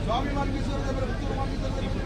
ಸ್ವಾಮಿ ಮಾರ್ಗೇಶ್ವರ ದೇವರ ಪುತ್ತೂರು ಮಾರ್ಗೇಶ್ವರ ದೇವರ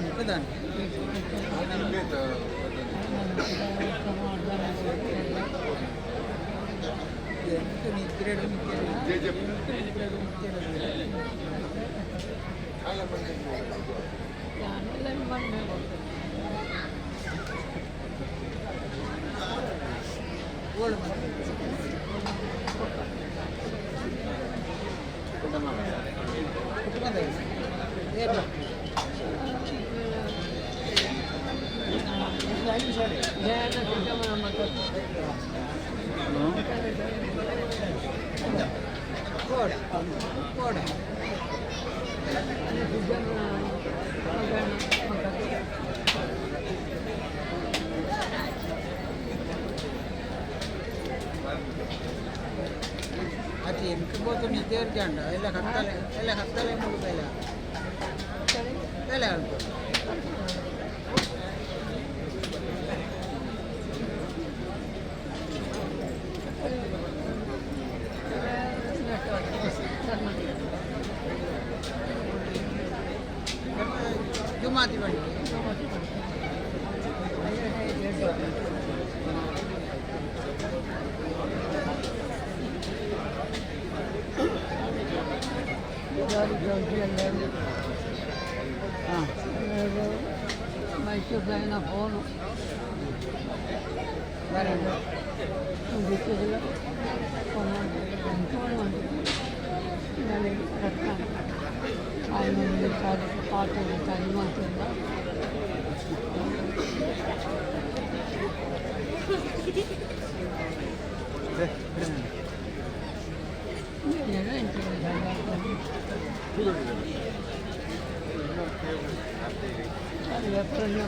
ಪ್ರಧಾನ. ಅತಿ ಎಂಕ್ ಬೋತು ನಿದ್ದೆ ಉಂಡ ಎಲ್ಲ ಕತ್ತಲೆ, ಎಲ್ಲ ಕತ್ತಲೆ ಮೂಡು ಬೇಲೆ ಬೇಲೆ ಉಂಟು. ಜುಮಾತಿ ಬಂಡಿ. ಹಾಂ. ಮೈಸೂರು ಫೋನು. ಬರ. ಫೋನ್ ಪಾತ್ರ.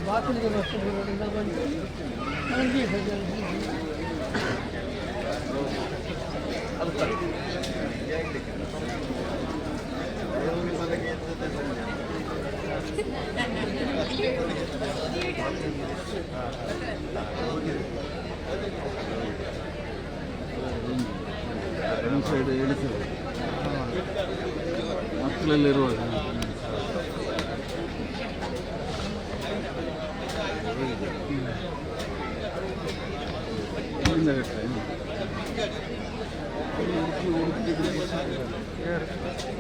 ಬಾಕಲಿಗೆ ಬಂದು. ಒಂದು ಸೈಡ್ ಎಳಿತದೆ ಮಕ್ಕಳಲ್ಲಿರುವಾಗ. ಇಲ್ಲಿಂದ ಕಟ್ಟಲೆ. ಉಡುಪಿ ಉಡುಪಿ.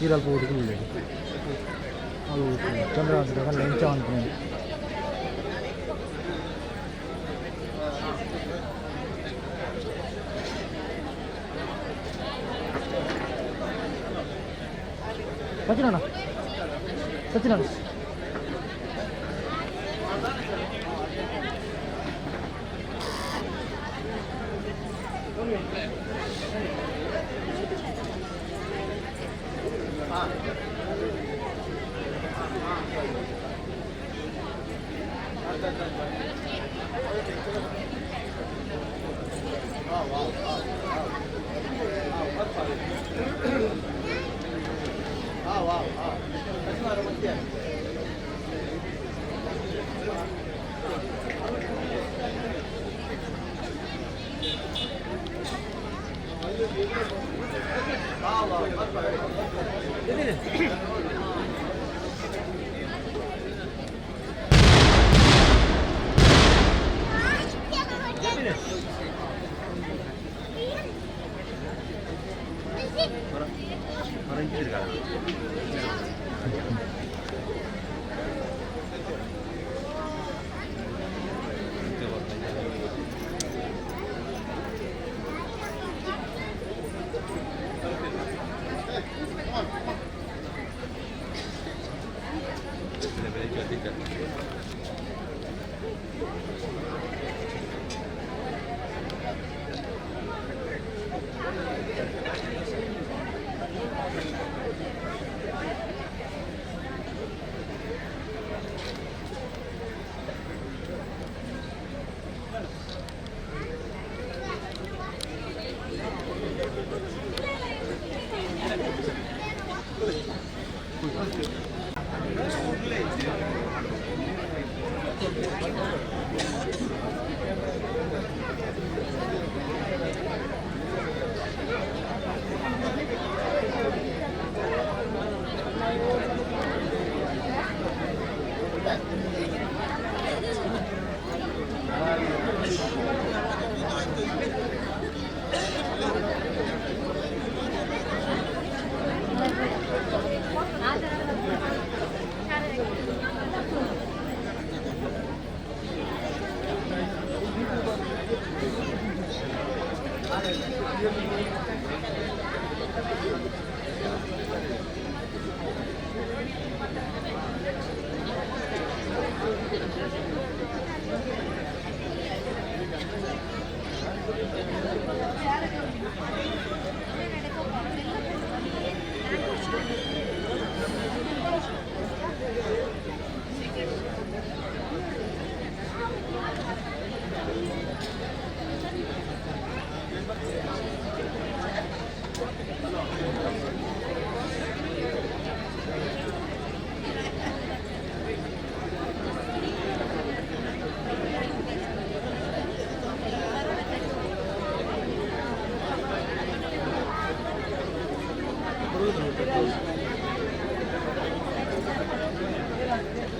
ಈರಲ್ಪ ಉಡುಪಿ ಅದು ಚಂದ್ರ ಎಂಚ ಅನ್ಕೊಂಡು. ಸಚಿನಣ್ಣ, ಸಚಿನಣ್ಣ.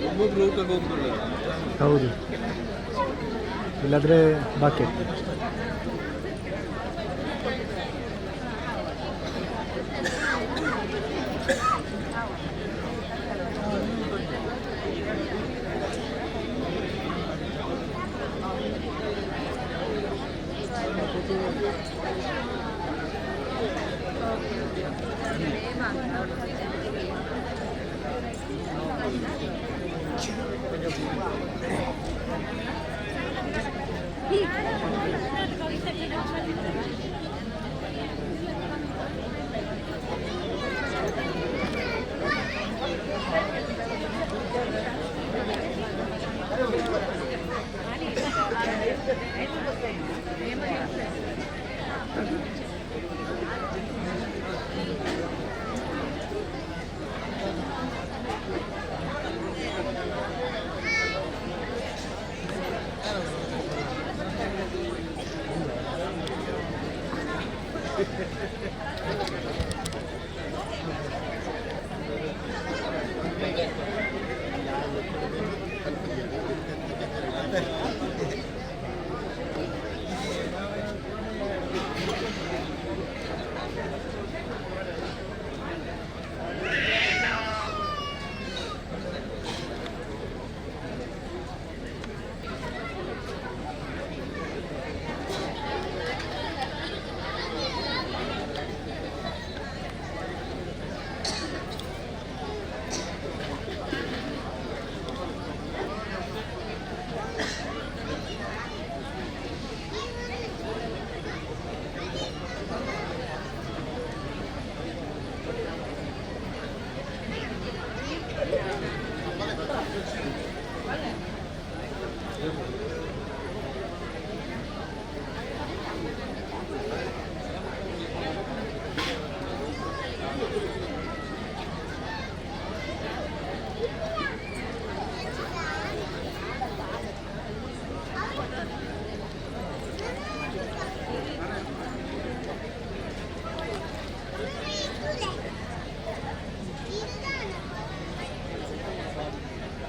ಒಬ್ಬೊಬ್ರು ಊಟಕ್ಕೆ ಹೋಗ್ಬಿಡಲ್ಲ. ಹೌದು, ಇಲ್ಲಾಂದರೆ ಬಾಕಿ.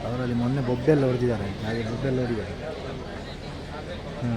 ಅವರಲ್ಲಿ ಮೊನ್ನೆ ಬೊಬ್ಬೆಲ್ಲ ಹೊಡೆದಿದ್ದಾರೆ, ಹಾಗೆ ಬೊಬ್ಬೆಲ್ಲ ಹೊಡೆದಿದ್ದಾರೆ. ಹ್ಞೂ.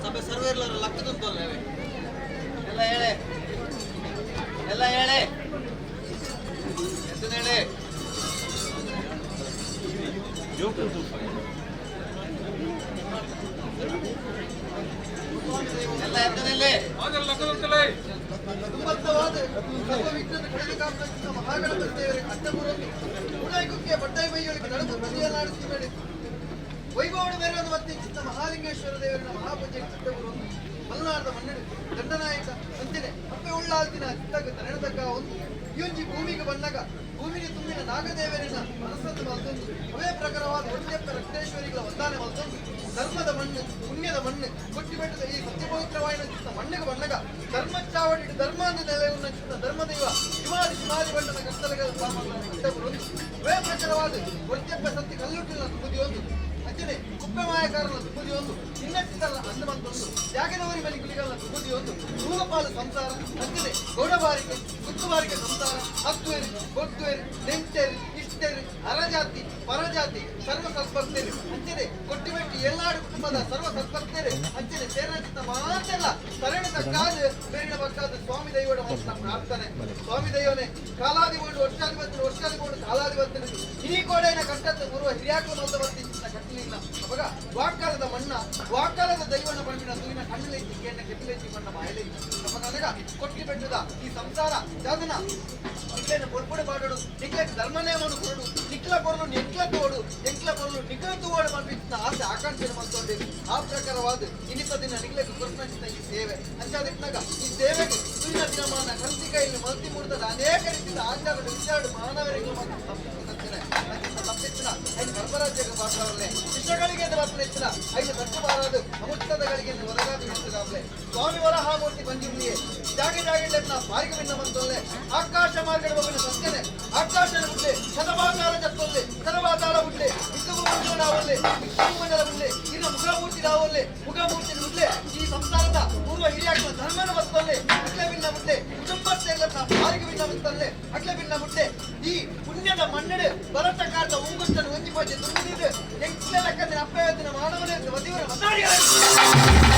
ಸಭೆ ಸರ್ವೇರ್ಲ ಲಕ್ಕದಂತಲ್ಲ ಎಲ್ಲ ಹೇಳೆ, ಎಲ್ಲ ಹೇಳೆ, ಎತ್ತದ ಹೇಳೆ. ಎಲ್ಲ ಎತ್ತದಲ್ಲಿ. ವೈಭವಣ ಮೇರನ್ನು ಮತ್ತೆ ಚಿತ್ತ ಮಹಾಲಿಂಗೇಶ್ವರ ದೇವರಿನ ಮಹಾಪೂಜೆ ಚಿತ್ತಗುರು ಮಲ್ನಾಡದ ಮನ್ನಡಿ ದಂಡನಾಯಕ ಅಂಚನೆ ಅಪ್ಪೆ ಉಳ್ಳಾಲ್ತಿನ ಚಿತ್ತಗ ತರಣತಕ್ಕ ಒಂದು ಇವಂಜಿ ಭೂಮಿಗೆ ಬಂದಾಗ ಭೂಮಿಗೆ ತುಂಬಿನ ನಾಗದೇವರಿನ ಮನಸ್ಸನ್ನು ಮಲ್ತೊಂದು ಅವೇ ಪ್ರಕಾರವಾದ ಒಂದೆಪ್ಪ ರಕ್ತೇಶ್ವರಿಗಳ ವಂದಾನೆ ಮಲ್ತೊಂದು ಧರ್ಮದ ಮಣ್ಣು, ಪುಣ್ಯದ ಮಣ್ಣು, ಕೊಟ್ಟಿ ಬೆಟ್ಟದ ಈ ಸತ್ಯಪವಿತ್ರವಾಯಿನ ಚಿತ್ತ ಮಣ್ಣಿಗೆ ಬಣ್ಣಗ ಧರ್ಮ ಚಾವಡಿ ಧರ್ಮಾಂಧ ನೆಲೆಯನ್ನು ಚಿತ್ತ ಧರ್ಮದೈವ ಹಿಮಾದಿ ಹಿಮಾದಿ ಬಣ್ಣದ ಕತ್ತಲೆಗಳ ಚಿತ್ತಗುರು ಅವೇ ಪ್ರಕಾರವಾದ ಒಂದೆಪ್ಪ ಸತ್ಯ ಕಲ್ಲುಟ್ಟಿನ ತುಮುದಿಯೊಂದು ಅಂಚನೆ ಕುಪ್ಪೆ ಮಾಯಕಾರನ ತುಮುದಿಯೊಂದು ಇನ್ನಚಿತ್ತಲ್ಲ ಅಂದಮಂತೊಂದು ಜಾಗದವರಿ ಬಲಿ ಗುಲಿಗಳ ತುಮುದಿಯೊಂದು ನೂಲಪಾಲು ಸಂಸಾರ ಅಂಚನೆ ಗೌಡಬಾರಿಕೆ ಗುತ್ತುಬಾರಿಕೆ ಸಂಸಾರ ಹತ್ತುವೇರಿ ಗೊತ್ತುವೇರಿ ನೆಂಟೇರಿ ಇಷ್ಟೇರಿ ಅರಜಾತಿ ಪರಜಾತಿ ಸರ್ವ ಸದ್ಭಕ್ತರು ಅಂಚನೆ ಕೊಟ್ಟಿಬೆಟ್ಟಿ ಎಲ್ಲಾಡು ಕುಟುಂಬದ ಸರ್ವ ಸದ್ಭಕ್ತರು ಅಂಚನೆ ಸೇನಾಚಿತ್ತ ಮಾತೆಲ್ಲ ತರಣದ ಕಾದು ಬೇರಿನ ಪಕ್ಕಾದ ಸ್ವಾಮಿ ದೈವಡ ಮನಸ್ಸಿನ ಪ್ರಾರ್ಥನೆ. ಸ್ವಾಮಿ ದೈವನೇ ಕಾಲಾದಿಗೊಂಡು ವರ್ಷಾಧಿಪತಿ, ವರ್ಷಾದಿಗೊಂಡು ಕಾಲಾಧಿಪತಿ ಈ ಕೋಡೆಯ ಕಟ್ಟದ್ದು ಗುರುವ ಹಿರಿಯಾಕಲು ಮಲ್ದ ಚಿತ್ತ ಕಟ್ಟಲಿಲ್ಲ. ಅವಾಗ ವಾಕಾಲದ ಮಣ್ಣ ವಾಕಾಲದ ದೈವನ ಬಣ್ಣಿನ ಸೂರಿನ ಕಣ್ಣುಲೈತಿ ಕೇಂದ್ರ ಕೆಪಿಲೈತಿ ಮಣ್ಣ ಬಾಯಲೈತಿ. ಅವಾಗ ಕೊಟ್ಟಿ ಬೆಟ್ಟದ ಈ ಸಂಸಾರ ಜಾದನ ನಿಕ್ಲೇನ ಪೊರ್ಪುಡು ಪಾಡೋಡು, ನಿಕ್ಲೆಟ್ ಧರ್ಮನೇಮನು ಕೊರಡು, ನಿಕ್ಲ ಕೊರಲು ನಿಕ್ಲ ತೋಡು, ಎಂಕ್ಲ ಕೊರಲು ನಿಕ್ಲ ತೋಡು ಮಲ್ಪಿಸಿದ ಆಸೆ ಆಕಾಂಕ್ಷೆ ಮಲ್ತೊಂಡೆ. ಆ ಪ್ರಕಾರವಾದ ಇನ್ನಿತ ದಿನ ನಿಕ್ಲೆಗ್ ಕೊರ್ಪಂಚಿನ ಈ ಸೇವೆ ಅಂಚಾದಿಟ್ನಾಗ ಈ ಸೇವೆಗೆ ಸೂರ್ಯ ದಿನಮಾನ ಕರ್ತಿಕೈಲಿ ಮಲ್ತಿ ಮೂಡ್ತದ ಅನೇಕ ರೀತಿಯ ಆಚಾರ ವಿಚಾರ ಮಾನವರಿಗೆ ಮತ್ತು ತಪ್ಪಿಸುತ್ತೇನೆ ತಪ್ಪಿಸಿನ ಐದು ಗರ್ಭರಾಜ್ಯಕ್ಕೆ ಪಾತ್ರವಲ್ಲೇ ಶಿಷ್ಯಗಳಿಗೆ ಮಾತ್ರ ಹೆಚ್ಚಿನ ಐದು ತಟ್ಟು ಬಾರದು ಅಮೃತದಗಳಿಗೆ ಒದಗಾದಿ ಮಂತ್ರಗಾಬ್ಲೆ ಸ್ವಾಮಿ ವರಹಾಮೂರ್ತಿ ಬಂದಿರ್ಲಿಯೇ ಜಾಗೆ ಜಾಗೆ ಪಾರಿಗೆ ಭಿನ್ನ ಮಂತೊಲ್ಲೆ ಆಕಾಶ ಮಾರ್ಗದ ಬಗ್ಗಿನ ಸತ್ಯನೆ ಆಕಾಶನ ಬುಡ್ಲೆ ಶತಪಾತಾಳ ಚತ್ತೊಲ್ಲೆ ಶತಪಾತಾಳ ಬುಡ್ಲೆ ವಿಷ್ಣು ಮಂಜುಳಾವಲ್ಲೆ ವಿಷ್ಣು ಮಂಡಲ ಬುಡ್ಲೆ ಇನ್ನು ಮುಖಮೂರ್ತಿ ರಾವಲ್ಲೆ ಮುಖಮೂರ್ತಿ ಬುಡ್ಲೆ ಈ ಸಂಸಾರದ ಪೂರ್ವ ಹಿರಿಯಾಕ್ನ ಧರ್ಮನ ಬತ್ತೊಲ್ಲೆ ಅಕ್ಲೆ ಭಿನ್ನ ಬುಡ್ಲೆ ಕುಟುಂಬಸ್ಥೆಲ್ಲ ಪಾರಿಗೆ ಭಿನ್ನ ಮಂತೊಲ್ಲೆ ಅಕ್ಲೆ ಭಿನ್ನ ಬುಡ್ಲೆ ಈ ಪುಣ್ಯದ ಮಣ್ಣಡು ಬಲತ್ತ ಕಾರದ ಉಂಗುಷ್ಟನ್ನು ಒಂಜಿ ಪಂಚೆ ತುಂಬಿದ್ದು ಎಂಕ್ಲೆ ಲೆಕ್ಕಂದಿನ ಅಪ್ಪಯತ್ತಿನ ಮಾನವನೇ ವದಿವರ ಮತಾಡಿಗಳ.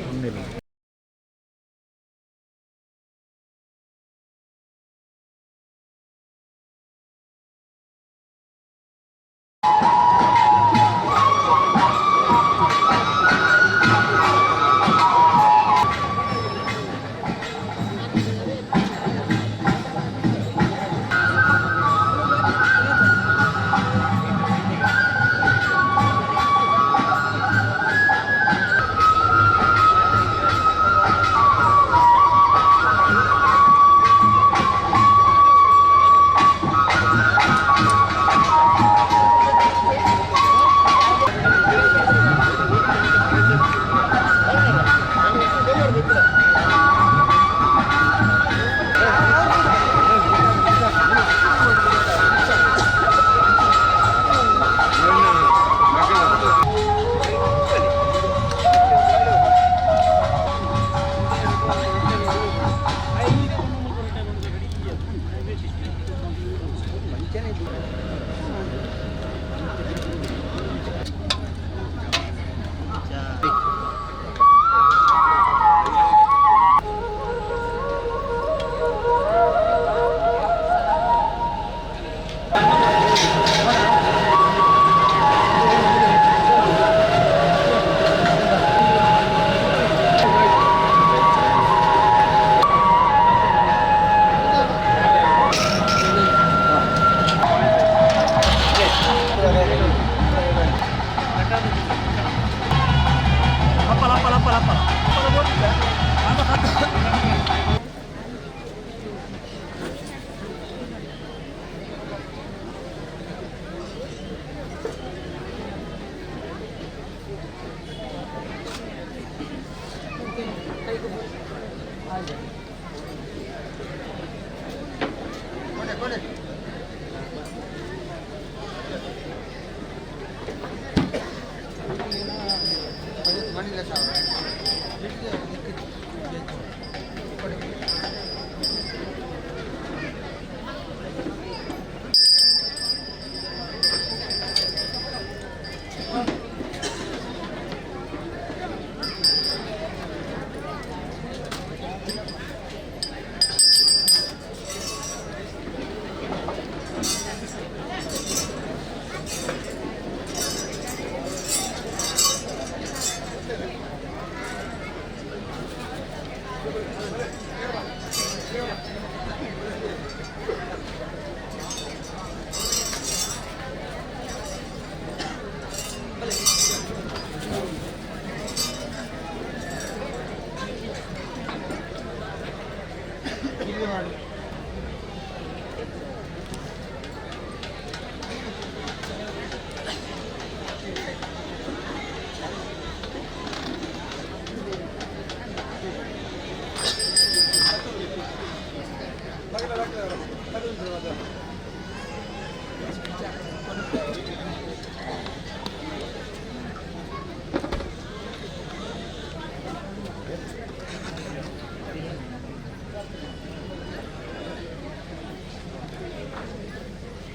ಒಂದಿಲ್ಲ.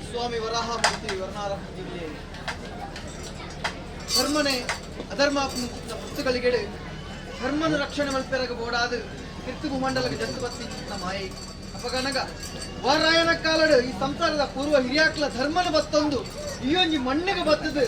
ಸ್ವಾಮಿ ವರಾಹಮೂರ್ತಿ ವರ್ಣಾರ ಜಿಲ್ಲೆ ಧರ್ಮನೆ ಅಧರ್ಮ ವಸ್ತುಗಳಿಗೆ ಧರ್ಮನ ರಕ್ಷಣೆ ಮಲ್ಪೆರಗ ಬೋಡಾದು ಕಿರ್ತು ಭೂಮಂಡಲಕ್ಕೆ ಜಂತು ಬತ್ತಿ ಮಾಯೆ. ಅಪಗನಗ ವಾರಾಯಣ ಕಾಲಡು ಈ ಸಂಸಾರದ ಪೂರ್ವ ಹಿರಿಯಾಕ್ಲ ಧರ್ಮನ ಬತ್ತೊಂದು ಈ ಒಂಜಿ ಮಣ್ಣಿಗೆ ಬತ್ತದು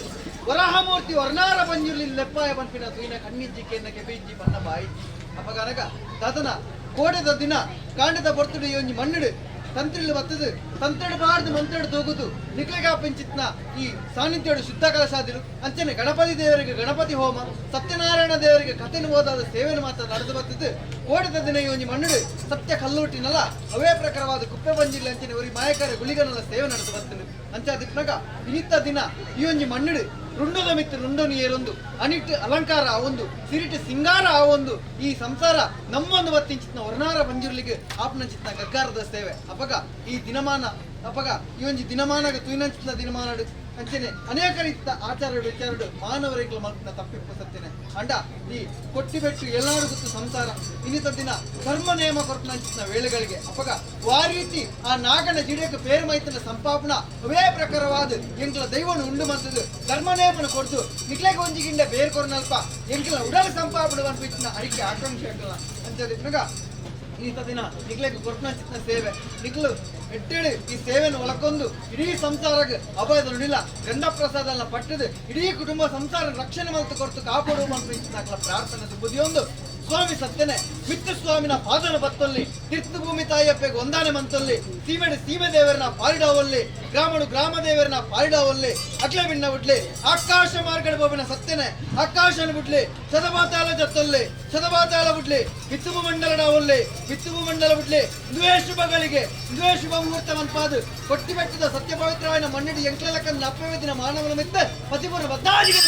ವರಾಹಮೂರ್ತಿ ವರ್ಣಾರ ಬಂಜುರ್ಲಿ ಲೆಪ್ಪಾಯ ಪನ್ಪಿನ ತೂಯಿನ ಕಣ್ಣಿಜ್ಜಿ ಕೆನ್ನ ಕೆಬಿಜ್ಜಿ ಬನ್ನ ಬಾಯಿಜ್ಜಿ. ಅಪಗನಗ ತದನ ಕೋಡೆದ ದಿನ ಕಾಂಡದ ಬರ್ತುಡು ಈ ಒಂಜಿ ಮಣ್ಣಿಡು ತಂತ್ರಿಲು ಬತ್ತದು ತಂತ್ರಡು ಬಾರ್ದು ಮಂತ್ರಡು ತೂಗುದು ನಿಕ್ಲೆಗಾಪಿಂಚಿತ್ನ ಈ ಸಾನ್ನಿಧ್ಯೋಡು ಶುದ್ಧ ಕಲಶಾದಿಲು ಅಂಚನೆ ಗಣಪತಿ ದೇವರಿಗೆ ಗಣಪತಿ ಹೋಮ, ಸತ್ಯನಾರಾಯಣ ದೇವರಿಗೆ ಕಥೆನು ಓದಾದ ಸೇವೆನು ಮಾತ್ರ ನಡೆದು ಬತ್ತದು ಕೋಡೆದ ದಿನ ಈ ಒಂಜಿ ಮಣ್ಣುಡು ಸತ್ಯ ಕಲ್ಲೂಟಿನಲ್ಲ ಅವೇ ಪ್ರಕಾರವಾದ ಕುಪ್ಪೆ ಬಂಜಿಲ್ಲ ಅಂಚನೆ ಒರಿ ಮಾಯಕರ ಗುಳಿಗನಲ್ಲ ಸೇವೆ ನಡೆದು ಬತ್ತದು ಅಂಚಾದಿಪ್ನಗ ಇನಿತ್ತ ದಿನ ಈ ಒಂಜಿ ಮಣ್ಣುಡು ರುಂಡದ ಮಿತ್ತು ರುಂಡನು ಏರೊಂದು ಅನಿಟ್ಟು ಅಲಂಕಾರ ಆವೊಂದು ಸಿರಿಟು ಸಿಂಗಾರ ಆವೊಂದು ಈ ಸಂಸಾರ ನಮ್ಮೊಂದು ಬತ್ತಿಂಚಿತ್ನ ವರ್ಣಾರ ಬಂಜುರ್ಲಿಗೆ ಆಪ್ನಂಚಿತ್ನ ಗಗ್ಗಾರದ ಸೇವೆ. ಅಪಗ ಈ ದಿನಮಾನ ಅಪಗ ಈ ಒಂಜಿ ದಿನಮಾನಗ ತುಯಿನಂಚಿತ್ನ ದಿನಮಾನಡು ಅಂಚನೆ ಅನೇಕ ರೀತಿಯ ಆಚಾರ ವಿಚಾರಡು ಮಾನವರಿಗಳ ಮಲ್ಪಿನ ತಪ್ಪಿಪ್ಪು ಸತ್ಯನೆ ಅಂಡ ಈ ಕೊಟ್ಟಿ ಬೆಟ್ಟು ಎಲ್ಲಾರು ಗೊತ್ತು ಸಂಸಾರ ಇನ್ನಿತ ದಿನ ಧರ್ಮ ನೇಮ ಕೊರಪಿನಂಚಿನ ವೇಳೆಗಳಿಗೆ ಅಪಗ ವಾ ರೀತಿ ಆ ನಾಗನ ಜಿಡಕ್ಕೆ ಪೇರು ಮೈತನ ಸಂಪಾಪನ ಅವೇ ಪ್ರಕಾರವಾದ ಎಂಕ್ಲ ದೈವನು ಉಂಡು ಮಂತದ್ದು ಧರ್ಮ ನೇಮನ ಕೊಡ್ದು ನಿಕ್ಲೆಗೆ ಒಂಜಿ ಗಿಂಡ ಬೇರೆ ಕೊರನಲ್ಪ ಎಂಕ್ಲ ಉಡಲ್ ಸಂಪಾಪಣ ಅನ್ಪಿಚ್ಚಿನ ಅರಿಕೆ ಆಕಾಂಕ್ಷೆ ಅಂಕಲ ಅಂಚದಿಪ್ನಗ ಈತ ದಿನ ನಿಕ್ಲೆಗ್ ಕೊರ್ಪನ ಸೇವೆ ನಿಕ್ಲು ಎಟ್ಟೇಳಿ ಈ ಸೇವೆಯನ್ನು ಒಳಕೊಂದು ಇಡೀ ಸಂಸಾರಕ್ಕೆ ಅಭಯದ ನುಡಿಲ ಗಂಧ ಪ್ರಸಾದ ಎಲ್ಲ ಪಟ್ಟದು ಇಡೀ ಕುಟುಂಬ ಸಂಸಾರ ರಕ್ಷಣೆ ಮಲ್ತು ಕೊರ್ತು ಕಾಪಾಡುವ ಮನ್ಪಿಚ್ಚಿನ ಪ್ರಾರ್ಥನೆ ಬುದಿಯೊಂದು ಸ್ವಾಮಿ ಸತ್ಯನೆ ಮಿತ್ತು ಸ್ವಾಮಿನ ಪಾದನ ಬತ್ತೊಲ್ಲಿ ತೀರ್ಥ ಭೂಮಿ ತಾಯಿಯಪ್ಪೆಗೆ ಒಂದಾನೆ ಮಂತೊಲ್ಲಿ ಸೀಮೆಡು ಸೀಮೆ ದೇವರನ್ನ ಪಾರಿಡಾವಲ್ಲಿ ಗ್ರಾಮಡು ಗ್ರಾಮ ದೇವರನ್ನ ಪಾರಿಡಾವಲ್ಲಿ ಅಗ್ಲೆ ಬಿಣ್ಣ ಬಿಡ್ಲಿ ಆಕಾಶ ಮಾರ್ಗಡ ಬೋಬಿನ ಸತ್ಯನೆ ಆಕಾಶನ ಬಿಡ್ಲಿ ಶತಪಾತಾಳ ಜತ್ತೊಲ್ಲಿ ಶತಪಾತಾಳ ಬಿಡ್ಲಿ ಮಿತ್ತುಬು ಮಂಡಲಡಾವಲ್ಲಿ ಮಿತ್ತುಬು ಮಂಡಲ ಬಿಡ್ಲಿ ಇಂದುವೇ ಶುಭಗಳಿಗೆ ಇಂದುವೇ ಶುಭ ಮುಹೂರ್ತ ಮನ್ಪಾದು ಕೊಟ್ಟಿ ಬೆಟ್ಟದ ಸತ್ಯ ಪವಿತ್ರವಾದ ಮಣ್ಣಿಡಿ ಎಂಕ್ಲಲಕ್ಕನ್ನು ಅಪ್ಪವೇದಿನ ಮಾನವನ ಮಿತ್ತ ಪತಿಪೂರ್ಣ ಬದ್ದಾಜಿಗೆ.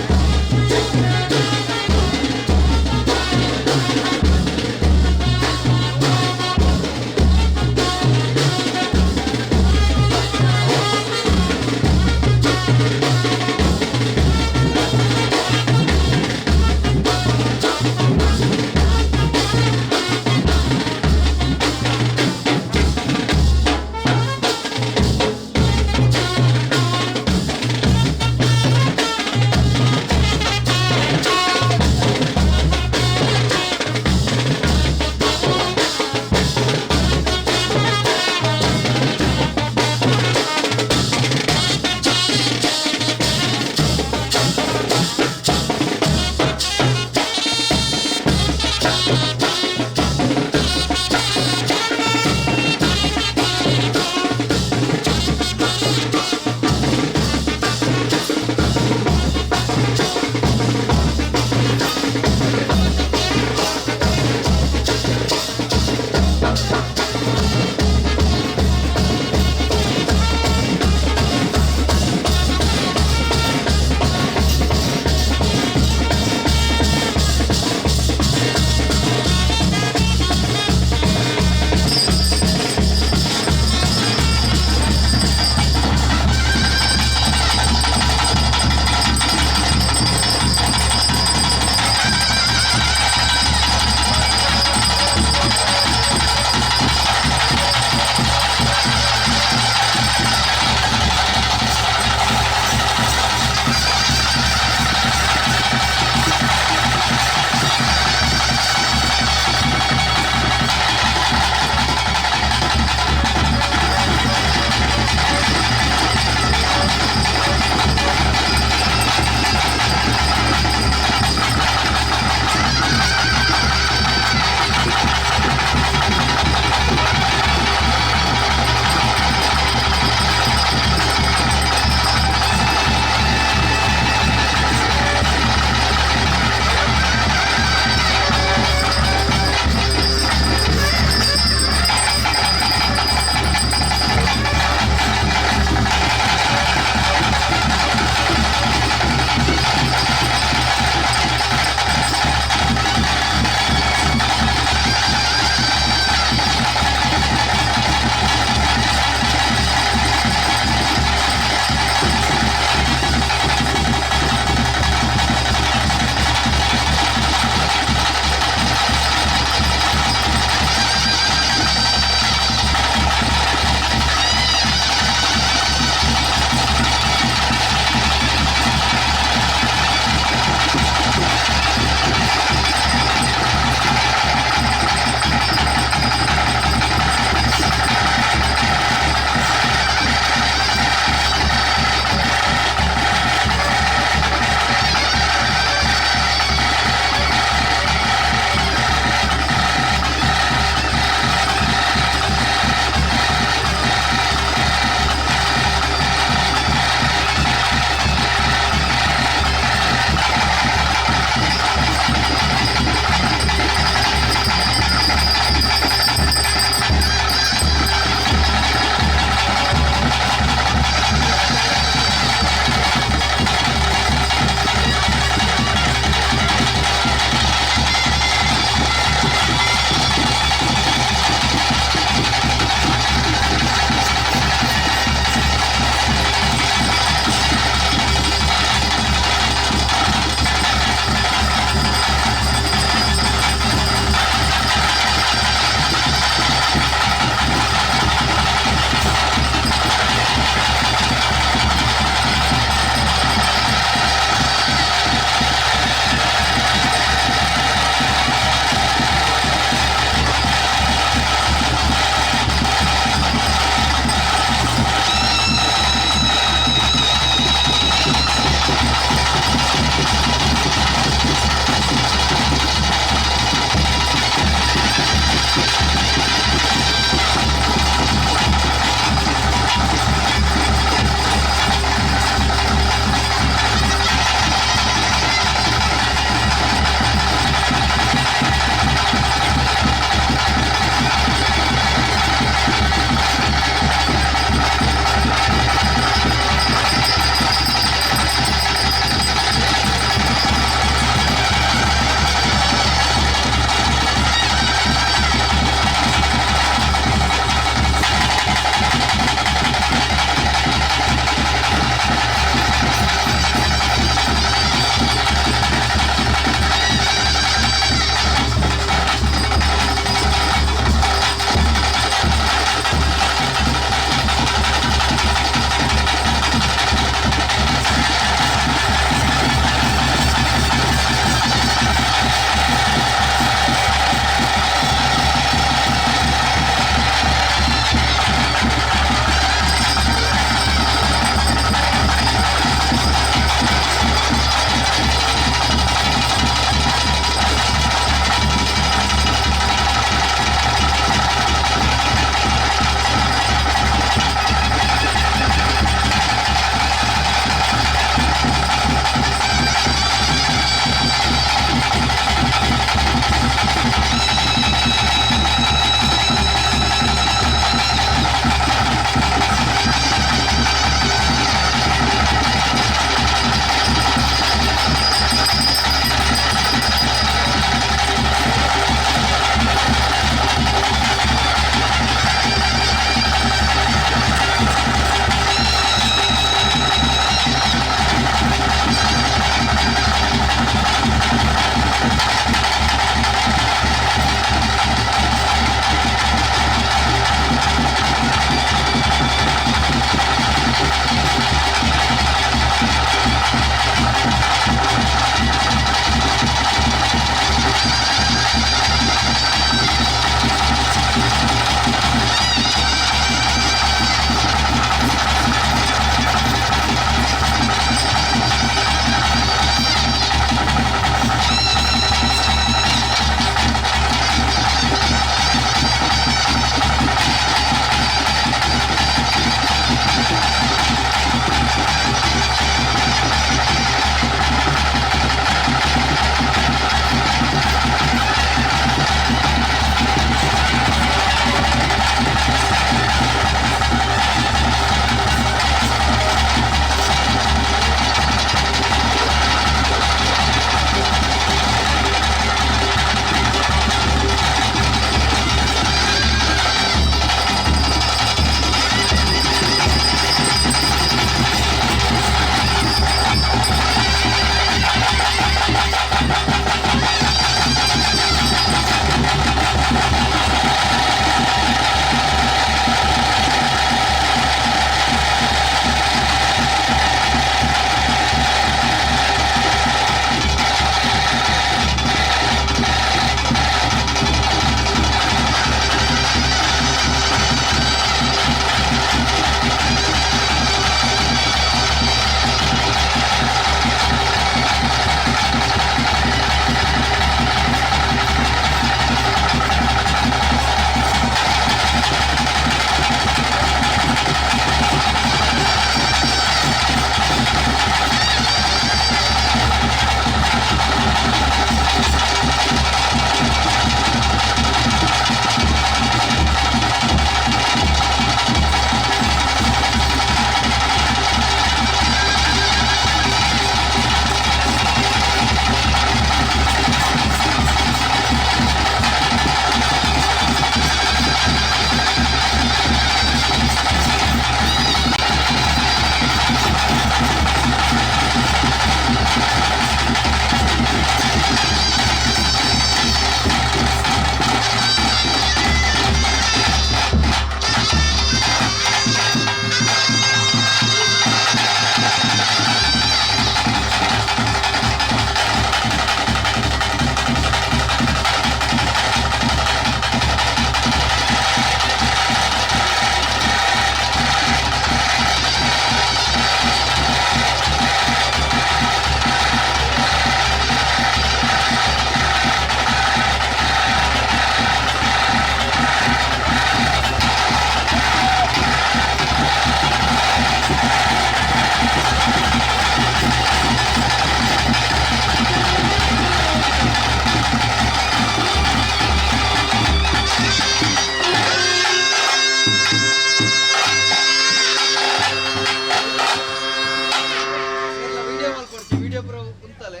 ವಿಡಿಯೋ ಮಾಡ್ಕೊಡ್ತೀವಿ, ವಿಡಿಯೋ ಪುರ ಕುಂತಲೆ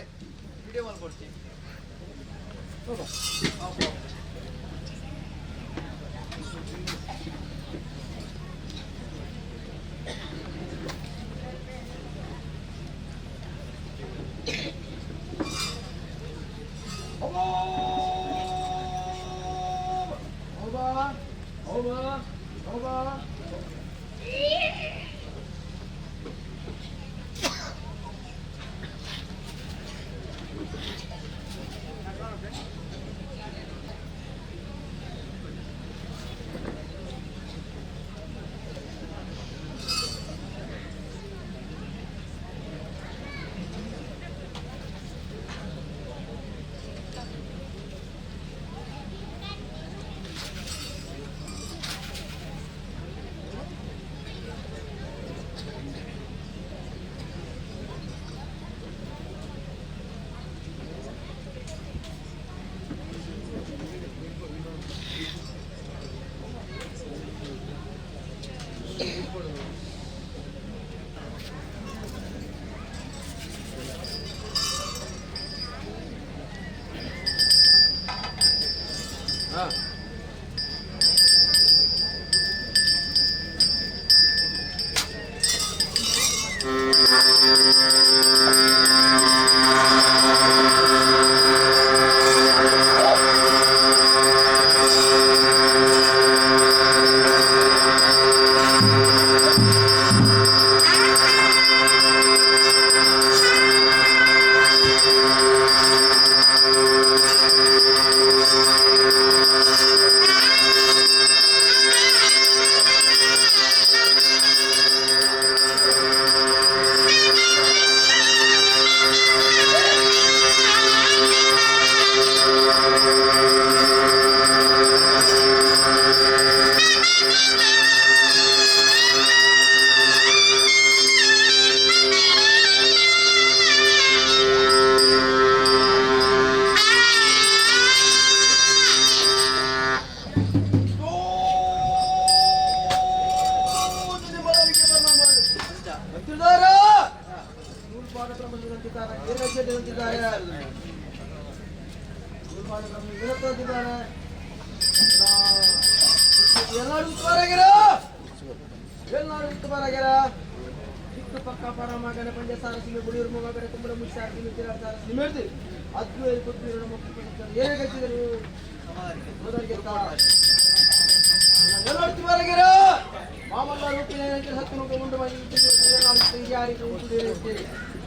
ವಿಡಿಯೋ ಮಾಡ್ಕೊಡ್ತೀವಿ.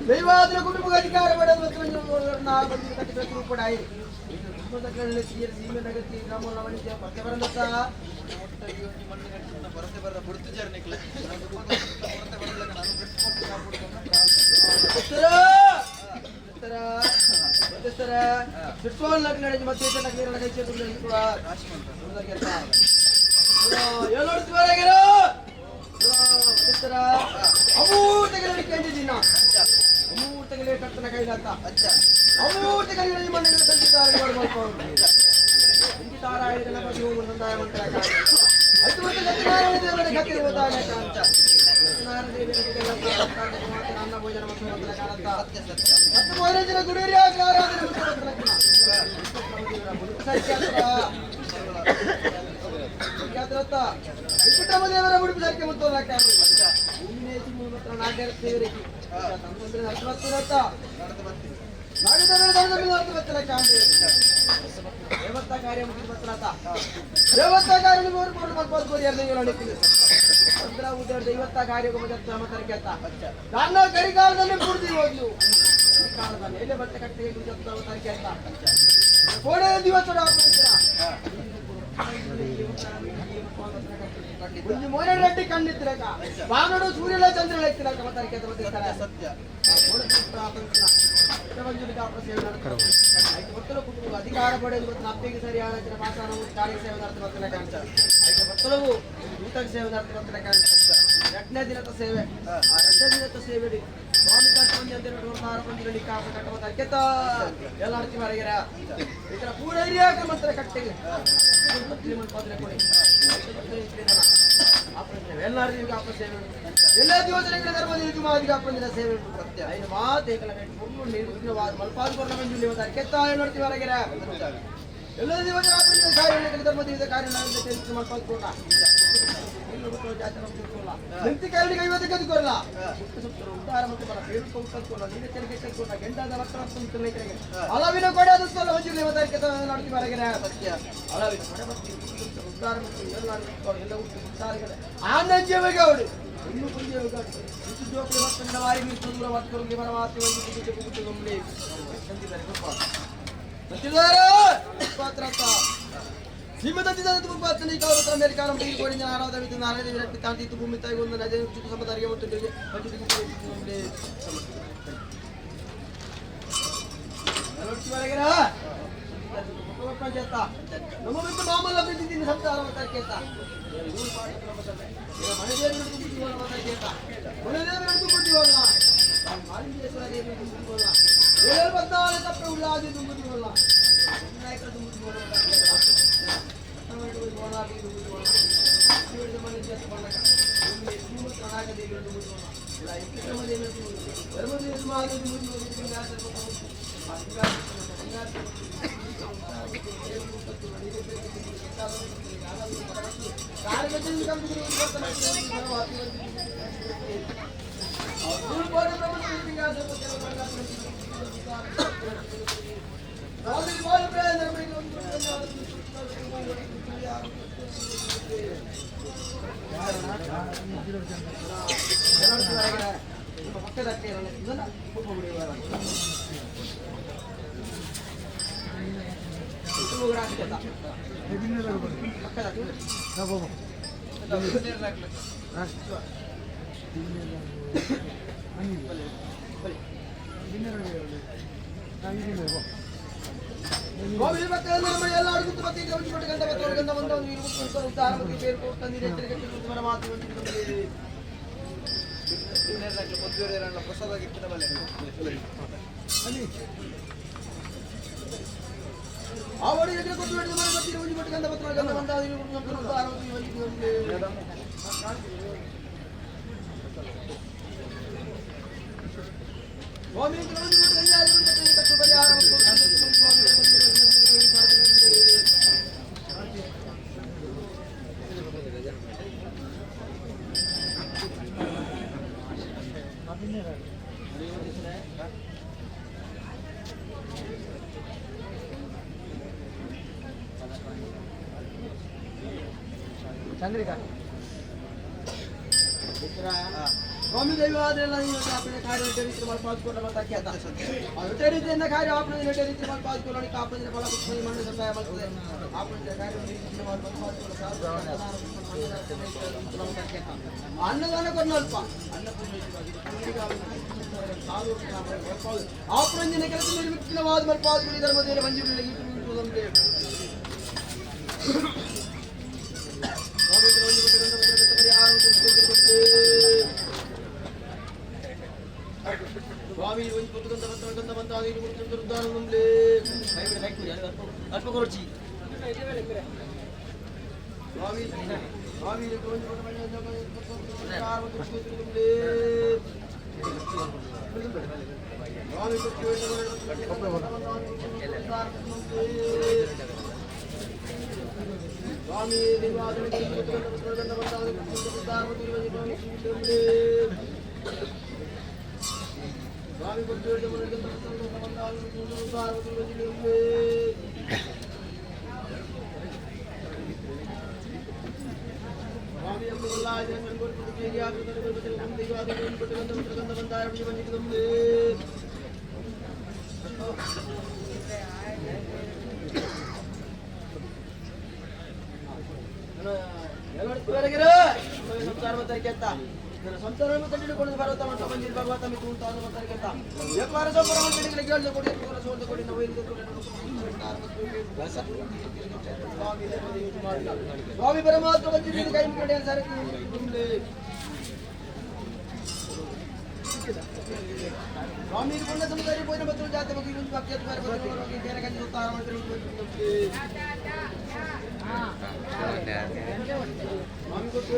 ದೈವಾದ್ರ ಕುಟುಂಬ ಅಧಿಕಾರ ಪಡೆದು ರೂಪಡಾಯಿ ಕೊರತೆ ಬರದ ಬುಡ್ತು ಜರ್ನಿಕ್ಲೆ ಕೊರತೆ ಬರಲಿಲ್ಲ, ನಾನು ಬಿಡಿಸ್ಕೊಂಡು ಕರಿಕಾಲದಲ್ಲಿ ಪೂರ್ತಿ ಹೋದ್ಲು ಈ ಕಾಲದ ಮೇಲೆ ಬಟ್ಟೆ ಕಟ್ಟೆಗೆ ಕೋಡೆ ದಿವಸ ಒಂಜಿ ಮೋನೆ ರೆಡ್ಡಿ ಕಣ್ಣಿತ್ತಿರಕ ಬಾನೋಡು ಸೂರ್ಯಲ ಚಂದ್ರಲ ಇತ್ತಿರಕ ಮತ್ತೆ ಸತ್ಯ. ಕುಟುಂಬ ಅಧಿಕಾರ ಪಡೆದು ಮತ್ತು ಅಪ್ಪಿಗೆ ಸರಿಯಾದ ಭಾಷಣ ಕಾರ್ಯ ಸೇವೆ ನಡೆದು ಬರ್ತಾನೆ ಕಾಣ್ತಾರೆ. ಭಕ್ತಲವು ದೂತಕ್ಕೆ ಸೇವೆ ನಡೆದು ಬರ್ತಾನೆ ಕಾಣ್ತಾರೆ. ಎರಡನೇ ದಿನದ ಸೇವೆ, ಆ ಎರಡನೇ ದಿನದ ಸೇವೆ ಸ್ವಾಮಿ ಕಟ್ಟುವಂಜಿ ಅಂತ ಬಂದಿರಲಿ ಕಾಪ ಕಟ್ಟುವ ಕೆತ್ತ ಎಲ್ಲ ಅರ್ಚಿ ಮಾರಿಗೆರ ಈ ಥರ ಪೂರ ಹಿರಿಯ ಮಂತ್ರ ಕಟ್ಟಿಗೆ ಕೊಡಿ. ಎಲ್ನಾಡಿಗೆ ಸೇವೆ ಎಲ್ಲ ದಿವಸಗಳ ಧರ್ಮದ ಮಾದಿಗೆ ಅಪ್ಪಂದಿನ ಸೇವೆ ಸತ್ಯ ಐದು ಮಾತು ಏಕಲ ನಿರ್ವಿಘ್ನವಾದ ಮಲ್ಪಾದ ಕೊರಣ ಮಂಜುಲಿ ಒಂದು ಕೆತ್ತಾಯ ನೋಡ್ತೀವಿ ಹೊರಗೆರೆ ಎಲ್ಲ ದಿವಸ ಕಾರ್ಯ ಧರ್ಮ ದಿವಸ ಕಾರ್ಯ ಮಲ್ಪಾದ ಕೊರಣ ನಿಂತಿ ಕಾರಣಿಗೆ ಐವತ್ತು ಕದ್ಕೊಲ್ಲ ಉದ್ದಾರ ಮತ್ತು ಬಲ ಬೇರು ಕದ್ಕೊಲ್ಲ ನೀರು ತೆರಿಗೆ ಕದ್ಕೊಲ್ಲ ಗೆಂಡಾದ ಮಕ್ಕಳ ಕಡೆಗೆ ಅಲವಿನ ಕೊಡೆ ಅದು ಸೊಲ್ಲ ಮಂಜುಲಿ ಒಂದು ನೋಡ್ತೀವಿ ಹೊರಗೆರೆ ಸತ್ಯ ಅಲವಿನ ಕೊಡೆ ಮತ್ತು ಉದ್ದಾರ ಮತ್ತು ಎಲ್ಲ ಎಲ್ಲ ಹುಟ್ಟು ಸಂಸಾರಗಳ ಆನಂದ್ಯವಾಗಿ ಅವಳು ಇನ್ನು ಪುಂಜವಾಗಿ ಇಷ್ಟು ಜೋಕುలు ಮತ್ತು ವಾರಿ ಮೀಸಲು ಮತ್ತು ಪರಮಾತ್ಮ ಒಂದು ಪೂಜೆ ಪೂಜೆ ನಮ್ಮಲ್ಲಿ ಸಂತಿದ್ದಾರೆ ಭೂಮಿ ತಾಯಿ ಒಂದು ನಜೆ ಚಿಕ್ಕ ಸಮದಾರಿಗೆ ಮತ್ತು ನಮ್ಮ ಬಿಟ್ಟು ಮಾಮೂಲ ಬಿದ್ದಿದ್ದೀನಿ ಸಂಸಾರ ಕೇತ ಚಂದ್ರಿಕಾ ಸ್ವಾಮಿ ದೈವಾದ್ರೆಲ್ಲ ನೀವು આપણે ಕಾರ್ಯ ಚರಿತ್ರೆ ಮಲ್ಪಾದ್ಕೊಂಡು ಮತ್ತೆ ರೀತಿಯಿಂದ ಕಾರ್ಯ આપણે ರೀತಿ ಮಲ್ಪಾದ್ಕೊಂಡು ಕಾಪಂದ್ರೆ ಫಲ ಪುಷ್ಪ ಮಣ್ಣು ಸಂದಾಯ ಮಾಡ್ತದೆ આપણે ಕಾರ್ಯ ಅನ್ನದಾನ ಕೊಡ್ನ ಅಲ್ಪ ಆಪ್ರಂಜನ ಕೆಲಸ ನಿರ್ವಿಘ್ನವಾದ ಮಲ್ಪಾದ್ಗುಡಿ ಧರ್ಮದೇವರ ಮಂಜೂರು ಸ್ವಾಮಿ ಒಂದು ಪುಸ್ತಕ ಬಂತ ಬಂತ ಅಲ್ಪ ಕೊರಚಿ ಸ್ವಾಮಿ ಸ್ವಾಮಿ ಸ್ವಾಮಿ ಸ್ವಾಮಿ ಸಂಸಾರ ಕಂಡುಕೊಂಡು ಭಗವತ ಮಂಟ ಮಂಜಿಲ್ ಭಗವತ ಮಿತು ಉಂಟಾದ ಮಂತರಿಗೆತ್ತ ವ್ಯಾಪಾರ ಸೋಪರ ಮಂಡಳಿಗಳ ಕೇಳಿದ ಕೊಡಿ ಸೋದ ಕೊಡಿ ನಾವು ಸ್ವಾಮಿ ಪರಮಾತ್ಮ ಮಂಜಿಲ್ ಕೈ ಮುಗಡೆ ಸರ್ ಸ್ವಾಮಿ ಕೊಂಡ ಸಮುದಾಯ ಪೋಯಿನ ಬತ್ತಲು ಜಾತಿ ಬಗ್ಗೆ ಒಂದು ವಾಕ್ಯ ಬೇರೆ ಕಂಜಿ ಉತ್ತಾರ ಮಾಡ್ತಾರೆ ಸ್ವಾಮಿ ಕೊಟ್ಟು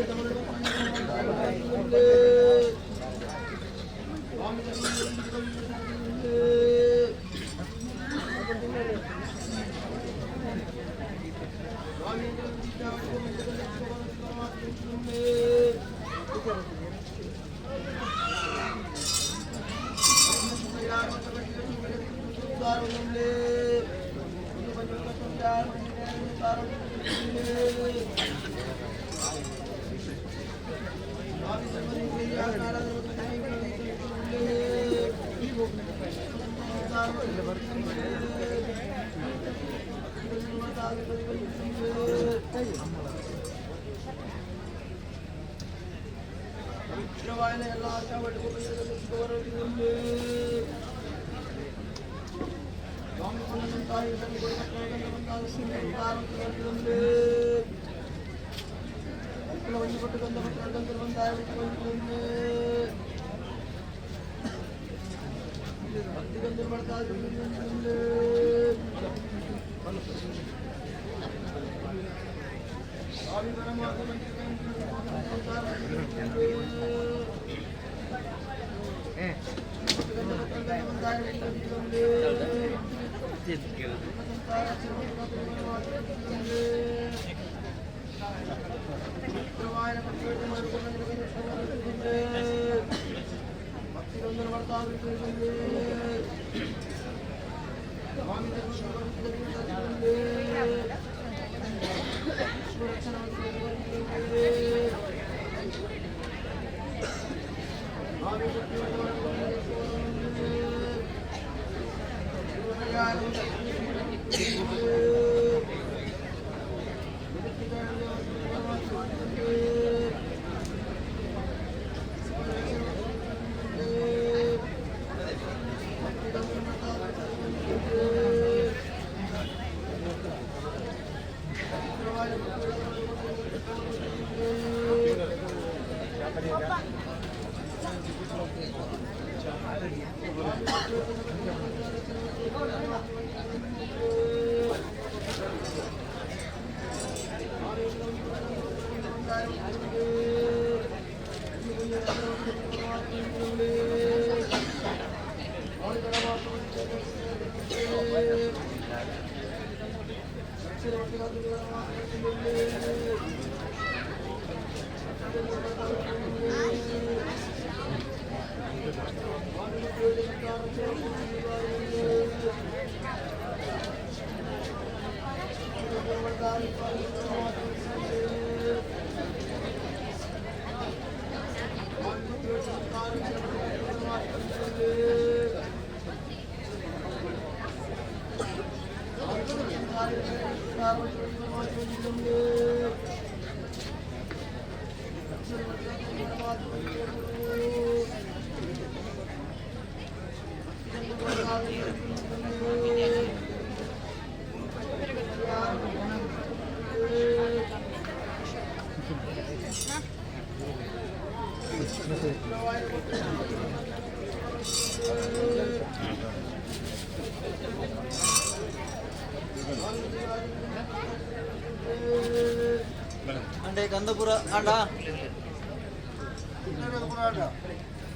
ಅಂಡೆ ಕಂದಪುರ ಅಂಡ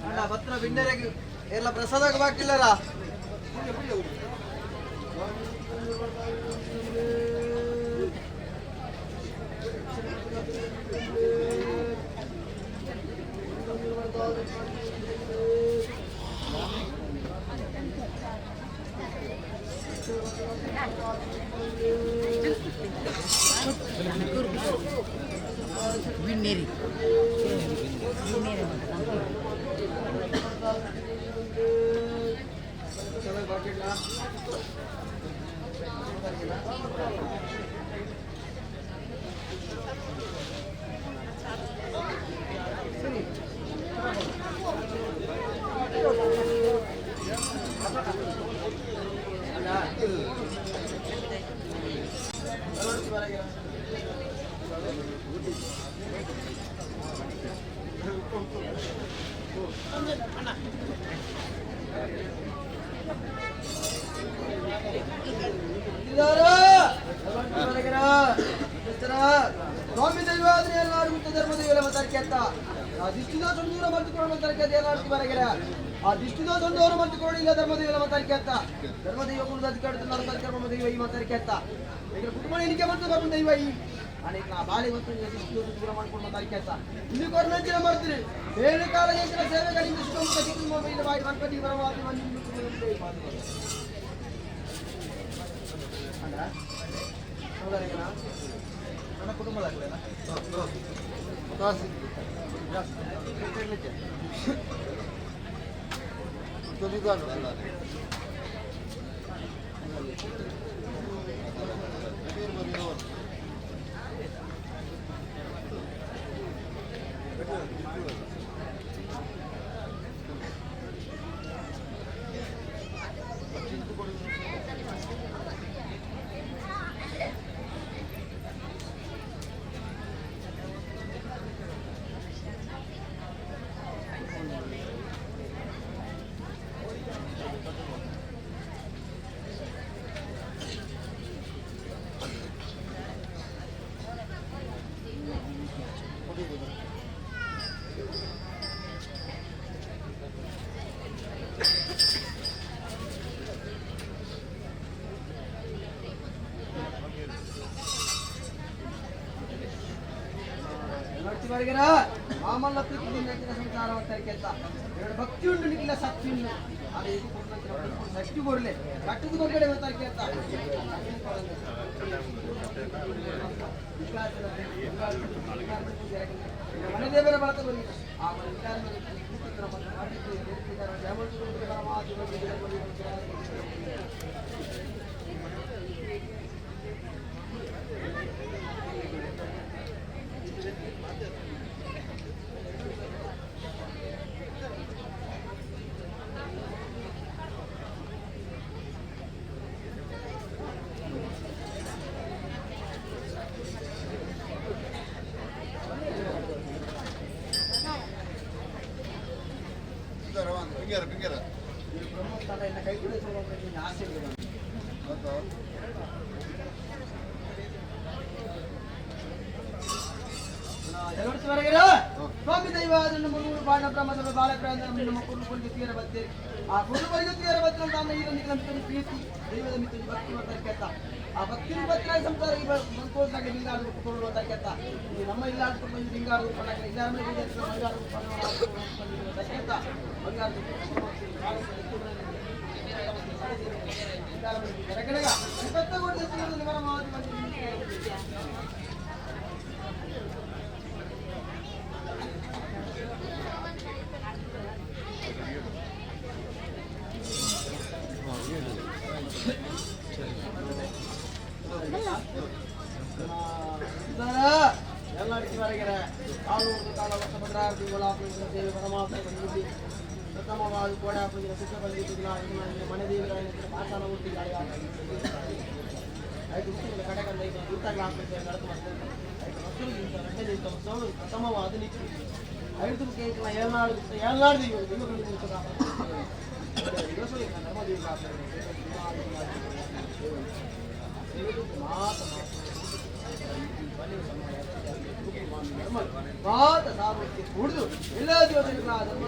ಅಂಡ ಪತ್ರ ಬಿಂಡರೆಗ್ ಎಲ್ಲ ಪ್ರಸಾದಕ್ಕೆ ಬಾಕಿಲ್ಲರ. ಸ್ವಾಮಿ ದೈವಾದ್ರೆ ಎಲ್ಲಾರು ಧರ್ಮದ ಮಾತಾಡ್ಕೇತ ಆ ದಿಷ್ಟಿದೋಷ ದೂರ ಮರೆತುಕೊಳ್ಳೋ ಮಾತಾಡ್ಕೇತ ಎಲ್ಲಾರು ಬರಗೆರ ಆ ದಿಷ್ಟಿದೋಷ ದೂರ ಮರೆತುಕೊಳ್ಳಿಲ್ಲ ಧರ್ಮದೈವ ಮಾತಾಡ್ಕೇತ ಧರ್ಮದೈವ ಕುರುದ ಅಧಿಕಾರದ ಧರ್ಮದೈವ ಈ ಮಾತಾಡ್ಕೇತ ಈಗ ಕುಟುಂಬ ಎಣಿಕೆ ಬಂತು ಧರ್ಮದೈವ ಈ ಅನೇಕ ಬಾಳೆ ಮತ್ತು ದಿಷ್ಟಿದೋಷ ದೂರ ಮಾಡ್ಕೊಂಡು ಮಾತಾಡ್ಕೇತ ಇಲ್ಲಿ ಕೊರನಂಚಿನ ಮಾಡ್ತೀರಿ ಬೇರೆ ಕಾಲ ಸೇವೆಗಳಿಂದ ಗಣಪತಿ ಪರಮಾತ್ಮ ನನ್ನ ಕುಟುಂಬದ ಮಾಮಲ್ಲ ಪ್ರೀತಿ ಸಂಸಾರ ಕೆಲಸ ಎರಡು ಭಕ್ತಿ ಉಂಟು ನಿಕ್ಕಿಲ್ಲ ಸತ್ಯ ಉಂಟು ಅದು ಸತ್ಯ ಕೊಡಲೆ ಕಟ್ಟದ ಕೊರಗಡೆ ಬರ್ತಾರೆ ಕೆಲಸ ಮನೆದೇವರ ಬಳಕ ಬರಲಿ ಆ ವಿಚಾರ ಸ್ವಾಮಿ ದೈವ ಅದನ್ನು ಮುನ್ನೂರು ಬಾಣ ಬ್ರಹ್ಮದ ಬಾಲಪ್ರಾಂತ ನಮ್ಮ ಕುರುಬರಿಗೆ ತೀರ ಬತ್ತೆ ಆ ಕುರುಬರಿಗೆ ತೀರ ಬತ್ತೆ ಅಂತ ಈಗ ಮಿತ್ರ ಪ್ರೀತಿ ದೈವದ ಮಿತ್ರ ಭಕ್ತಿ ಮಾಡ್ತಾರೆ ಕೆತ್ತ ಆ ಭಕ್ತಿ ಭಕ್ತರ ಸಂಸಾರ ಬಂಕೋಸಾಗಿ ಲಿಂಗಾಡು ಕೊಡುವಂತ ಕೆತ್ತ ಈ ನಮ್ಮ ಇಲ್ಲಾಡ್ಕೊಂಡು ಲಿಂಗಾಡು ಬಂಗಾರ ಕೆತ್ತ ಬಂಗಾರ ಪ್ರಥಮವಾದ ಕೋಡ ಸುಖ ಬಂದಿದ್ದು ಮನೆ ದೇವರ ಪ್ರಥಮವಾದ ಐದು ಏಳ್ನಾಡು ಏಳ್ನಾಡು ಮಾತ ಸಾಮರ್ಥ್ಯ ಕುಡಿದು ಎಲ್ಲ ದೇವತೆಗಳ ಧರ್ಮ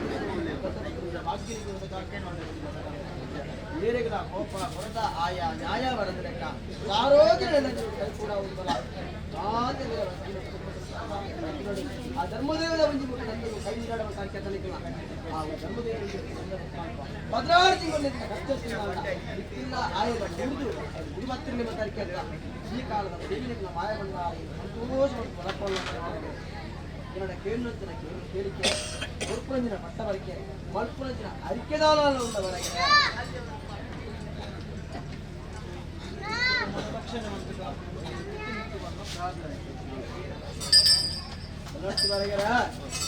ಕೋಪ ಕೊರತ ಆಯಾ ನ್ಯಾಯ ಬರದ ಲೆಕ್ಕ ಆರೋಗ್ಯ ಕೂಡ ಆ ಧರ್ಮದೇವದ ಒಂಜಿ ಮುಟ್ಟ ಕೈ ನೀರಾಡುವ ಸಾಧ್ಯ ಆ ಧರ್ಮದೇವ 16 ತಿಂಗಳು ಕಷ್ಟ ಇಲ್ಲ ಆಯದ ಕುಡಿದು ಗುರುಮತ್ತಿರಲಿ ಅಂತ ಈ ಕಾಲದ ದೇವಿನ ಮಾಯ ಬಂದ ಸಂತೋಷ ಮತ್ತು என்னோட கேள்வி கேளிக்கை பொறுப்புரஞ்சின பட்ட வரைக்க மல்புரஞ்சின அறிக்கைதான உள்ள வரைக்க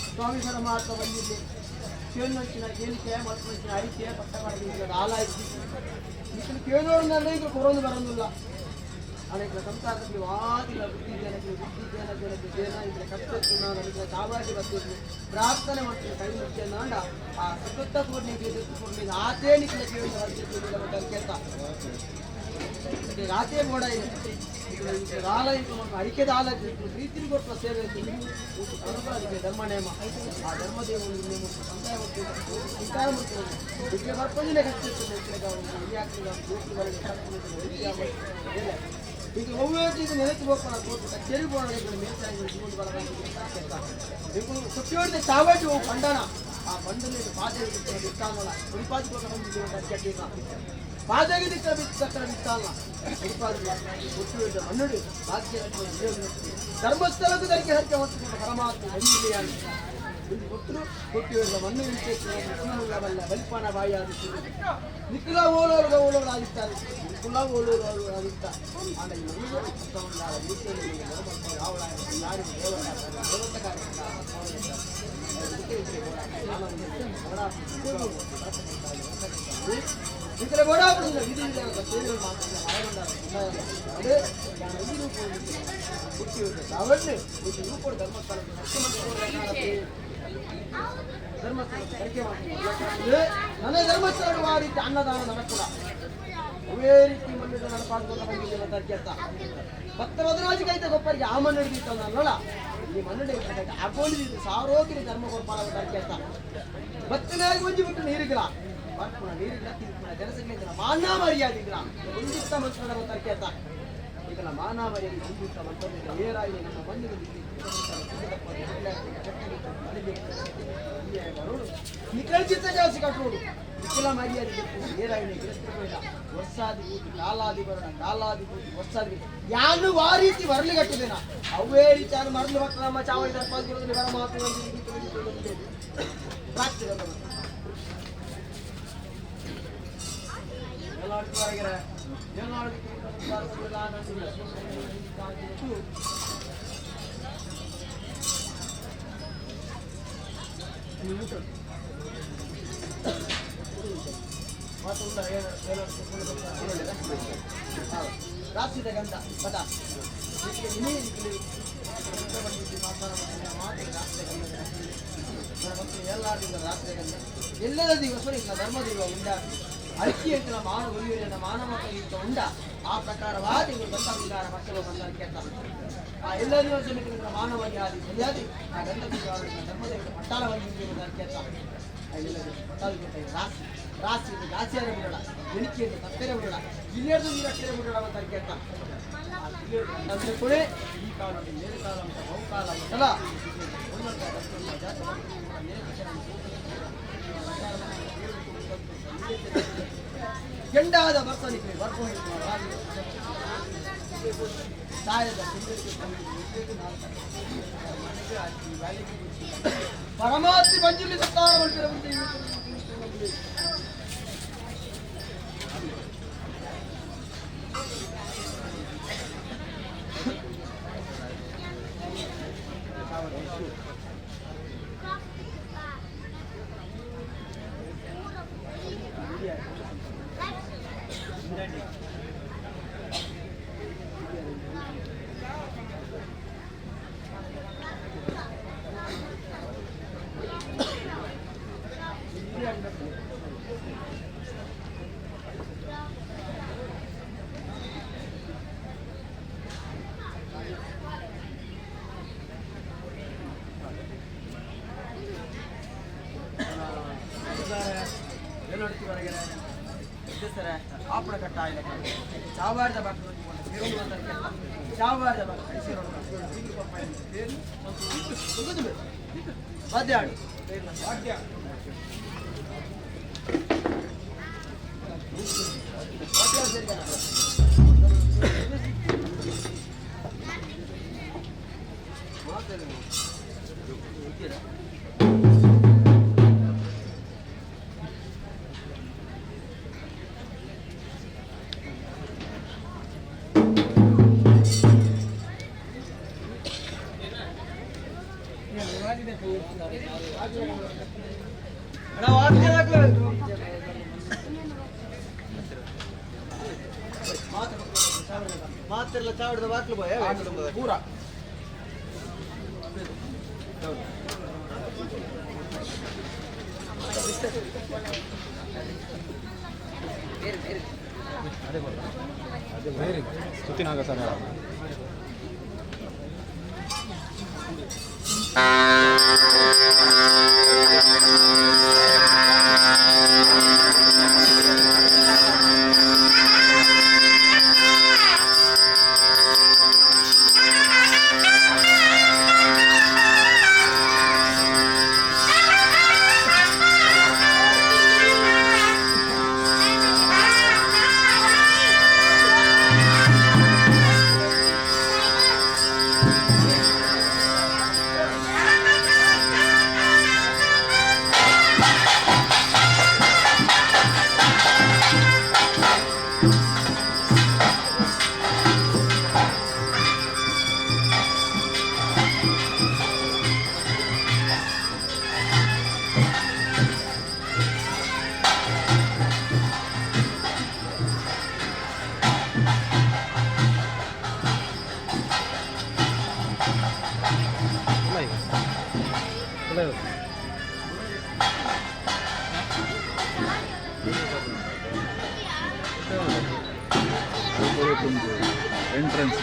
ಸ್ವಾಮಿ ಪರಮಾತ್ಮ ಬಂದಿದ್ದೆ ಕೇಳಿನಂಚಿನ ಕೇಳಿಕೆ ಮಲ್ಪುರಂಚಿನ ಅರಿಕೆ ಪಟ್ಟ ಮಾಡಿದ ಆಲಾಯಿಸಿ ಇಷ್ಟು ಕೇಳೋಡನ್ನೆಲ್ಲ ಈಗ ಕೊರೋದು ಬರೋದಿಲ್ಲ ಅನೇಕ ಸಂಸಾರದಲ್ಲಿ ವಾದಿಲ್ಲ ಬುದ್ಧಿ ಜನಕ್ಕೆ ಬುದ್ಧಿ ಜನ ಜನಕ್ಕೆ ಜನ ಇದ್ರೆ ಕಷ್ಟತ್ತು ನಾನು ತಾವಾಗಿ ಬರ್ತಿದ್ವಿ ಪ್ರಾರ್ಥನೆ ಮಾಡ್ತೀನಿ ಕೈ ಮುಖ್ಯ ಆ ಸುತ್ತ ಪೂರ್ಣಿ ಪೂರ್ಣಿ ಆತೇ ನಿಖಿಲ ಕೇಳಿದ ಕೇಳ್ತಾ ಆತೇ ಬೋಡ ಇದೆ ಅಡಿಕೆದ ಆಲ ಪ್ರೀತಿನ ಕೊಟ್ಟ ಸೇವೆ ಅದಕ್ಕೆ ಧರ್ಮ ನೇಮ ಆ ಧರ್ಮದೇವರು ಸಂತಾಯ ಸಂತಾಯ ಇದಕ್ಕೆ ಬರ್ಪಂದಿನ ಕಷ್ಟ ಈಗ ಒವ್ವೇದು ನೆನೆತು ಹೋಗ್ತಾರ ಕಚೇರಿ ಬೋಣ ಮೇಲ್ಸಾಗಿ ಚಾವಟಿ ಹೋಗಿ ಪಂಡನ ಆ ಪಂಡನ ಪಾದ ಬಿತ್ತಾನಲ್ಲ ಉಳಿಪಾದಿ ಪಾದಗೆ ದಿಕ್ಕ ಬಿತ್ತಕ್ಕರ ಬಿತ್ತಾನ ಉಳಿಪಾದಿ ಹುಟ್ಟು ಮಣ್ಣುಡಿ ಭಾಗ್ಯ ಧರ್ಮಸ್ಥಳಕ್ಕೂ ಧರಿಕೆ ಹರಿಕೆ ಹೊತ್ತುಕೊಂಡು ಪರಮಾತ್ಮ ಬಂದಿದೆಯಾ. ಒಂದು ಕೊಟ್ಟಿರುವ ಮಣ್ಣು ಬಲ್ಲ ಬಲಿಪಾನ ಬಾಯಿ ಆದಿತ್ತು ನಿಖಿಲ ಓಲೋರ್ಗ ಓಲೋರ್ ಆದಿತ್ತಾರೆ ನಿಖಿಲ ಓಲೋರ್ ಆದಿತ್ತ ಆಂಡ ಈ ಮಣ್ಣಿಗೆ ನಿಖಿಲ ಬೋಡಾಪುಡಿಲ್ಲ ವಿಧಿ ವಿಧಾನದ ಸೇವೆಗಳು ಮಾತ್ರ ಧರ್ಮಸ್ಥಳ ಧರ್ಮಸ್ಥಳ ನನ್ನ ಧರ್ಮಸ್ಥಳ ಆ ರೀತಿ ಅನ್ನದಾನ ನಡಕೂಡ ಅವೇ ರೀತಿ ಮಣ್ಣಿನ ನಡಪಾಡ್ಕೊಂಡ ಬಂದಿದ್ದೇನೆ ಅಂತ ಅರ್ಥ ಭಕ್ತ ಮದರಾಜಿಗೈತೆ ಗೊಪ್ಪರಿಗೆ ಆ ಮಣ್ಣು ಹಿಡಿದಿತ್ತು ಅನ್ನಲ್ಲ ಈ ಮಣ್ಣು ಆಗೋಳಿದ್ದು ಸಾರೋಗಿರಿ ಧರ್ಮ ಗೊಪ್ಪಾಲ ಅಂತ ಅರ್ಥ ಭಕ್ತನಾಗಿ ಒಂಜಿ ಬಿಟ್ಟು ನೀರಿಗಿಲ್ಲ ಬರ್ಪುಣ ನೀರಿಲ್ಲ ತಿನ್ಪುಣ ಜನಸಂಖ್ಯೆ ಮಾನ ಮರ್ಯಾದಿಲ್ಲ ಒಂದಿತ್ತ ಮನುಷ್ಯನ ಅಂತ ಅರ್ಥ ಈಗ ಮಾನ ಮರ್ಯಾದೆ ಒಂದಿತ್ತ ಮನುಷ್ಯನ ಏರಾಗಿ ನಮ್ಮ ಮಣ್ಣಿನ ನಿಖಲ್ಚಿತ ಜಾಸ್ತಿ ಕಟ್ಟೋಡು ನಿಖಿಲ ಮರ್ಯಾದೆ ಏರಾಗಿ ವರ್ಷಾದಿ ಊಟಿ ಕಾಲಾದಿ ಬರೋಣ ಕಾಲಾದಿ ಊಟಿ ವರ್ಷಾದಿ ಯಾನು ಆ ರೀತಿ ಬರಲಿಗಟ್ಟಿದ್ದೇನ ಅವೇ ರೀತಿ ಯಾನು ಮರಳು ಮಕ್ಕಳ ನಮ್ಮ ಚಾವಡಿ ದರ್ಪಾದಿರೋದ್ರಲ್ಲಿ ಬರ ಮಾತು ರಾಷ್ಟ್ರೀಯ ಗಂಧ ಪದ ಎಲ್ಲದ ದಿವಸ ಧರ್ಮದೈವ ಉಂಡ ಅಕ್ಕಿ ಅಂತ ಮಾನವ ಉಳಿಯುವ ಮಾನವ ಉಂಡ ಆ ಪ್ರಕಾರವಾದ ಇವರು ಗಂಧ ವಿಕಾರ ಮಕ್ಕಳು ಬಂದ ಕೇಳ್ತ ಆ ಎಲ್ಲ ದಿವಸ ಮಾನವ ಆದಿ ಸರಿಯಾದಿ ಆ ಗಂಧ ಧರ್ಮದೈವ ಪಟ್ಟಾಳವಾಗಿ ಕೇಳ್ತ ರಾಸಿ ರಾಸಿ ರಾಸಿಯಾರ ಬಿಡೋಣ ಎಣಿಕೆಯನ್ನು ತಪ್ಪೇರೆ ಬಿಡೋಣ ಇಲ್ಲೇರ್ದು ನೀರಟ್ಟರೆ ಬಿಡೋಣ ಅಂತ ಕೇಳ್ತ ಕೂಡ ಈ ಕಾಲ ಮೇಲು ಕಾಲ ಅಂತ ಬಹುಕಾಲ ಅಂತಲ್ಲ ಕೆಂಡಾದ ವರ್ಷನಿಗೆ ಪರಮಾತ್ಮ ಮಂಜುಲಿ ಸತ್ತಾರ ಆಪಣ ಕಟ್ಟ ಚಾವಾರದ ಚಾವಾರದ ವಾದ್ಯಾಡು ವಾದ್ಯ ಮಾತೆಲ್ಲ ಚಾವಡಿದ ಬಾಕ್ಲು ಬಾಯ ಪೂರ ಸುತ್ತಿನಾಗ sir. Thank you. Entrance entrance.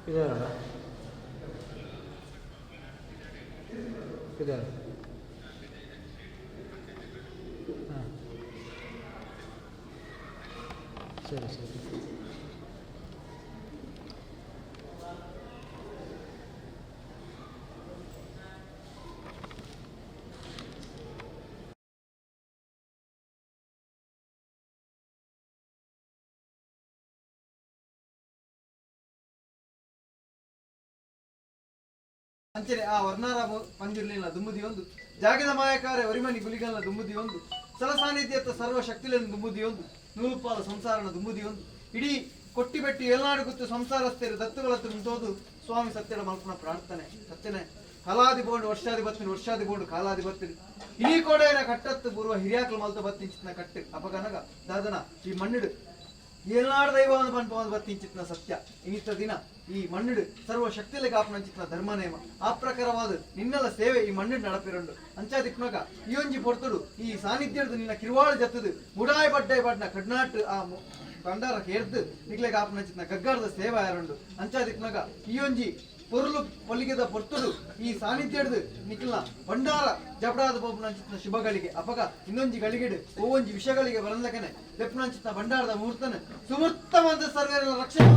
ಇದಾರಲ್ಲ ಇದಾರೆ. ಹಾಂ, ಸರಿ ಸರಿ. ಅಂಚನೆ ಆ ವರ್ಣಾರಾಮ ಪಂಜುರ್ಲಿನ ದುಂಬುದಿ ಒಂದು ಜಾಗದ ಮಾಯಕಾರೆ ಒರಿಮನಿ ಗುಲಿಗಲ್ನ ದುಂಬುದಿ ಒಂದು ಸಲ ಸಾನ್ನಿಧ್ಯತ್ತ ಸರ್ವ ಶಕ್ತಿలను ದುಂಬುದಿ ಒಂದು ನೂಲುಪಾಲ ಸಂಸಾರನ ದುಂಬುದಿ ಒಂದು ಇಡೀ ಕೊಟ್ಟಿ ಬೆಟ್ಟಿ ಏಲ್ನಾಡು ಗುತ್ತು ಸಂಸಾರಸ್ಥರು ದತ್ತುಗಳತ್ತು ಮುಂತೋದು ಸ್ವಾಮಿ ಸತ್ಯಡ ಮಲ್ಪನ ಪ್ರಾರ್ಥನೆ. ಸತ್ಯನೆ ಕಾಲಾದಿ ಬೋಂಡು ವರ್ಷಾದಿ ಬತ್ತಿನ, ವರ್ಷಾದಿ ಬೋಂಡು ಕಾಲಾದಿ ಬತ್ತಿನ, ಇಡೀ ಕೋಡೆಯನ ಕಟ್ಟತ್ತು ಬರುವ ಹಿರಿಯಾಕ್ಲು ಮಲ್ತ ಬತ್ತಿಂಚಿನ ಕಟ್ಟು ಅಪಗನಗ ದಾದನ ಈ ಮಣ್ಣಿಡು ಏಲ್ನಾಡು ದೈವವನ್ನು ಪನ್ಪವನ್ ಬತ್ತಿಂಚಿತ್ನ ಸತ್ಯ. ಇನ್ನಿತ್ತ ದಿನ ಈ ಮಣ್ಣಿಡು ಸರ್ವ ಶಕ್ತಿಲೆ ಕಾಪುನಂಚಿತ್ನ ಧರ್ಮ ನೇಮ ಆ ಪ್ರಕಾರವಾದ ನಿನ್ನೆಲ್ಲ ಸೇವೆ ಈ ಮಣ್ಣಿಡು ನಡಪಿರಂಡು. ಅಂಚಾದಿಪ್ನಗ ಈ ಒಂಜಿ ಪೊರ್ತುಡು ಈ ಸಾನ್ನಿಧ್ಯದ ನಿನ್ನ ಕಿರುವಾಳು ಜತ್ತದು ಮುಡಾಯ್ ಬಡ್ಡಾಯ್ ಬಡ್ನ ಕಡ್ನಾಟ್ ಆ ಭಂಡಾರ ಕೇರ್ದು ನಿಗ್ಲೆ ಕಾಪುನಂಚಿತ್ನ ಗಗ್ಗಾರದ ಸೇವೆ ಆರಂಡು. ಅಂಚಾದಿಪ್ನಗ ಈ ಒಂಜಿ ಪೊರುಲು ಪೊಲಿಗೆದ ಪೊರ್ತುಡು ಈ ಸಾನ್ನಿಧ್ಯದ ನಿಕ್ಲ ಭಂಡಾರ ಜಬಡಾದ ಬೋಪುನಂಚಿತ್ನ ಶುಭಗಳಿಗೆ ಅಪಗ ಇನ್ನೊಂಜಿ ಗಳಿಗೆಡು ಓವೊಂಜಿ ವಿಷಗಳಿಗೆ ಬರಂದಕನೆ ದೆಪ್ಪುನಂಚಿತ್ನ ಭಂಡಾರದ ಮುಹೂರ್ತನೆ ಸುಮೂರ್ತವಾದ ಸರ್ವೇರ ರಕ್ಷಣೆ.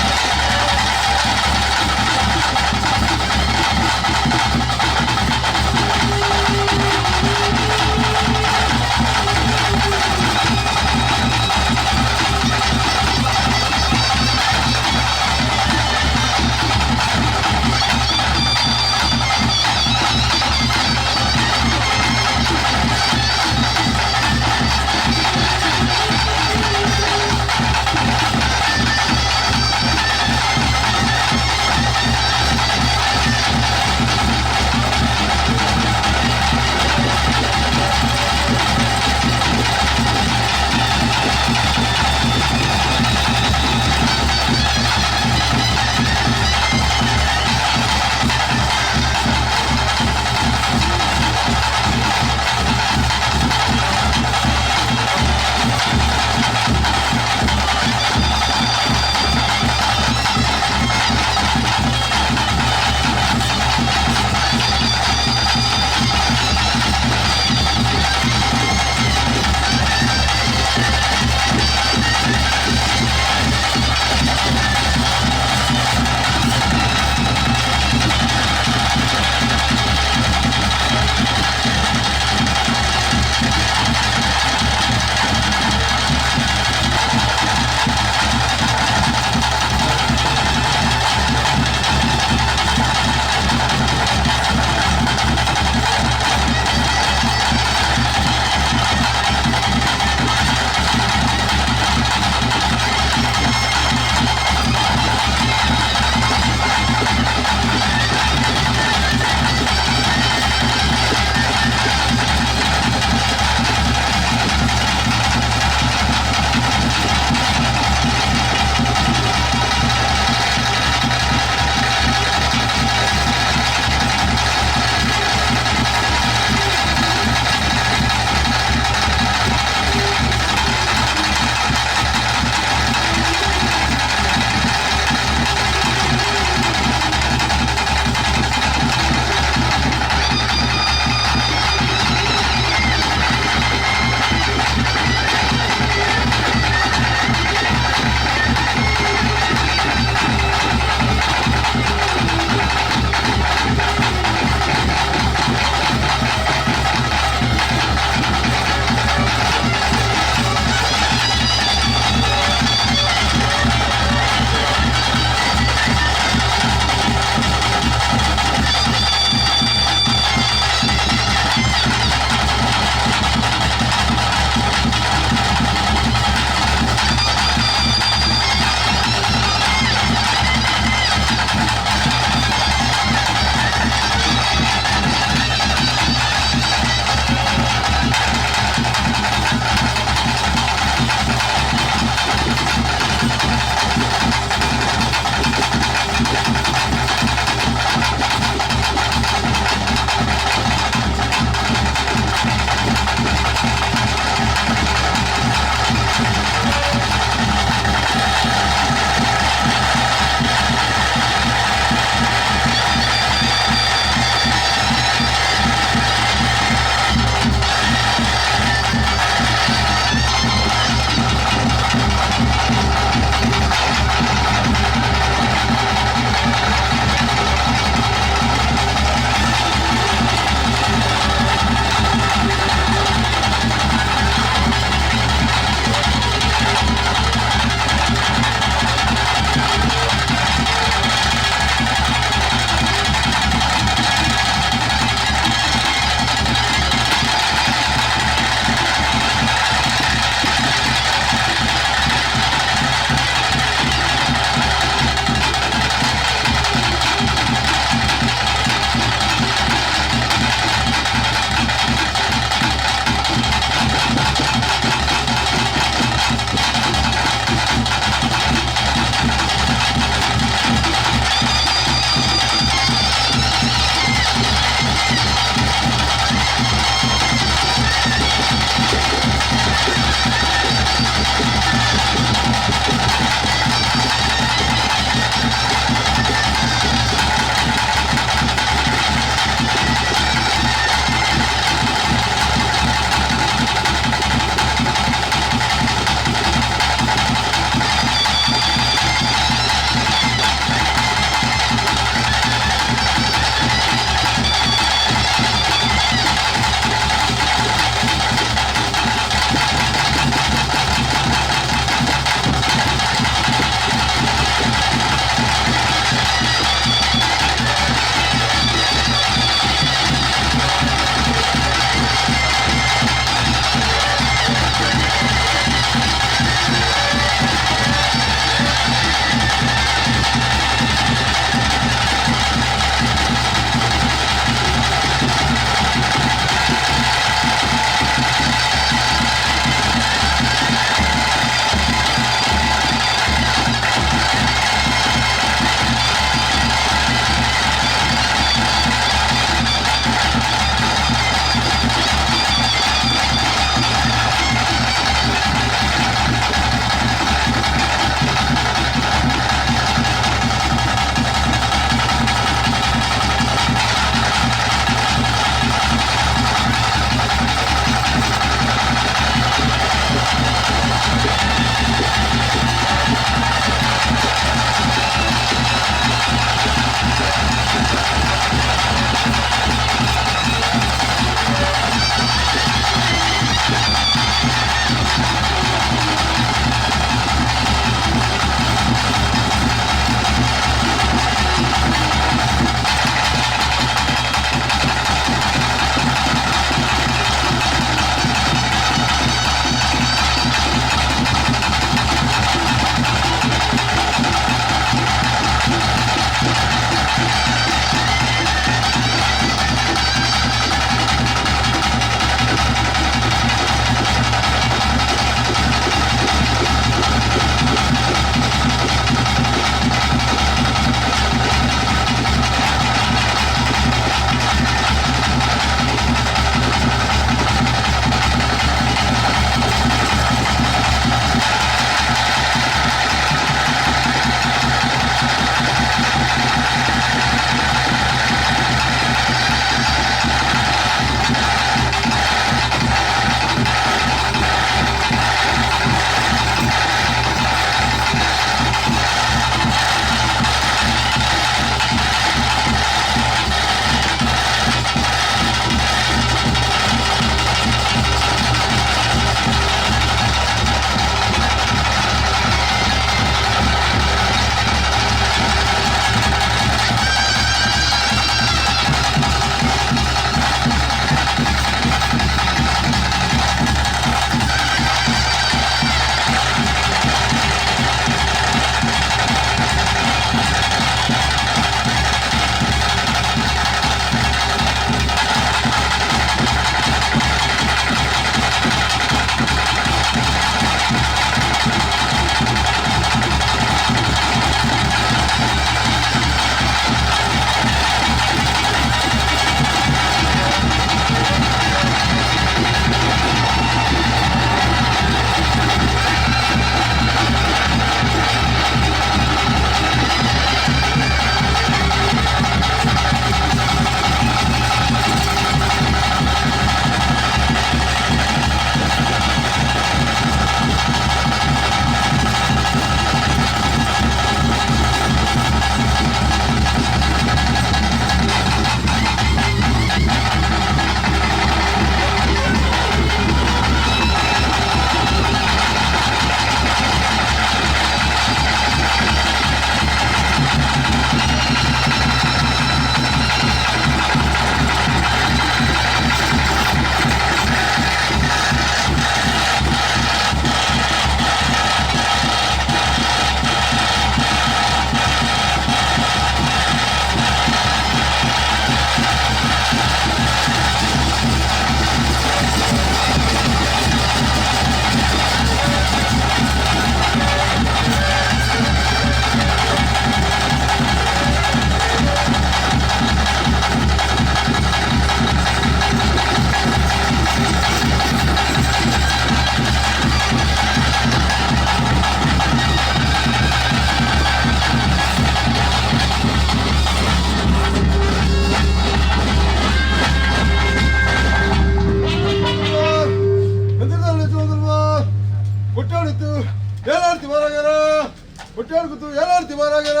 ಬರಗರ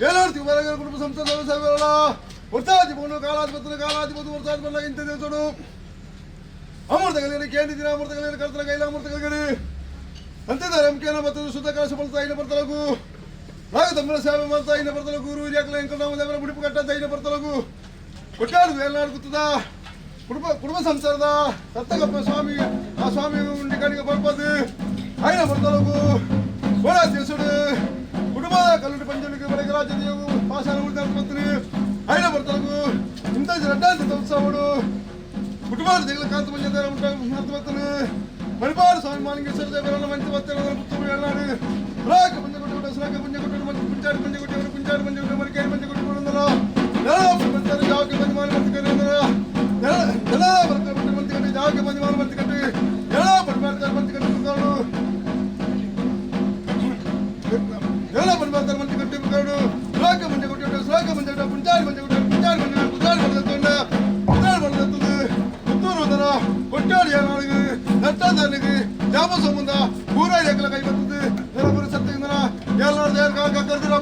ಏನಾಡ್ತೀವಿ ಬರಗರ ಕುಟುಂಬ ಸಂಸ್ಥೆ ಸೇವೆಗಳ ವರ್ಷಾದಿ ಬೋನು ಕಾಲಾಧಿಪತಿ ಕಾಲಾಧಿಪತಿ ವರ್ಷಾದಿ ಬಂದಾಗ ಇಂಥ ದೇವಸೋಡು ಅಮೃತ ಕಲಿಯಲಿ ಕೇಳಿದ್ದೀರ ಅಮೃತ ಕಲಿಯಲಿ ಕರ್ತನ ಕೈಲ ಅಮೃತ ಕಲಿಗಡಿ ಅಂತಿದ್ದಾರೆ ಎಂಕೆನ ಬತ್ತದು ಶುದ್ಧ ಕಲಶ ಬಲ್ತಾ ಇನ್ನ ಬರ್ತಲಗು ನಾಗ ತಮ್ಮನ ಸೇವೆ ಮಾಡ್ತಾ ಇನ್ನ ಬರ್ತಲಗು ಗುರು ಹಿರಿಯಾಕಲ ಎಂಕನಾಮ ದೇವರ ಮುಡಿಪು ಕಟ್ಟ ಇನ್ನ ಬರ್ತಲಗು ಕೊಟ್ಟಾಡು ಏನಾಡು ಗುತ್ತದ ಕುಟುಂಬ ಕುಟುಂಬ ಸಂಸಾರದ ಸತ್ತಗಪ್ಪ ಸ್ವಾಮಿ ಆ ಸ್ವಾಮಿ ಉಂಡಿ ಕಣಿಗೆ ಬರ್ಪದು అయిన భర్తలకు కూడా చేసుడు కుటుంబ కల్లుడి పంజుడికి బడగరాజదేవు పాశాల ఊరి అయిన భర్తలకు ఇంత రెడ్డాంతి ఉత్సవుడు కుటుంబాలు దిగుల కాంత మంచి మణిపాడు స్వామి మాలింగేశ్వర దేవరన్న మంచి భక్తులు పుత్తూరు వెళ్ళాడు రాక పుంజగుట్టు శ్రాక పుంజగుట్టు మంచి పుంచాడు పుంజగుట్టు పుంచాడు పుంజగుట్టు మరికేడు పుంజగుట్టు వందల నెల జాకి మంది మాని మంచి నెల నెల మంచి కట్టి జాకి మంది మాని మంచి కట్టి నెల పడిపాడు మంచి కట్టి నెల పడిపాడు మంచి కట్టి శ్లోక మంచి కొట్టు శ్లోక మంచి పుంచాడు మంచి కొట్టు పుంచాడు మంచి పుంచాడు మంచి పుంచాడు మంచి పుత్తూరు వందల కొట్టాడు నాలుగు నట్టాదానికి జాప సొమ్ముందా ఊరాయి ఎక్కల కై బతుంది నిలబడి సత్తుందన ఏళ్ళనాడు తయారు కాక కరుదురా.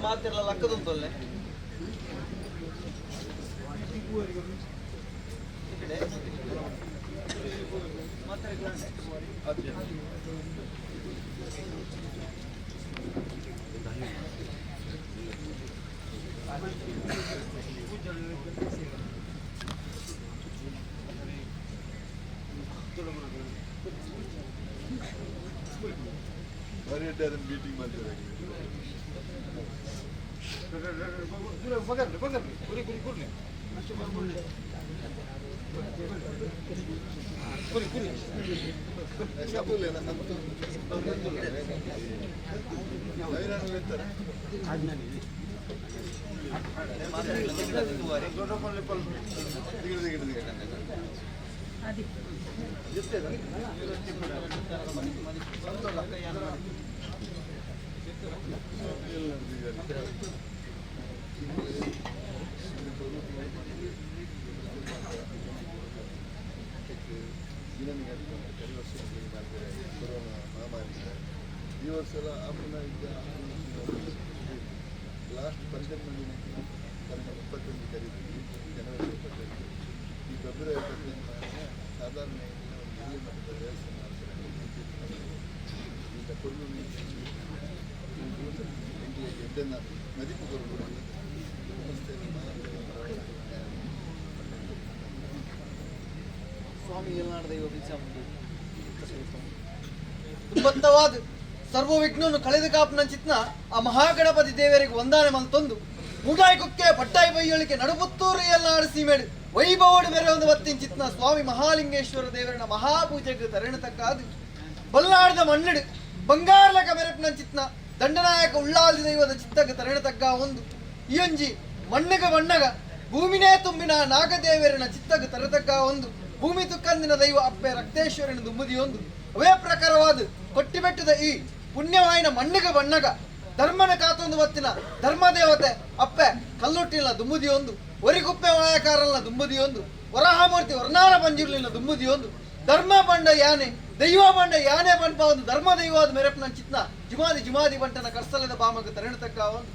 ಮಾತಿರಲ್ಲ ಲಕ್ಕದುಂತೊಲ್ಲೆ ಮೀಟಿಂಗ್ ಮಾಡ್ತಾರೆ. ಈ ವರ್ಷ ಎಲ್ಲ ಆಪುನ ಲಾಸ್ಟ್ 12 ದಿನಕ್ಕೆ 21 ಕರೀತೀವಿ, ಜನವರಿ 21. ಈ ಫೆಬ್ರವರಿ 15 ಸಾಧಾರಣ ಒಂದು ಹಿರಿಯ ಮಟ್ಟದ ದೇವಸ್ಥಾನ ಈಗ ಕೊಡಗು ಎಡ್ಡನ್ನ ಮದಿಪು ಕೊರಗು ಸ್ವಾಮಿ ಏಲ್ನಾಡ ದೈವ ಬಿಲ್ಸಾಮುಂಡಿ ತುಂಬತ್ತವಾದ ಸರ್ವ ವಿಘ್ನವನ್ನು ಕಳೆದ ಕಾಪನ ಚಿತ್ನ ಆ ಮಹಾಗಣಪತಿ ದೇವರಿಗೆ ವಂದನೆ ಮಲ್ತೊಂದು ಮೂಡಾಯಿ ಕುಕ್ಕೆ ಪಟ್ಟಾಯಿ ಬೈಯೊಳಿಕೆ ನಡುಪುತ್ತೂರು ಏಲ್ನಾಡು ಸೀಮೆಡು ವೈಭವಡು ಮೇರೆ ಒಂದು ಬತ್ತಿನ ಚಿತ್ನ ಸ್ವಾಮಿ ಮಹಾಲಿಂಗೇಶ್ವರ ದೇವರನ ಮಹಾಪೂಜೆಗೆ ತರಣ ತಕ್ಕಾದು ಬಲ್ನಾಡದ ಮಣ್ಣಿಡು ಬಂಗಾರಲಕ ಮೆರಪಿನ ಚಿತ್ನ ದಂಡನಾಯಕ ಉಳ್ಳಾಲಿ ದೈವದ ಚಿತ್ತಕ್ಕೆ ತರಣ ತಗ್ಗ ಒಂದು ಇಯೊಂಜಿ ಮಣ್ಣಗ ಮಣ್ಣಗ ಭೂಮಿನೇ ತುಂಬಿನ ನಾಗದೇವರನ ಚಿತ್ತಗ ತರತಕ್ಕ ಒಂದು ಭೂಮಿ ತುಕ್ಕಂದಿನ ದೈವ ಅಪ್ಪೆ ರಕ್ತೇಶ್ವರನ ದುಂಬುದಿಯೊಂದು ಅವೇ ಪ್ರಕಾರವಾದ ಕೊಟ್ಟಿಬೆಟ್ಟದ ಈ ಪುಣ್ಯವಾಯಿನ ಮಣ್ಣಿಗ ಬಣ್ಣಗ ಧರ್ಮನ ಕಾತೊಂದು ಬತ್ತಿನ ಧರ್ಮದೇವತೆ ಅಪ್ಪೆ ಕಲ್ಲುಟ್ಟಿನ ದುಂಬುದಿಯೊಂದು ಒರಿಗುಪ್ಪೆ ಮಾಯಕಾರನ ದುಂಬುದಿಯೊಂದು ವರಹಾಮೂರ್ತಿ ವರ್ಣಾರ ಪಂಜುರ್ಲಿನ ದುಂಬುದಿಯೊಂದು ಧರ್ಮ ಬಂಡ ಯಾನೆ ದೈವ ಬಂಡ ಯಾನೆ ಪನ್ಪ ಒಂದು ಧರ್ಮ ದೈವಾದ ಮೆರಪ್ನ ಚಿತ್ನ ಜುಮಾದಿ ಜುಮಾದಿ ಬಂಟನ ಕರ್ಸಲದ ಬಾಮಗ ತರಣ ತಕ್ಕ ಒಂದು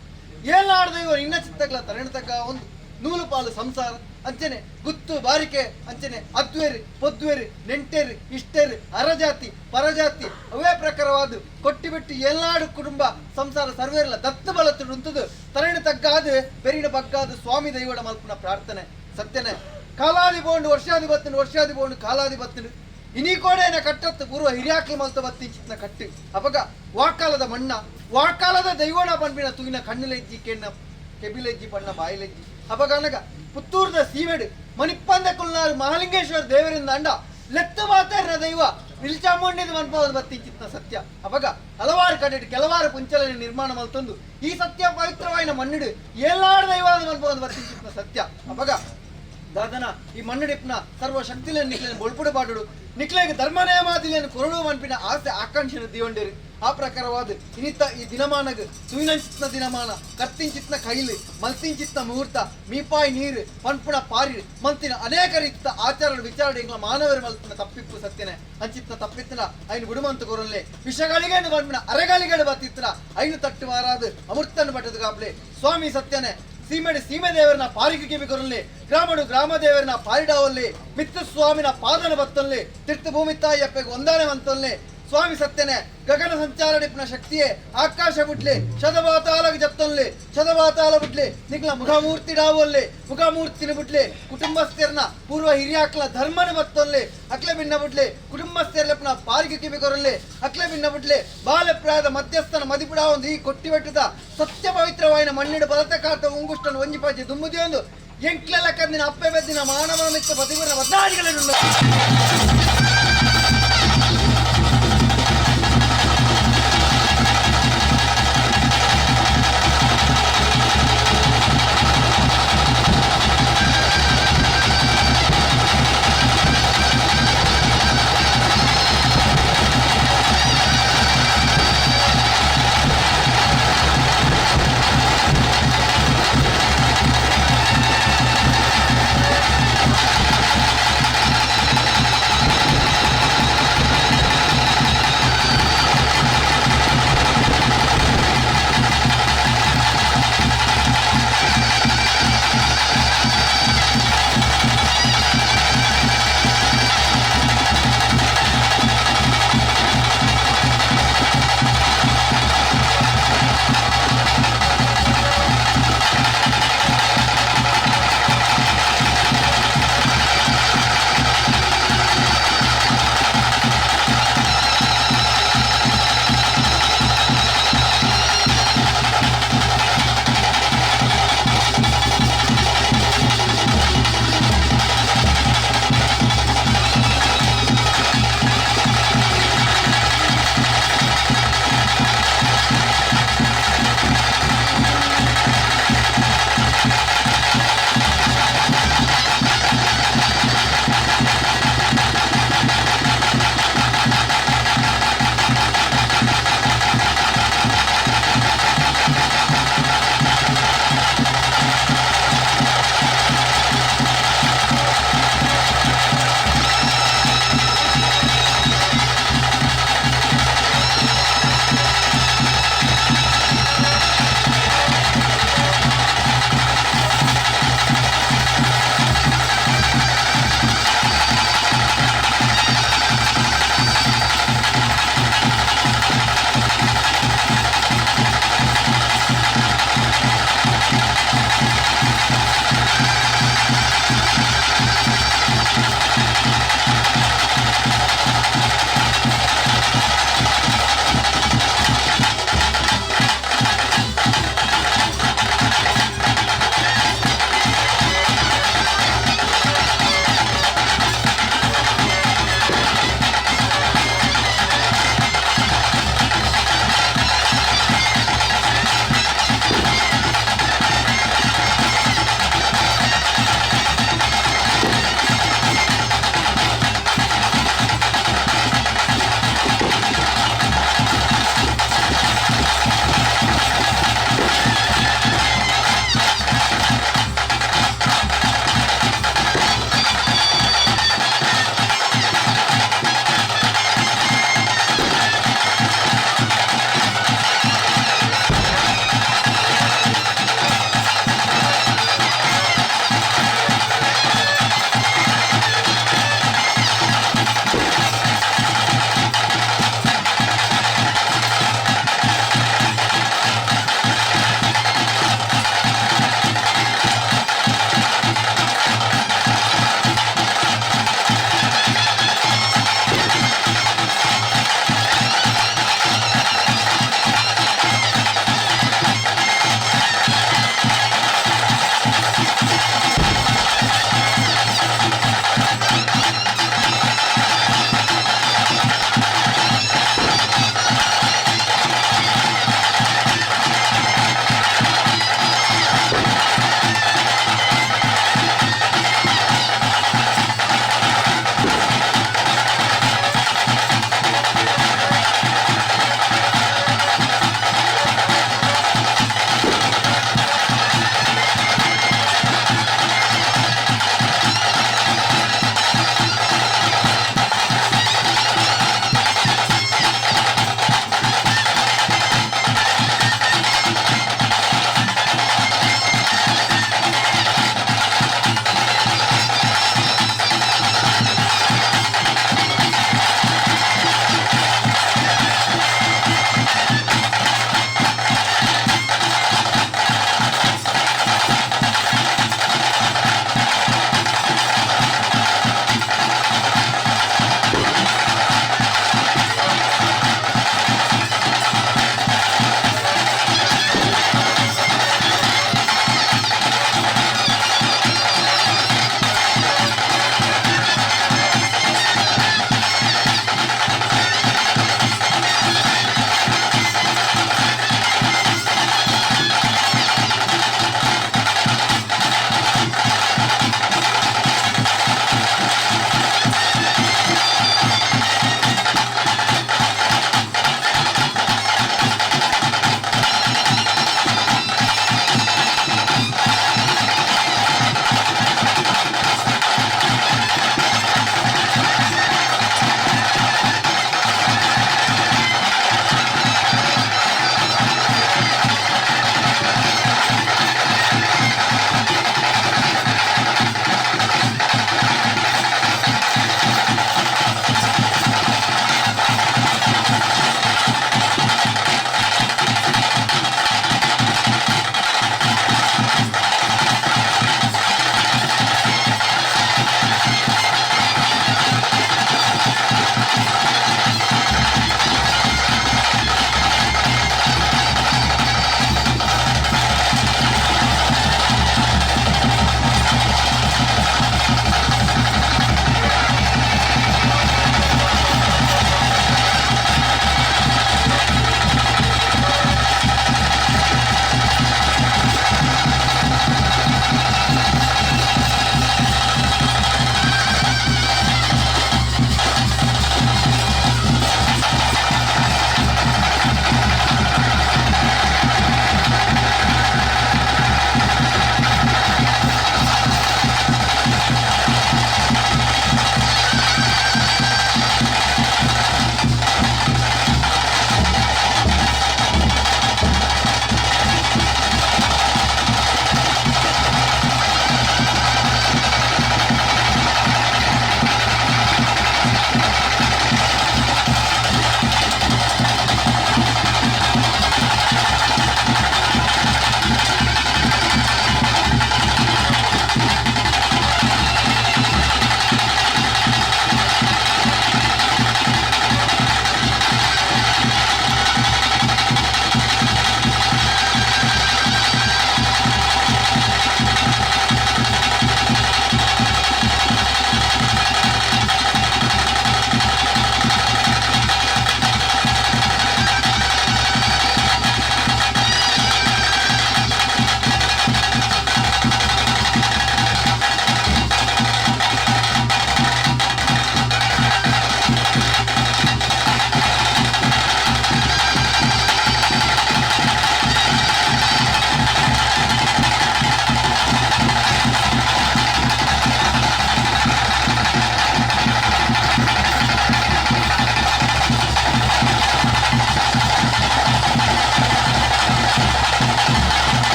ಏನಾಡ ದೈವ ನಿನ್ನ ಚಿತ್ತಗಳ ತರಣ ತಕ್ಕ ಒಂದು ನೂಲು ಪಾಲು ಸಂಸಾರ ಅಂಚನೆ ಗುತ್ತು ಬಾರಿಕೆ ಅಂಚನೆ ಅದ್ವೇರಿ ಪೊದ್ವೇರಿ ನೆಂಟೇರಿ ಇಷ್ಟೇರಿ ಅರಜಾತಿ ಪರಜಾತಿ ಅವೇ ಪ್ರಕಾರವಾದ ಕೊಟ್ಟಿಬಿಟ್ಟು ಎಲ್ಲಾಡು ಕುಟುಂಬ ಸಂಸಾರ ಸರ್ವೇರಲ್ಲ ದತ್ತು ಬಲ ತುಡುಂತದು ತರಣ ತಗ್ಗಾದು ಬೆರಿನ ಬಗ್ಗಾದು ಸ್ವಾಮಿ ದೈವಡ ಮಲ್ಪನ ಪ್ರಾರ್ಥನೆ ಸತ್ಯನೆ. ಕಾಲಾದಿ ಬೋಂಡು ವರ್ಷಾದಿ ಬತ್ತನು, ವರ್ಷಾದಿ ಬೋಂಡು ಕಾಲಾದಿ ಬತ್ತನು. ಇನಿ ಕೋಡೆನ ಕಟ್ಟತ್ತು ಪೂರ್ವ ಹಿರಿಯಾಕ್ಲಿ ಮಲ್ತ ಬತ್ತಿ ಚಿತ್ನ ಕಟ್ಟು ಅಪಗ ವಾಕಾಲದ ಮಣ್ಣ ವಾಕಾಲದ ದೈವಣ ಪನ್ಪಿನ ತೂಗಿನ ಕಣ್ಣುಲೆಜ್ಜಿ ಕೆಣ್ಣ ಕೆಬಿಲೆಜ್ಜಿ ಪಣ್ಣ ಬಾಯಿಲೆಜ್ಜಿ. ಅಪಗ ಅನಗ ಪುತ್ತೂರ್ದ ಸೀಮೆಡು ಮಣಿಪ್ಪಂದ ಕುಲ್ನಾರು ಮಹಾಲಿಂಗೇಶ್ವರ ದೇವರಿಂದ ಅಂಡ ಲೆತ್ತ ಮಾತಾರಿನ ದೈವ ನಿಲ್ಚಾಮುಂಡಿದ ಮನ್ಪವದ ಬತ್ತಿ ಚಿತ್ನ ಸತ್ಯ. ಅಪಗ ಹಲವಾರು ಕಡೆ ಕೆಲವಾರು ಪುಂಚಲನೆ ನಿರ್ಮಾಣ ಮಲ್ತೊಂದು ಈ ಸತ್ಯ ಪವಿತ್ರವಾಯಿನ ಮಣ್ಣಿಡು ಏಲಾಡು ದೈವಾದ ಮನ್ಪವದ ಬತ್ತಿ ಚಿತ್ನ ಸತ್ಯ. ಅಪಗ ದಾದನ ಈ ಮಣ್ಣುಡಿಪ್ನ ಸರ್ವ ಶಕ್ತಿలను ನಿಕ್ಲೆನ್ ಬೊಳ್ಪುಡು ಪಾಡುಡು ನಿಕ್ಲೆಗ್ ಧರ್ಮ ನೇಮಾದಿಲೆನ್ ಕೊರಡು ಮನ್ಪಿನ ಆಸೆ ಆಕಾಂಕ್ಷೆನ ದಿಯೊಂಡೇರು. ಆ ಪ್ರಕಾರವಾದ ಇನಿತ ಈ ದಿನಮಾನಗ್ ತೂಯಿನಂಚಿತ್ನ ದಿನಮಾನ ಕರ್ತಿಂಚಿತ್ನ ಕೈಲು ಮಲ್ತಿಂಚಿತ್ನ ಮುಹೂರ್ತ ಮೀಪಾಯಿ ನೀರು ಪನ್ಪುಣ ಪಾರಿ ಮಂತಿನ ಅನೇಕ ರೀತಿಯ ಆಚಾರ ವಿಚಾರ ಎಂಗ್ಲ ಮಾನವರು ಮಲ್ತಿನ ತಪ್ಪಿಪ್ಪು ಸತ್ಯನೆ ಅಂಚಿತ್ನ ತಪ್ಪಿತ್ತನ ಐನು ಗುಡುಮಂತು ಕೊರಲ್ಲೆ ವಿಷಗಳಿಗೆ ಪನ್ಪಿನ ಅರೆಗಾಲಿಗಳು ಬತ್ತಿತ್ತನ ಐನು ತಟ್ಟು ಮಾರಾದು ಅಮೃತನ ಪಟ್ಟದ ಕಾಪ್ಲೆ ಸ್ವಾಮಿ ಸತ್ಯನೆ. ಸೀಮೆಡು ಸೀಮೆ ದೇವರನ ಪಾರಿಗೆ ಕಿವಿ ಕೊರಲಿ, ಗ್ರಾಮಡು ಗ್ರಾಮ ದೇವರನ ಪಾರಿಡಾವಲ್ಲಿ, ಮಿತ್ತು ಸ್ವಾಮಿನ ಪಾದನ ಬತ್ತಲ್ಲಿ, ತೀರ್ಥ ಭೂಮಿ ತಾಯಿ ಅಪ್ಪೆಗೆ ಒಂದಾನೆ ಮಂತಲ್ಲಿ ಸ್ವಾಮಿ ಸತ್ಯನೆ. ಗಗನ ಸಂಚಾರ ಡಿಪ್ನ ಶಕ್ತಿಯೇ ಆಕಾಶ ಬುಡ್ಲಿ ಶತವಾತಾಲ ಜತ್ತಲ್ಲಿ ಶತವಾತಾಲ ಬುಡ್ಲಿ ನಿಗ್ಲ ಮುಖಮೂರ್ತಿ ಡಾವಲ್ಲಿ ಮುಖಮೂರ್ತಿನ ಬುಡ್ಲಿ ಕುಟುಂಬಸ್ಥರನ ಪೂರ್ವ ಹಿರಿಯಾಕ್ಲ ಧರ್ಮನ ಬತ್ತಲ್ಲಿ ಅಕ್ಲೆ ಭಿನ್ನ ಬುಡ್ಲಿ ಕುಟುಂಬಸ್ಥರಪ್ಪನ ಪಾರಿಗೆ ಕಿವಿ ಕೊರಲಿ ಅಕ್ಲೆ ಭಿನ್ನ ಬುಡ್ಲಿ ಬಾಲಪ್ರಾಯದ ಮಧ್ಯಸ್ಥನ ಮದಿಪುಡ ಒಂದು ಈ ಕೊಟ್ಟಿ ಬೆಟ್ಟದ ಸತ್ಯ ಪವಿತ್ರವಾಯಿನ ಮಣ್ಣಿಡು ಬಲತ ಕಾಟ ಉಂಗುಷ್ಟನ್ನು ಒಂಜಿ ಪಾಜಿ ದುಮ್ಮುದಿಯೊಂದು ಎಂಕ್ಲೆಲ್ಲ ಕಂದಿನ ಅಪ್ಪೆ ಬೆದ್ದಿನ ಮಾನವನ ಮಿತ್ತ ಬದಿಗುರ ಬದ್ದಾಡಿಗಳನ್ನು.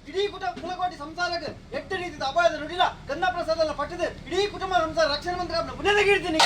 ಇಡೀ ಕುಟುಂಬ ಕುಲಕೋಟಿ ಸಂಸಾರಕ್ಕೆ ಎಟ್ಟು ರೀತಿಯ ಅಪಾಯದ ನುಡಿಲ ಗಂಧ ಪ್ರಸಾದ ಪಟ್ಟದು ಇಡೀ ಕುಟುಂಬ ಸಂಸಾರ ರಕ್ಷಣೆ ಮಂತ್ರ ಪುಣ್ಯದ ಕೀರ್ತೀನಿ.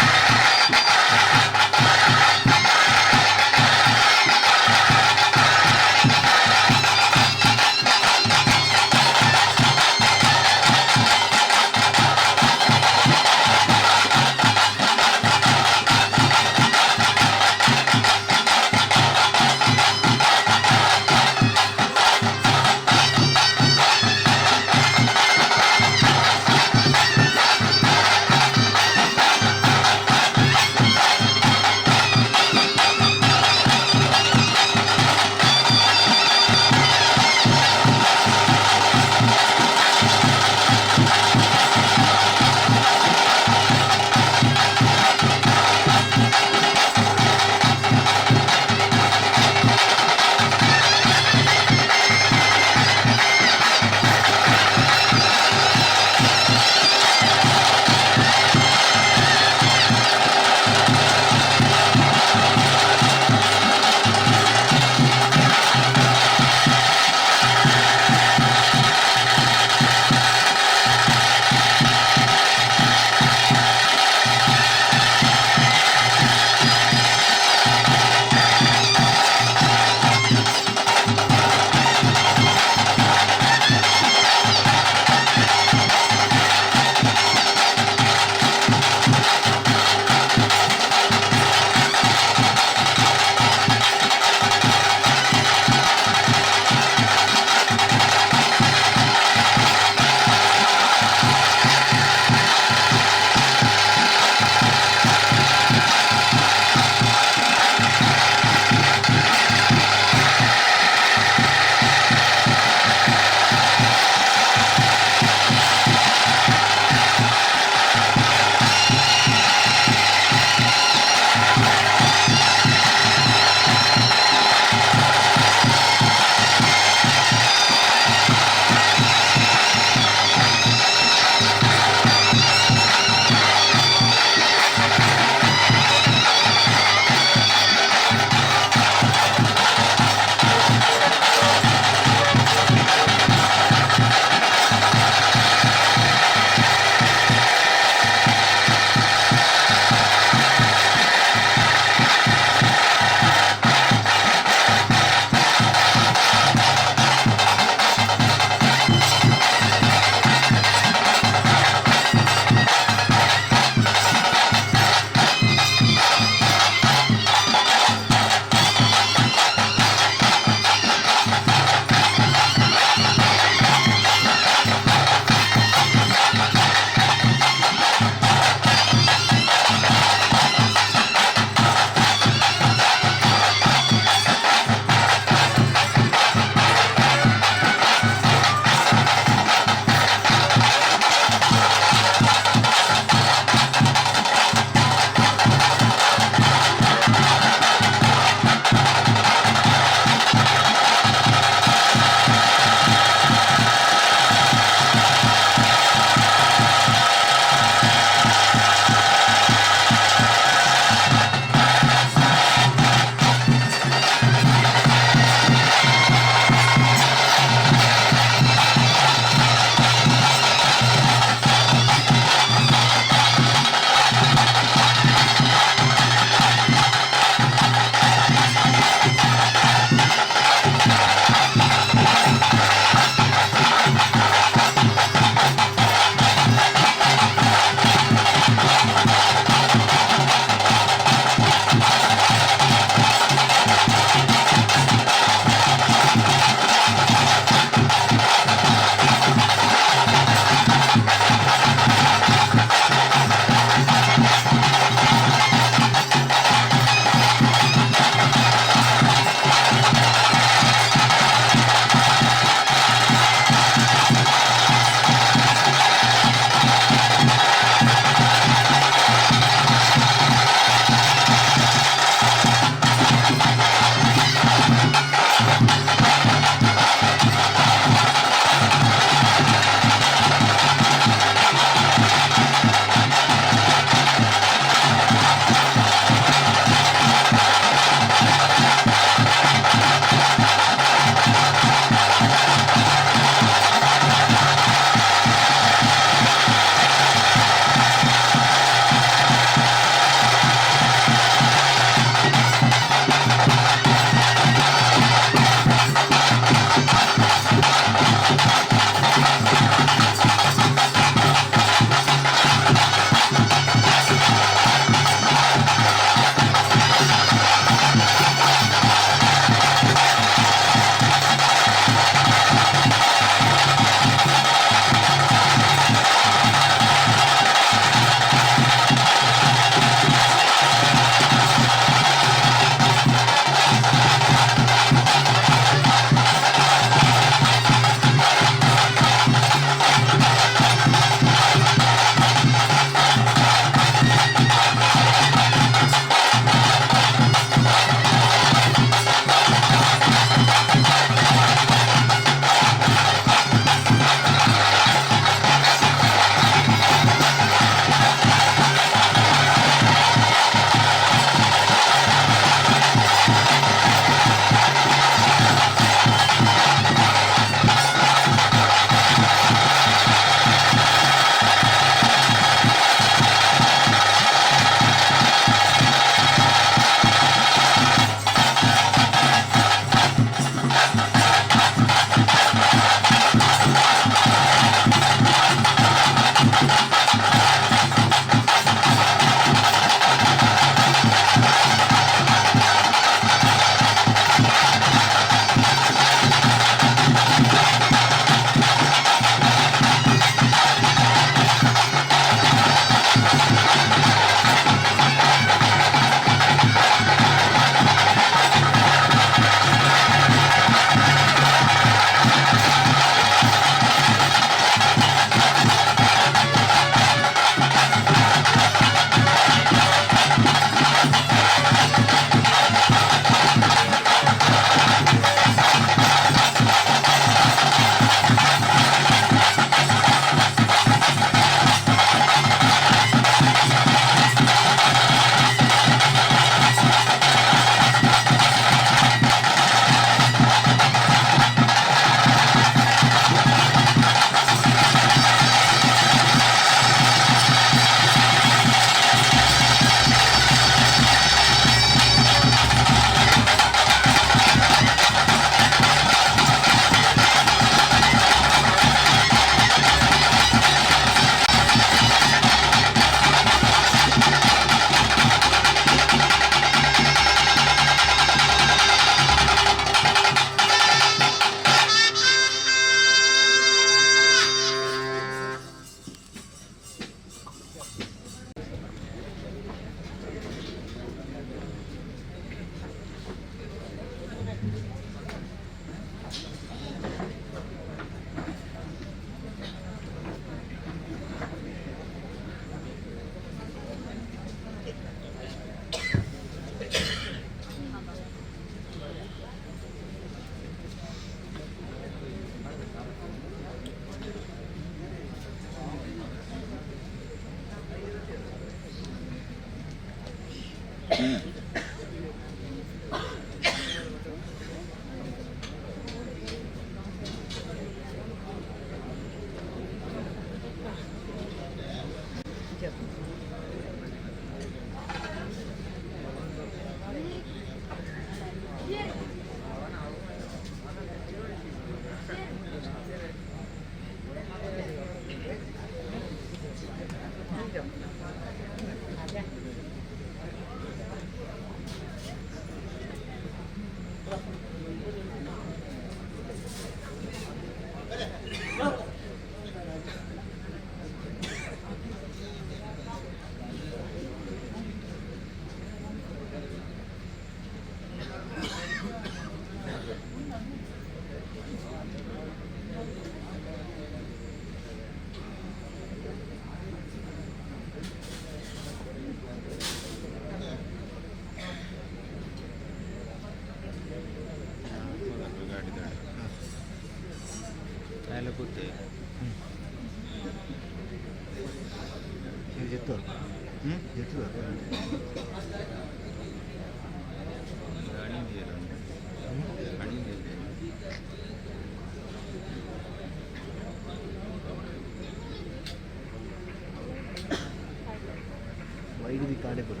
ವೈದ್ಯ ಕಾಡೆಪುರ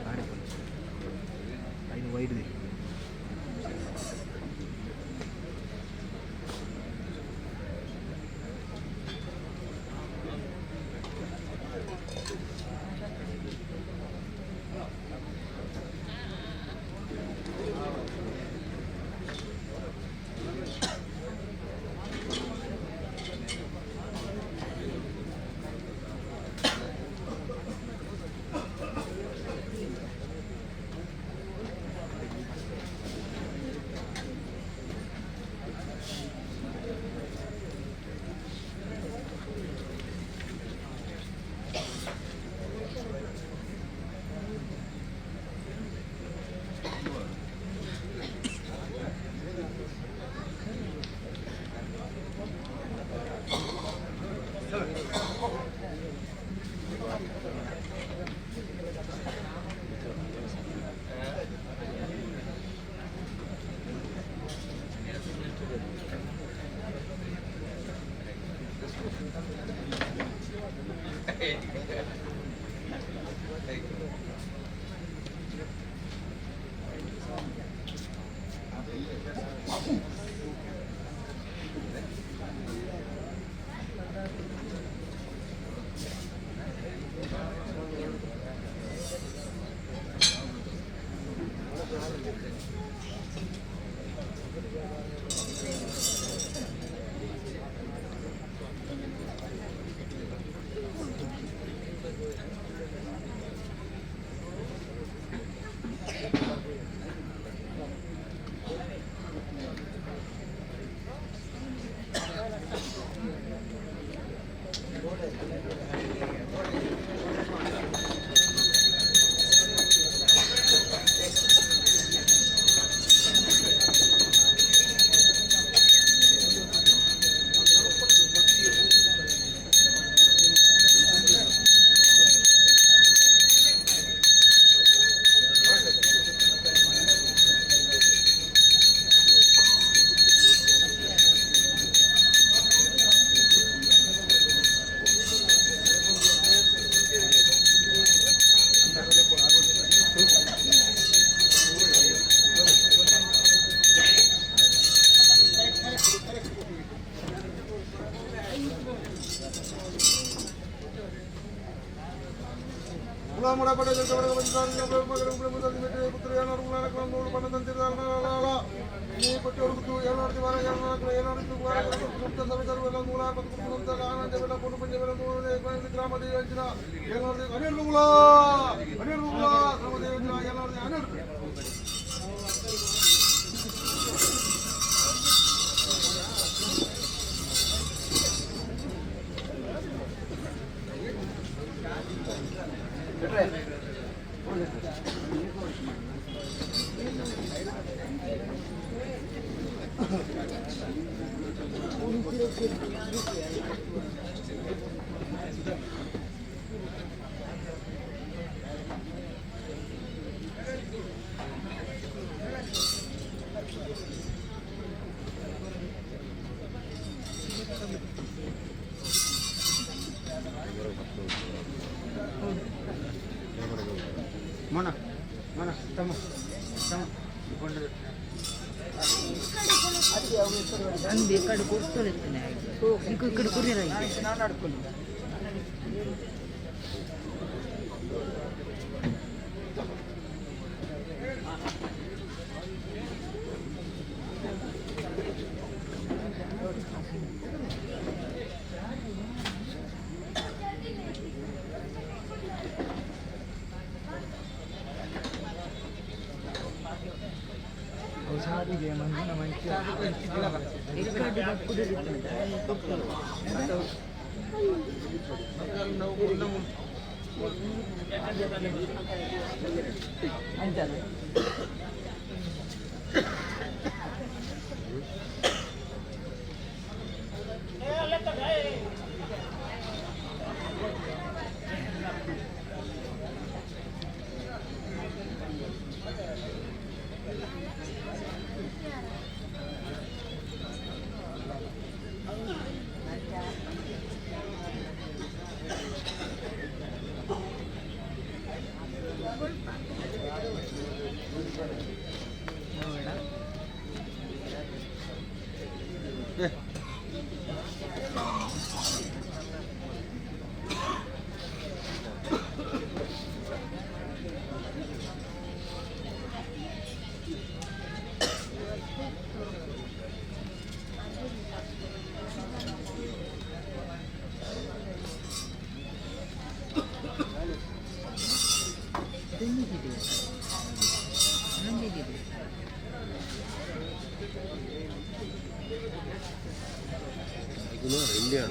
ಕಾಡೆಪುರ ಐದು ವೈಡ್. ಮೊಣ ಮೊಣ ತಮ್ಮ ತಮ್ಮ ಕೊಂಡು. ಅಂದು ಈ ಕಡೆ ಕೊಡ್ತಾರೆ, ಈ ಕಡೆ ಕೊರಿಯರ್ ಆಗಿದೆ. ನಾನು ಆಡ್ಕೊಳ್ಳಿ. ಈ ಕಡೆ ಕೊರಿಯರ್. ಅಂತಾನೆ. ಇಂಡಿಯಾ.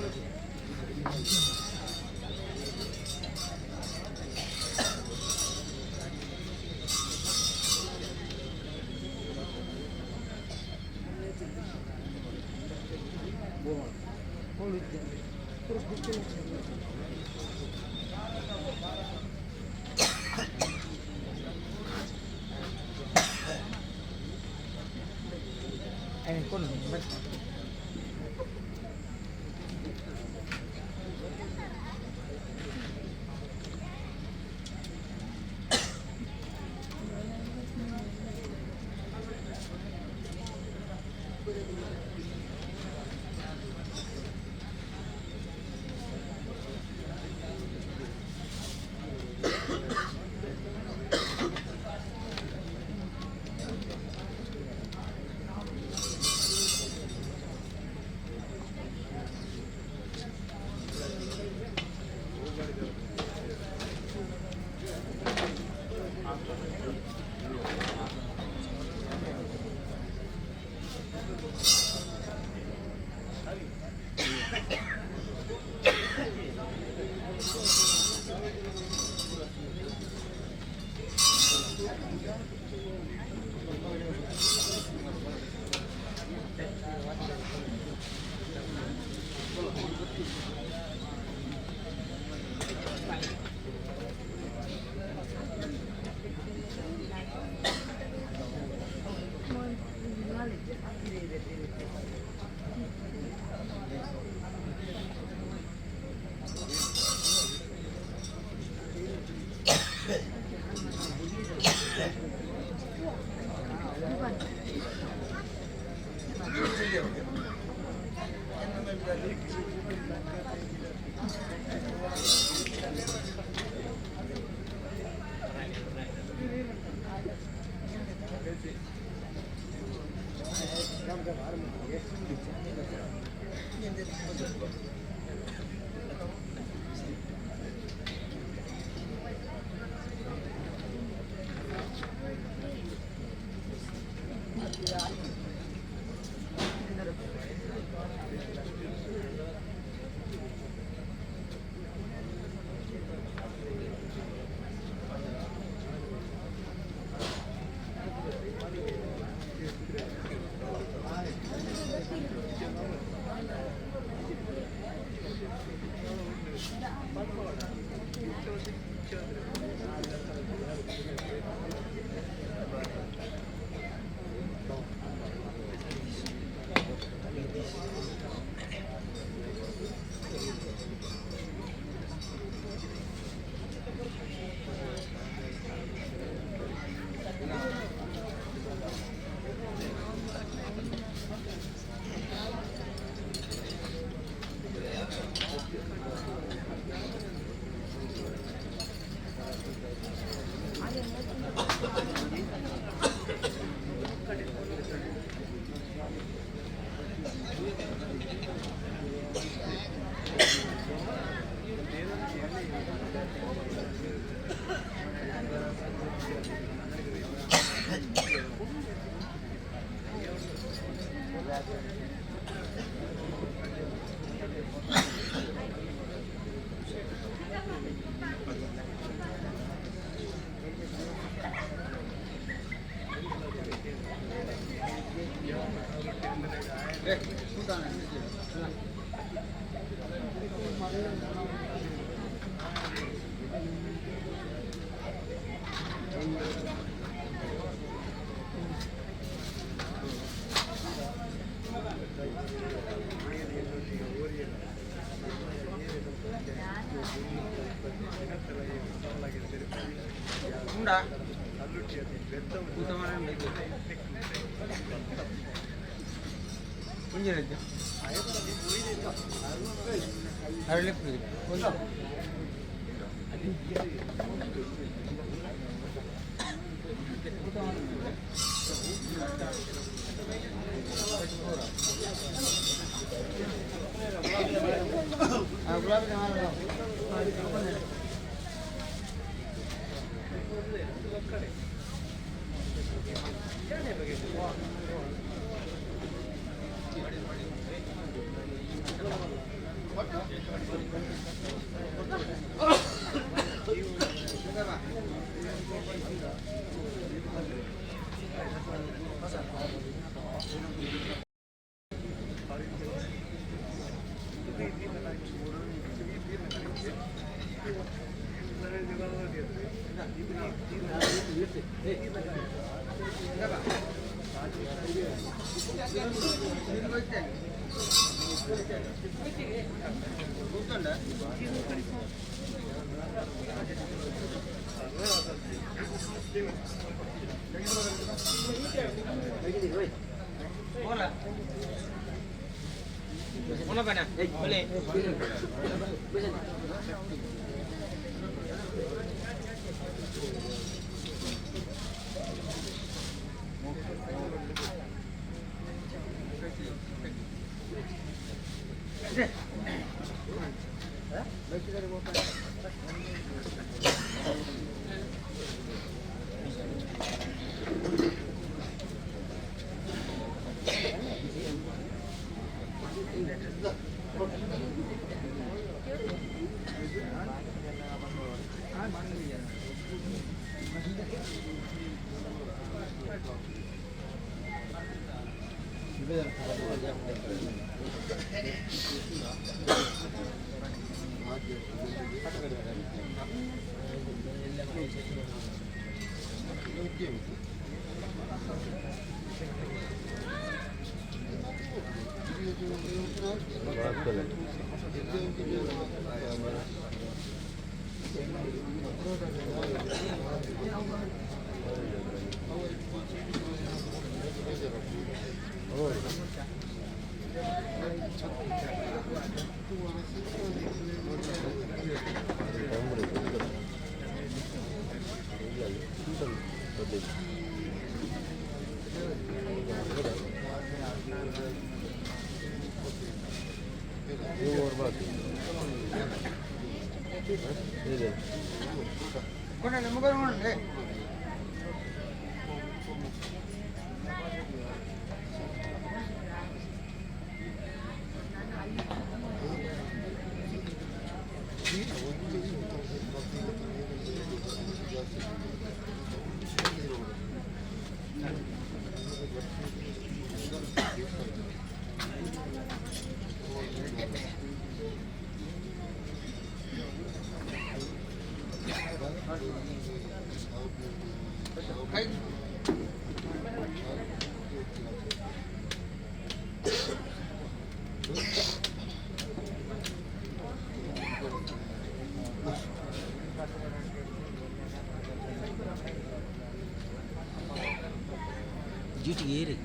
ಜ್ಯೂಟಿಗೆ ಏರಿ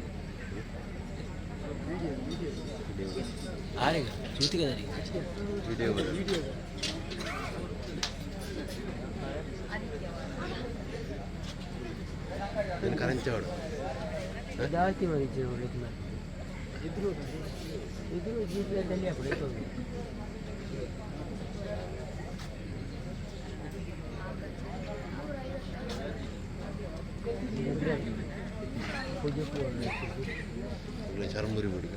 ಆರೆಗ ಜ್ಯೂಟಿಗೆ ಅದರಿ. ವಿಡಿಯೋ. నేను కరెంచేవాడు. ಜಾಸ್ತಿ ಮಾಡಿ ಎದುರು ಎದುರು ಜ್ಯೂಟಿ ಅప్పుడు. ಚರ್ಮುರಿ ಬಿಡಿ.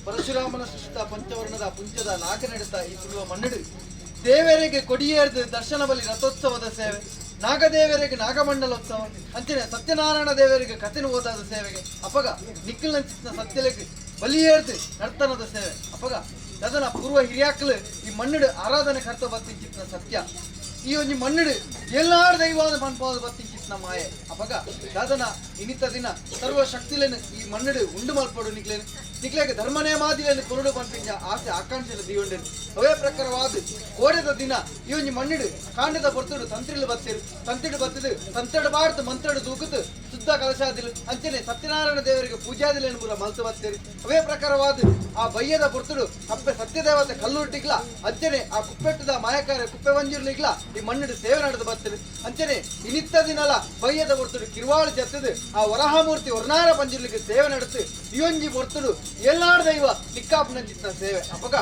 ಪರಶುರಾಮನ ಸೃಷ್ಟ ಪಂಚವರ್ಣದ ಪುಂಜದ ನಾಗನೆಡೆತ ಈ ತುಳುವ ಮಣ್ಣಡು ದೇವರಿಗೆ ಕೊಡಿಯೇರ್ದು ದರ್ಶನ ಬಲಿ ರಥೋತ್ಸವದ ಸೇವೆ, ನಾಗದೇವರಿಗೆ ನಾಗಮಂಡಲೋತ್ಸವ, ಅಂಚನೆ ಸತ್ಯನಾರಾಯಣ ದೇವರಿಗೆ ಕಥೆನ ಓದಾದ ಸೇವೆಗೆ ಅಪಗ ನಿಕ್ಕಲ್ನಂಚಿನ ಸತ್ಯಲೆಗೆ ಬಲಿಯೇರ್ದು ನರ್ತನದ ಸೇವೆ ಅಪಗ ಅದನ ಪೂರ್ವ ಹಿರಿಯಾಕ್ಲು ಈ ಮಣ್ಣಡು ಆರಾಧನೆ ಕರ್ತ ಬತ್ತಿಂಚಿತ್ನ ಸತ್ಯ ಈ ಒಂಜಿ ಮಣ್ಣಡು ಎಲ್ಲಾರು ದೈವಾದ ಮನ್ಪಾದ ಬತ್ತಿಂಚಿತ್ನ ಮಾಯೆ ಅಪಗ ದಾದನ ಇನಿತ ದಿನ ಸರ್ವ ಶಕ್ತಿಲೇನು ಈ ಮಣ್ಣಡು ಉಂಡು ಮಲ್ಪಡು ನಿಕ್ಲೇನು ನಿಕ್ಲೇಗೆ ಧರ್ಮನೇ ಮಾದಿಲೇನು ಕೊರಡು ಪನ್ಪಿಂಜ ಆಸೆ ಆಕಾಂಕ್ಷೆನ ದಿಯೊಂಡೆನು ಅವೇ ಪ್ರಕಾರವಾದ ಕೋಡೆದ ದಿನ ಈ ಒಂಜಿ ಮಣ್ಣಡು ಕಾಂಡದ ಪೊರ್ತುಡು ತಂತ್ರಿಲು ಬತ್ತಿರು ತಂತಿಡು ಬತ್ತಿದು ತಂತಡು ಬಾರ್ದು ಮಂತ್ರಡು ತೂಕುದು ಶುದ್ಧ ಕಲಶಾದಿಲು ಅಂಚನೆ ಸತ್ಯನಾರಾಯಣ ದೇವರಿಗೆ ಪೂಜಾದಿಲೇನು ಪೂರ ಮಲ್ತು ಬತ್ತಿರು ಅವೇ ಪ್ರಕಾರವಾದ ಆ ಬಯ್ಯದ ಪೊರ್ತುಡು ಅಪ್ಪೆ ಸತ್ಯದೇವತೆ ಕಲ್ಲುರ್ಟಿಗ್ಲ ಅಂಚನೆ ಆ ಕುಪ್ಪೆಟ್ಟದ ಮಾಯಕಾರ ಕುಪ್ಪೆ ಮಂಜುರ್ಲಿಗ್ಲ ಈ ಮಣ್ಣಡು ಸೇವೆ ನಡೆದು ಬತ್ತಿರು ಅಂಚನೆ ಇನಿತ್ತ ದಿನಲ ಬಯ್ಯದ ಪೊರ್ತುಡು ಕಿರುವಾಳು ಜತ್ತದು ಆ ವರಹಮೂರ್ತಿ ವರ್ಣಾರ ಪಂಜುರ್ಲಿಗೆ ಸೇವೆ ನಡೆದು ಈ ಒಂಜಿ ಪೊರ್ತುಡು ಎಲ್ಲಾಡು ದೈವ ನಿಕ್ಕಾಪನಂಚಿತ್ನ ಸೇವೆ ಅಪಗ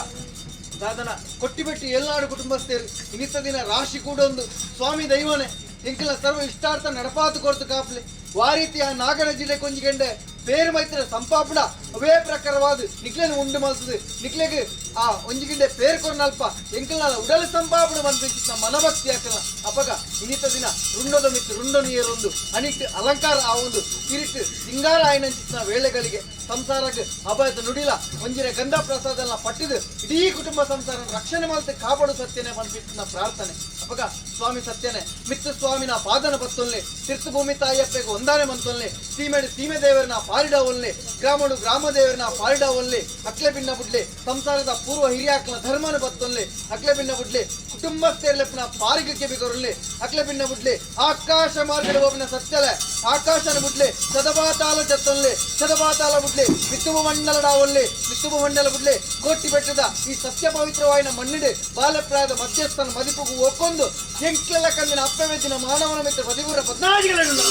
ದಾದನ ಕೊಟ್ಟಿಬೆಟ್ಟಿ ಎಲ್ಲಾಡು ಕುಟುಂಬಸ್ಥರು ಇನಿತ್ತ ದಿನ ರಾಶಿ ಕೂಡೊಂದು ಸ್ವಾಮಿ ದೈವನೇ ಎಂಕಲ ಸರ್ವ ಇಷ್ಟಾರ್ಥ ನಡಪಾತು ಕೊರ್ತು ಕಾಪ್ಲೆ ವಾರೀತಿ ಆ ನಾಗನ ಜಿಲ್ಲೆ ಕೊಂಜಿಗೆಂಡೆ ಪೇರು ಮೈತ್ರ ಸಂಪಾಪುಡ ಅವೇ ಪ್ರಕಾರವಾದ ನಿಕ್ಲೆನ್ ಉಂಡು ಮಲ್ತದು ನಿಕ್ಲೆಗ್ ಆ ಒಂಜಿಗಿಂಡೆ ಪೇರು ಕೊರ್ನಲ್ಪ ಎಂಕಲ್ನ ಉಡಲ್ ಸಂಪಾಪುಡ ಮನ್ಪಿಂಚಿತ್ನ ಮನಭಕ್ತಿ ಆಕಲ್ನ ಅಪಗ ಇನಿತ ದಿನ ರುಂಡದ ಮಿತ್ತು ರುಂಡ ನೀರೊಂದು ಅನಿಟ್ ಅಲಂಕಾರ ಆ ಒಂದು ಕಿರಿಟ್ ಸಿಂಗಾರ ಆಯ್ನಂಚಿತ್ನ ವೇಳೆಗಳಿಗೆ ಸಂಸಾರಕ್ಕೆ ಅಭಯದ ನುಡಿಲ ಒಂಜಿನ ಗಂಧ ಪ್ರಸಾದ ಪಟ್ಟಿದು ಇಡೀ ಕುಟುಂಬ ಸಂಸಾರ ರಕ್ಷಣೆ ಮಲ್ತು ಕಾಪಾಡು ಸತ್ಯನೇ ಮನ್ಪಿಂಚಿತ್ನ ಪ್ರಾರ್ಥನೆ ಅಪಗ ಸ್ವಾಮಿ ಸತ್ಯನೇ ಮಿತ್ತು ಸ್ವಾಮಿನ ಪಾದನ ಬತ್ತೊಲ್ಲೆ ತೀರ್ಥಭೂಮಿ ತಾಯಿಯಪ್ಪೆಗೆ ಒಂದಾನೆ ಮಂತೊಲ್ಲೆ ಸೀಮೆಡು ಸೀಮೆ ದೇವರನ್ನ ಪಾರಿಡ ಒಲ್ಲೆ ಗ್ರಾಮಡು ಗ್ರಾಮ ದೇವರನ್ನ ಪಾರಿಡ ಒಲ್ಲೆ ಅಕ್ಲೆ ಭಿನ್ನ ಬುಡ್ಲೆ ಸಂಸಾರದ ಪೂರ್ವ ಹಿರಿಯಾಕ್ಲ ಧರ್ಮನ ಬತ್ತೊಲ್ಲೆ ಅಕ್ಲೆ ಭಿನ್ನ ಬುಡ್ಲೆ ಕುಟುಂಬಸ್ಥೆರ್ಲೆಪ್ಪನ ಪಾರಿಗಕ್ಕೆ ಬಿಗೊರಲ್ಲೆ ಅಕ್ಲೆ ಭಿನ್ನ ಬುಡ್ಲೆ ಆಕಾಶ ಮಾರ್ಗಡ ಒಬ್ಬನ ಸತ್ಯಲೆ ಆಕಾಶನ ಬುಡ್ಲೆ ಸದಬಾತಾಲ ಜತ್ತೊಲ್ಲೆ ಸದಬಾತಾಲ ಬುಡ್ಲೆ ಮಿತ್ತುಬು ಮಂಡಲಡ ಒಲ್ಲೆ ಮಿತ್ತುಬು ಮಂಡಲ ಬುಡ್ಲೆ ಕೋಟಿ ಬೆಟ್ಟದ ಈ ಸತ್ಯ ಪವಿತ್ರವಾಯಿನ ಮಣ್ಣಿಡೆ ಬಾಲಪ್ರಾಯದ ಮಧ್ಯಸ್ಥನ ಮದಿಪುಗು ಒಕ್ಕೊಂದು ಎಂಕ್ಲೆಲ್ಲ ಕಂದಿನ ಅಪ್ಪವೆದ್ದಿನ ಮಾನವನ ಮಿತ್ರ ಪದಿಪುರ ಪದ್ನಾಜಿಗಳನ್ನು.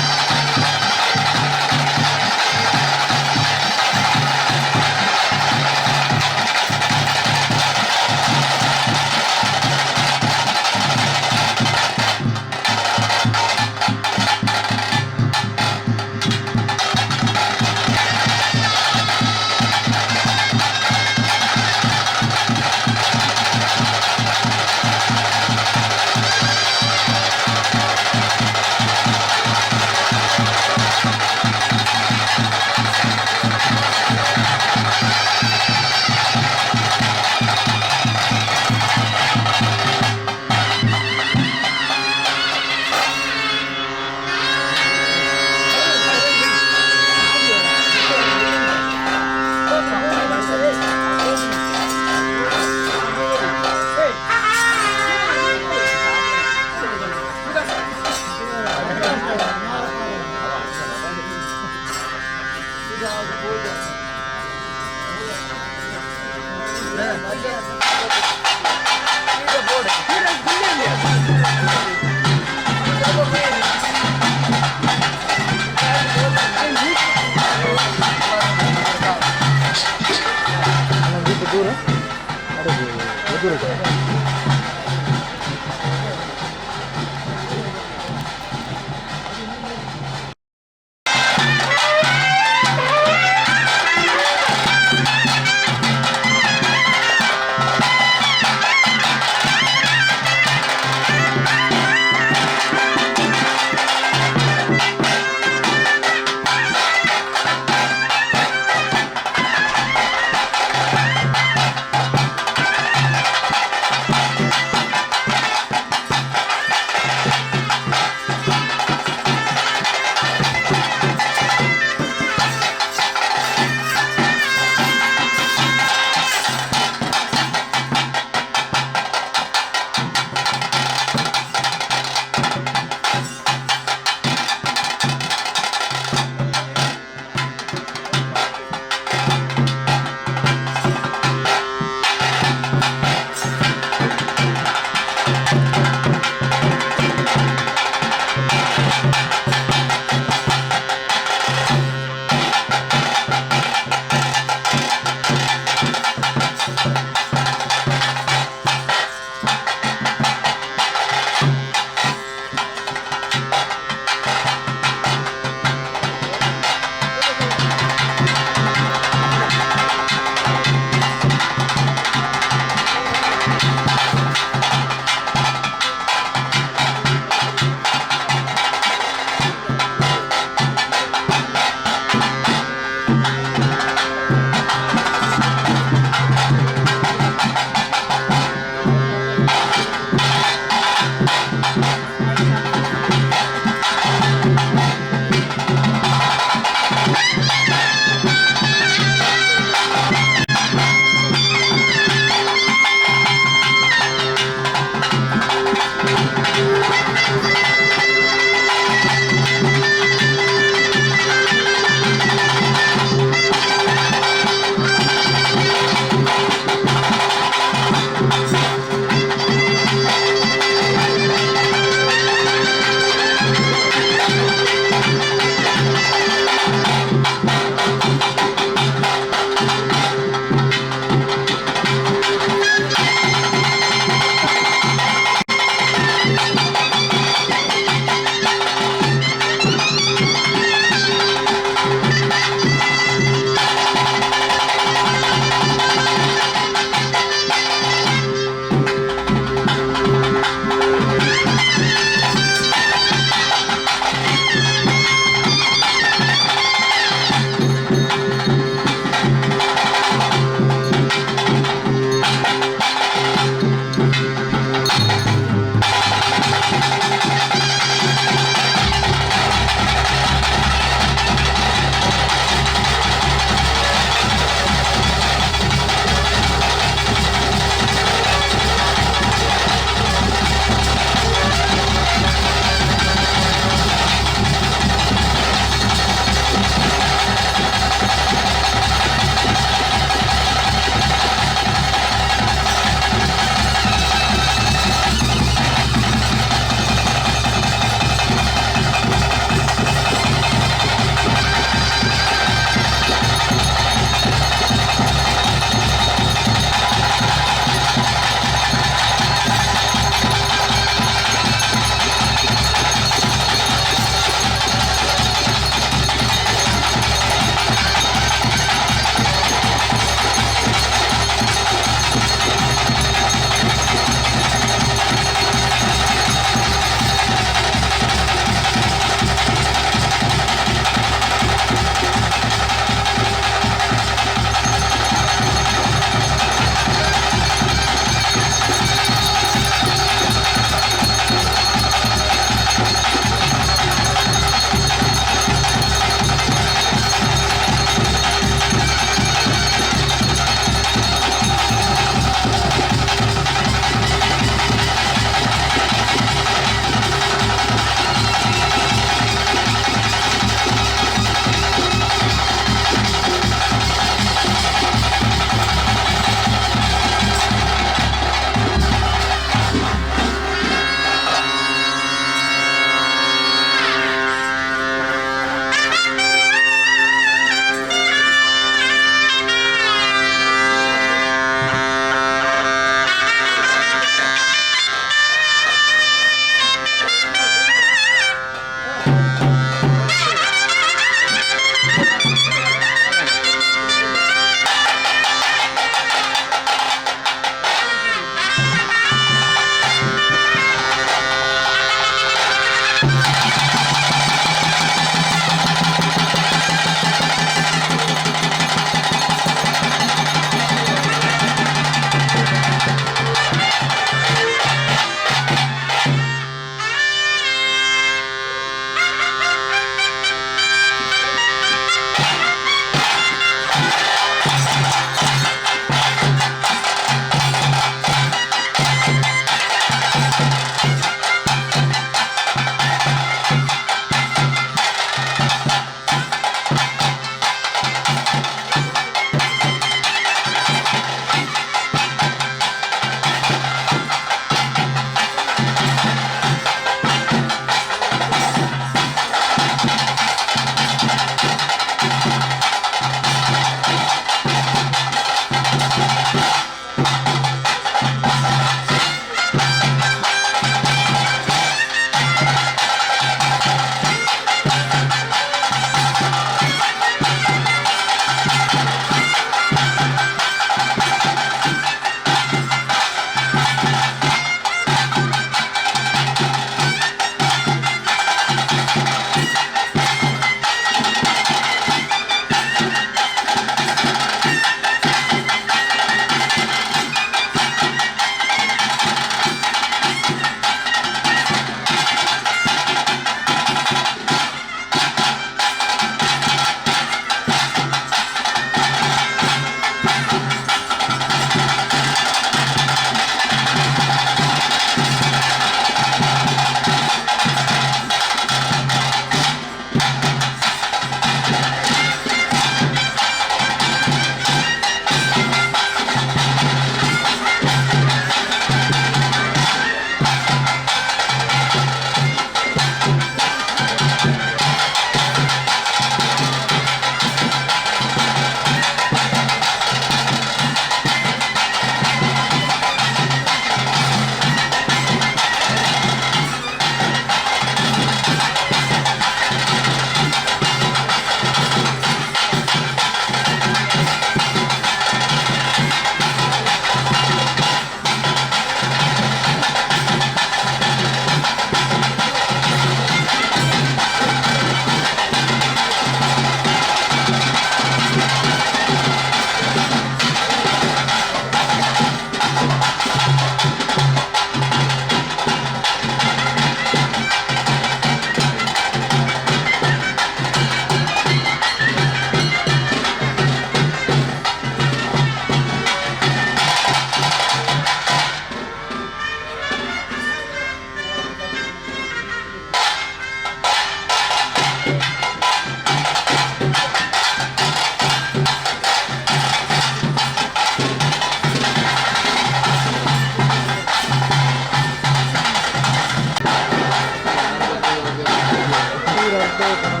ಿ.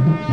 ಿ.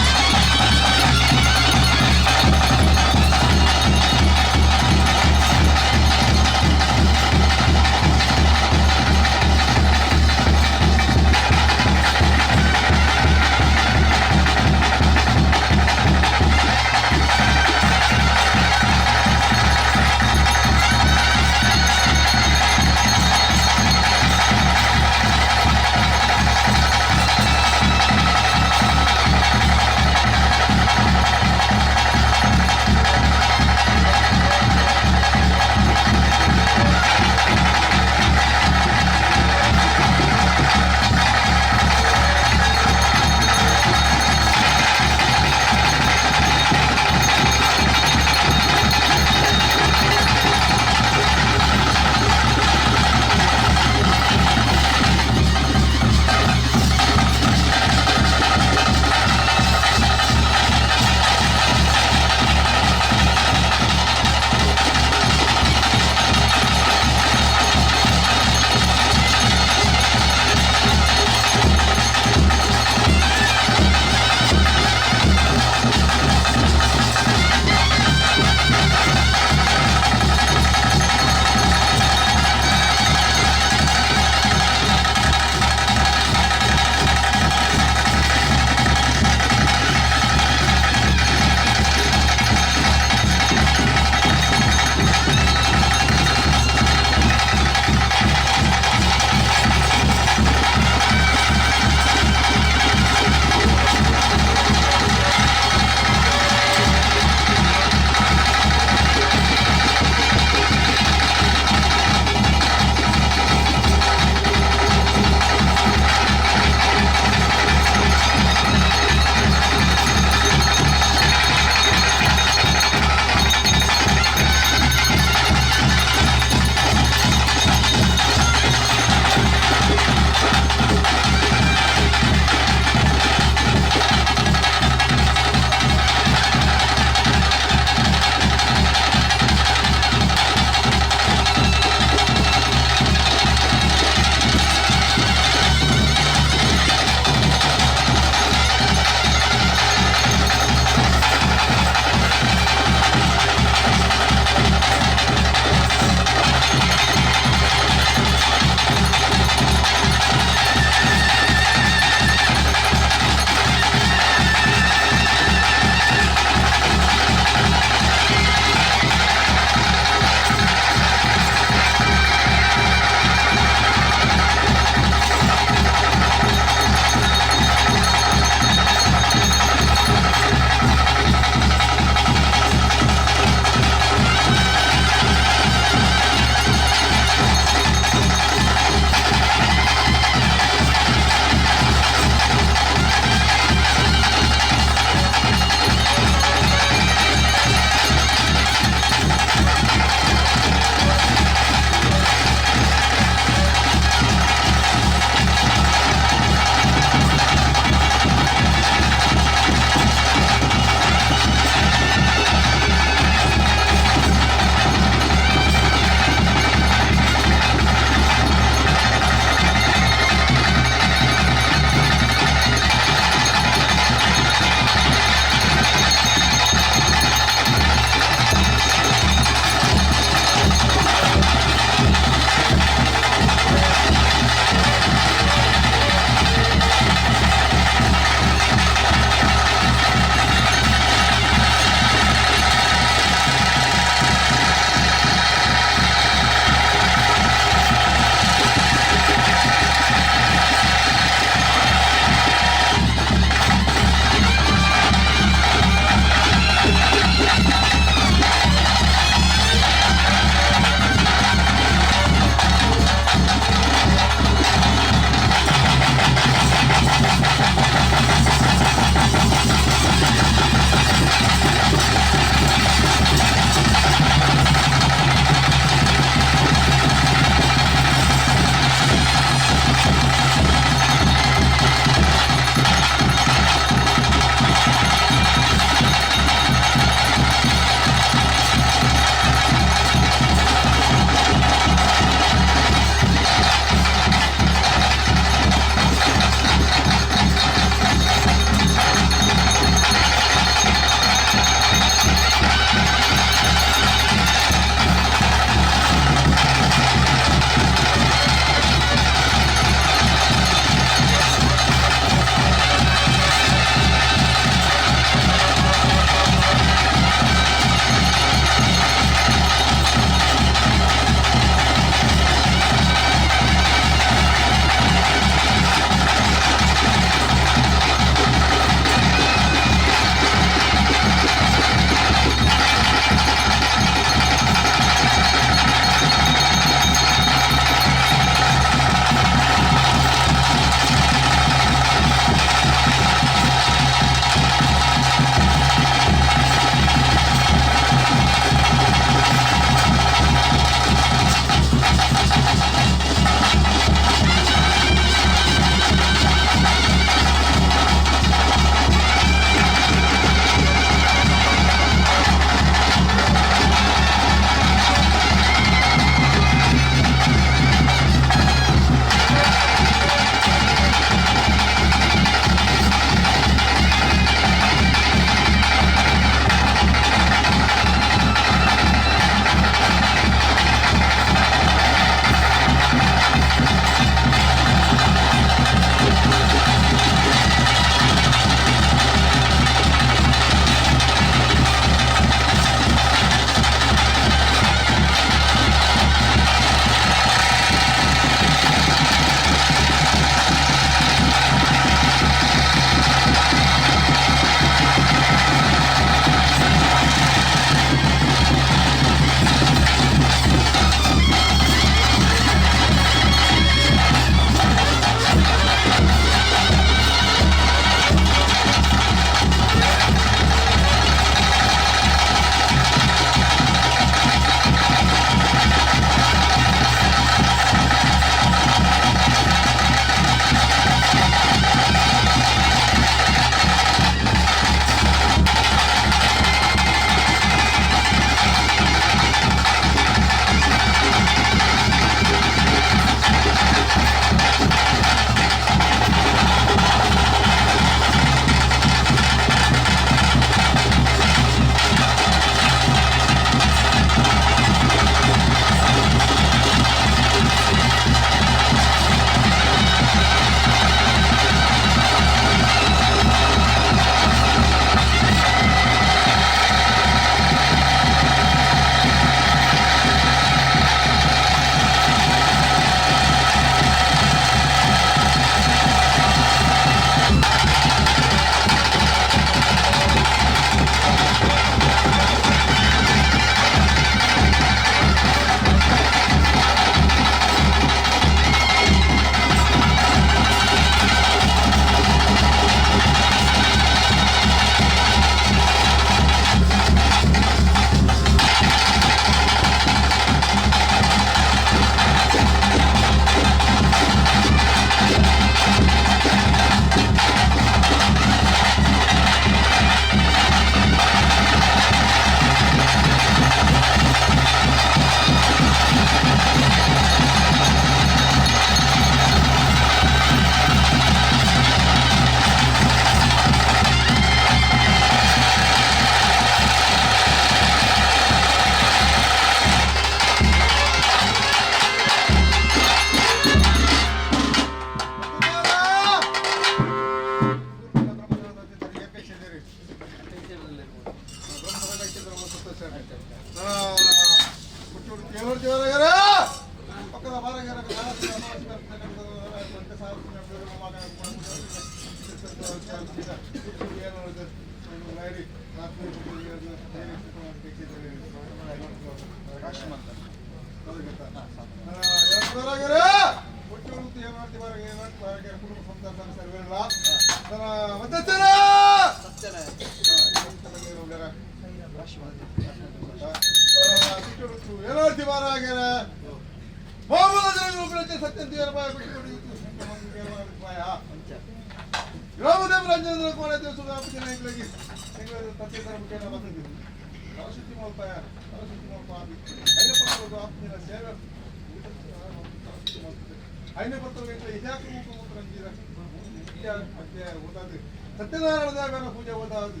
ಸತ್ಯನಾರಾಯಣ ಪೂಜೆ ಓದಾದು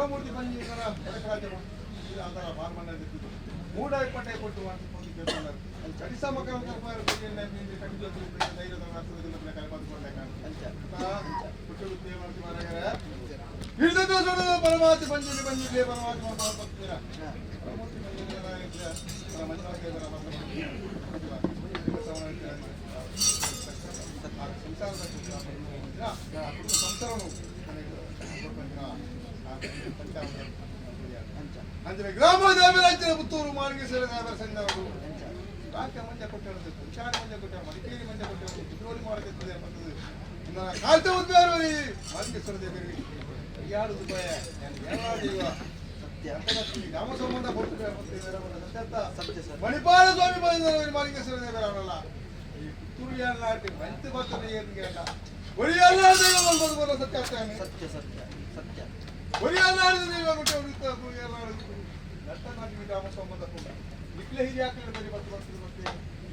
ಮೂರ್ತಿ ಪರಮಾತ್ಮ ಪಂಜುರ್ಲಿ ಪಂಜುರ್ಲಿ ಪರಮಾತ್ಮ ಅಂದ್ರೆ ಗ್ರಾಮದ ಪುತ್ತೂರು ಮಾರ್ಗೇಶ್ವರ ಸಂಘ ರಾಜ್ಯ ಮಂಜ ಕೊಟ್ಟಿರೋದು ಕುಂಚಾಡಿ ಮಂಜ ಕೊಟ್ಟ ಮಡಿಕೇರಿ ಮಂಜ ಕೊಟ್ಟಿರೋದು ಕುದ್ರೋಳಿ ಮಾಡಕ್ಕೆ ಬರ್ತದೆ ಕಾಲ್ತ ಉದ್ಬೇರು ಮಾರ್ಗೇಶ್ವರ ದೇವರಿಗೆ ಯಾರು ಗ್ರಾಮ ಸಂಬಂಧ ಸತ್ಯ ಮಣಿಪಾಲ ಸ್ವಾಮಿ ಬಂದಿದ್ದಾರೆ ಮಾಲಿಂಗೇಶ್ವರ ದೇವರಲ್ಲ ಈ ಪುತ್ತೂರು ನಾಟಿ ಮಂತ್ ಬರ್ತಾನೆ ಏನಿಗೆ ಒರಿಯಲ್ಲ ಸತ್ಯ ಸತ್ಯ ಸತ್ಯ ಸತ್ಯ ಒರಿಯಲ್ಲ ಗ್ರಾಮ ಸಂಬಂಧ ನಿಕ್ಲೆ ಹಿರಿಯಾಕಲೆ ಬರಿ ಬತ್ತು ಬರ್ತದೆ ಮತ್ತೆ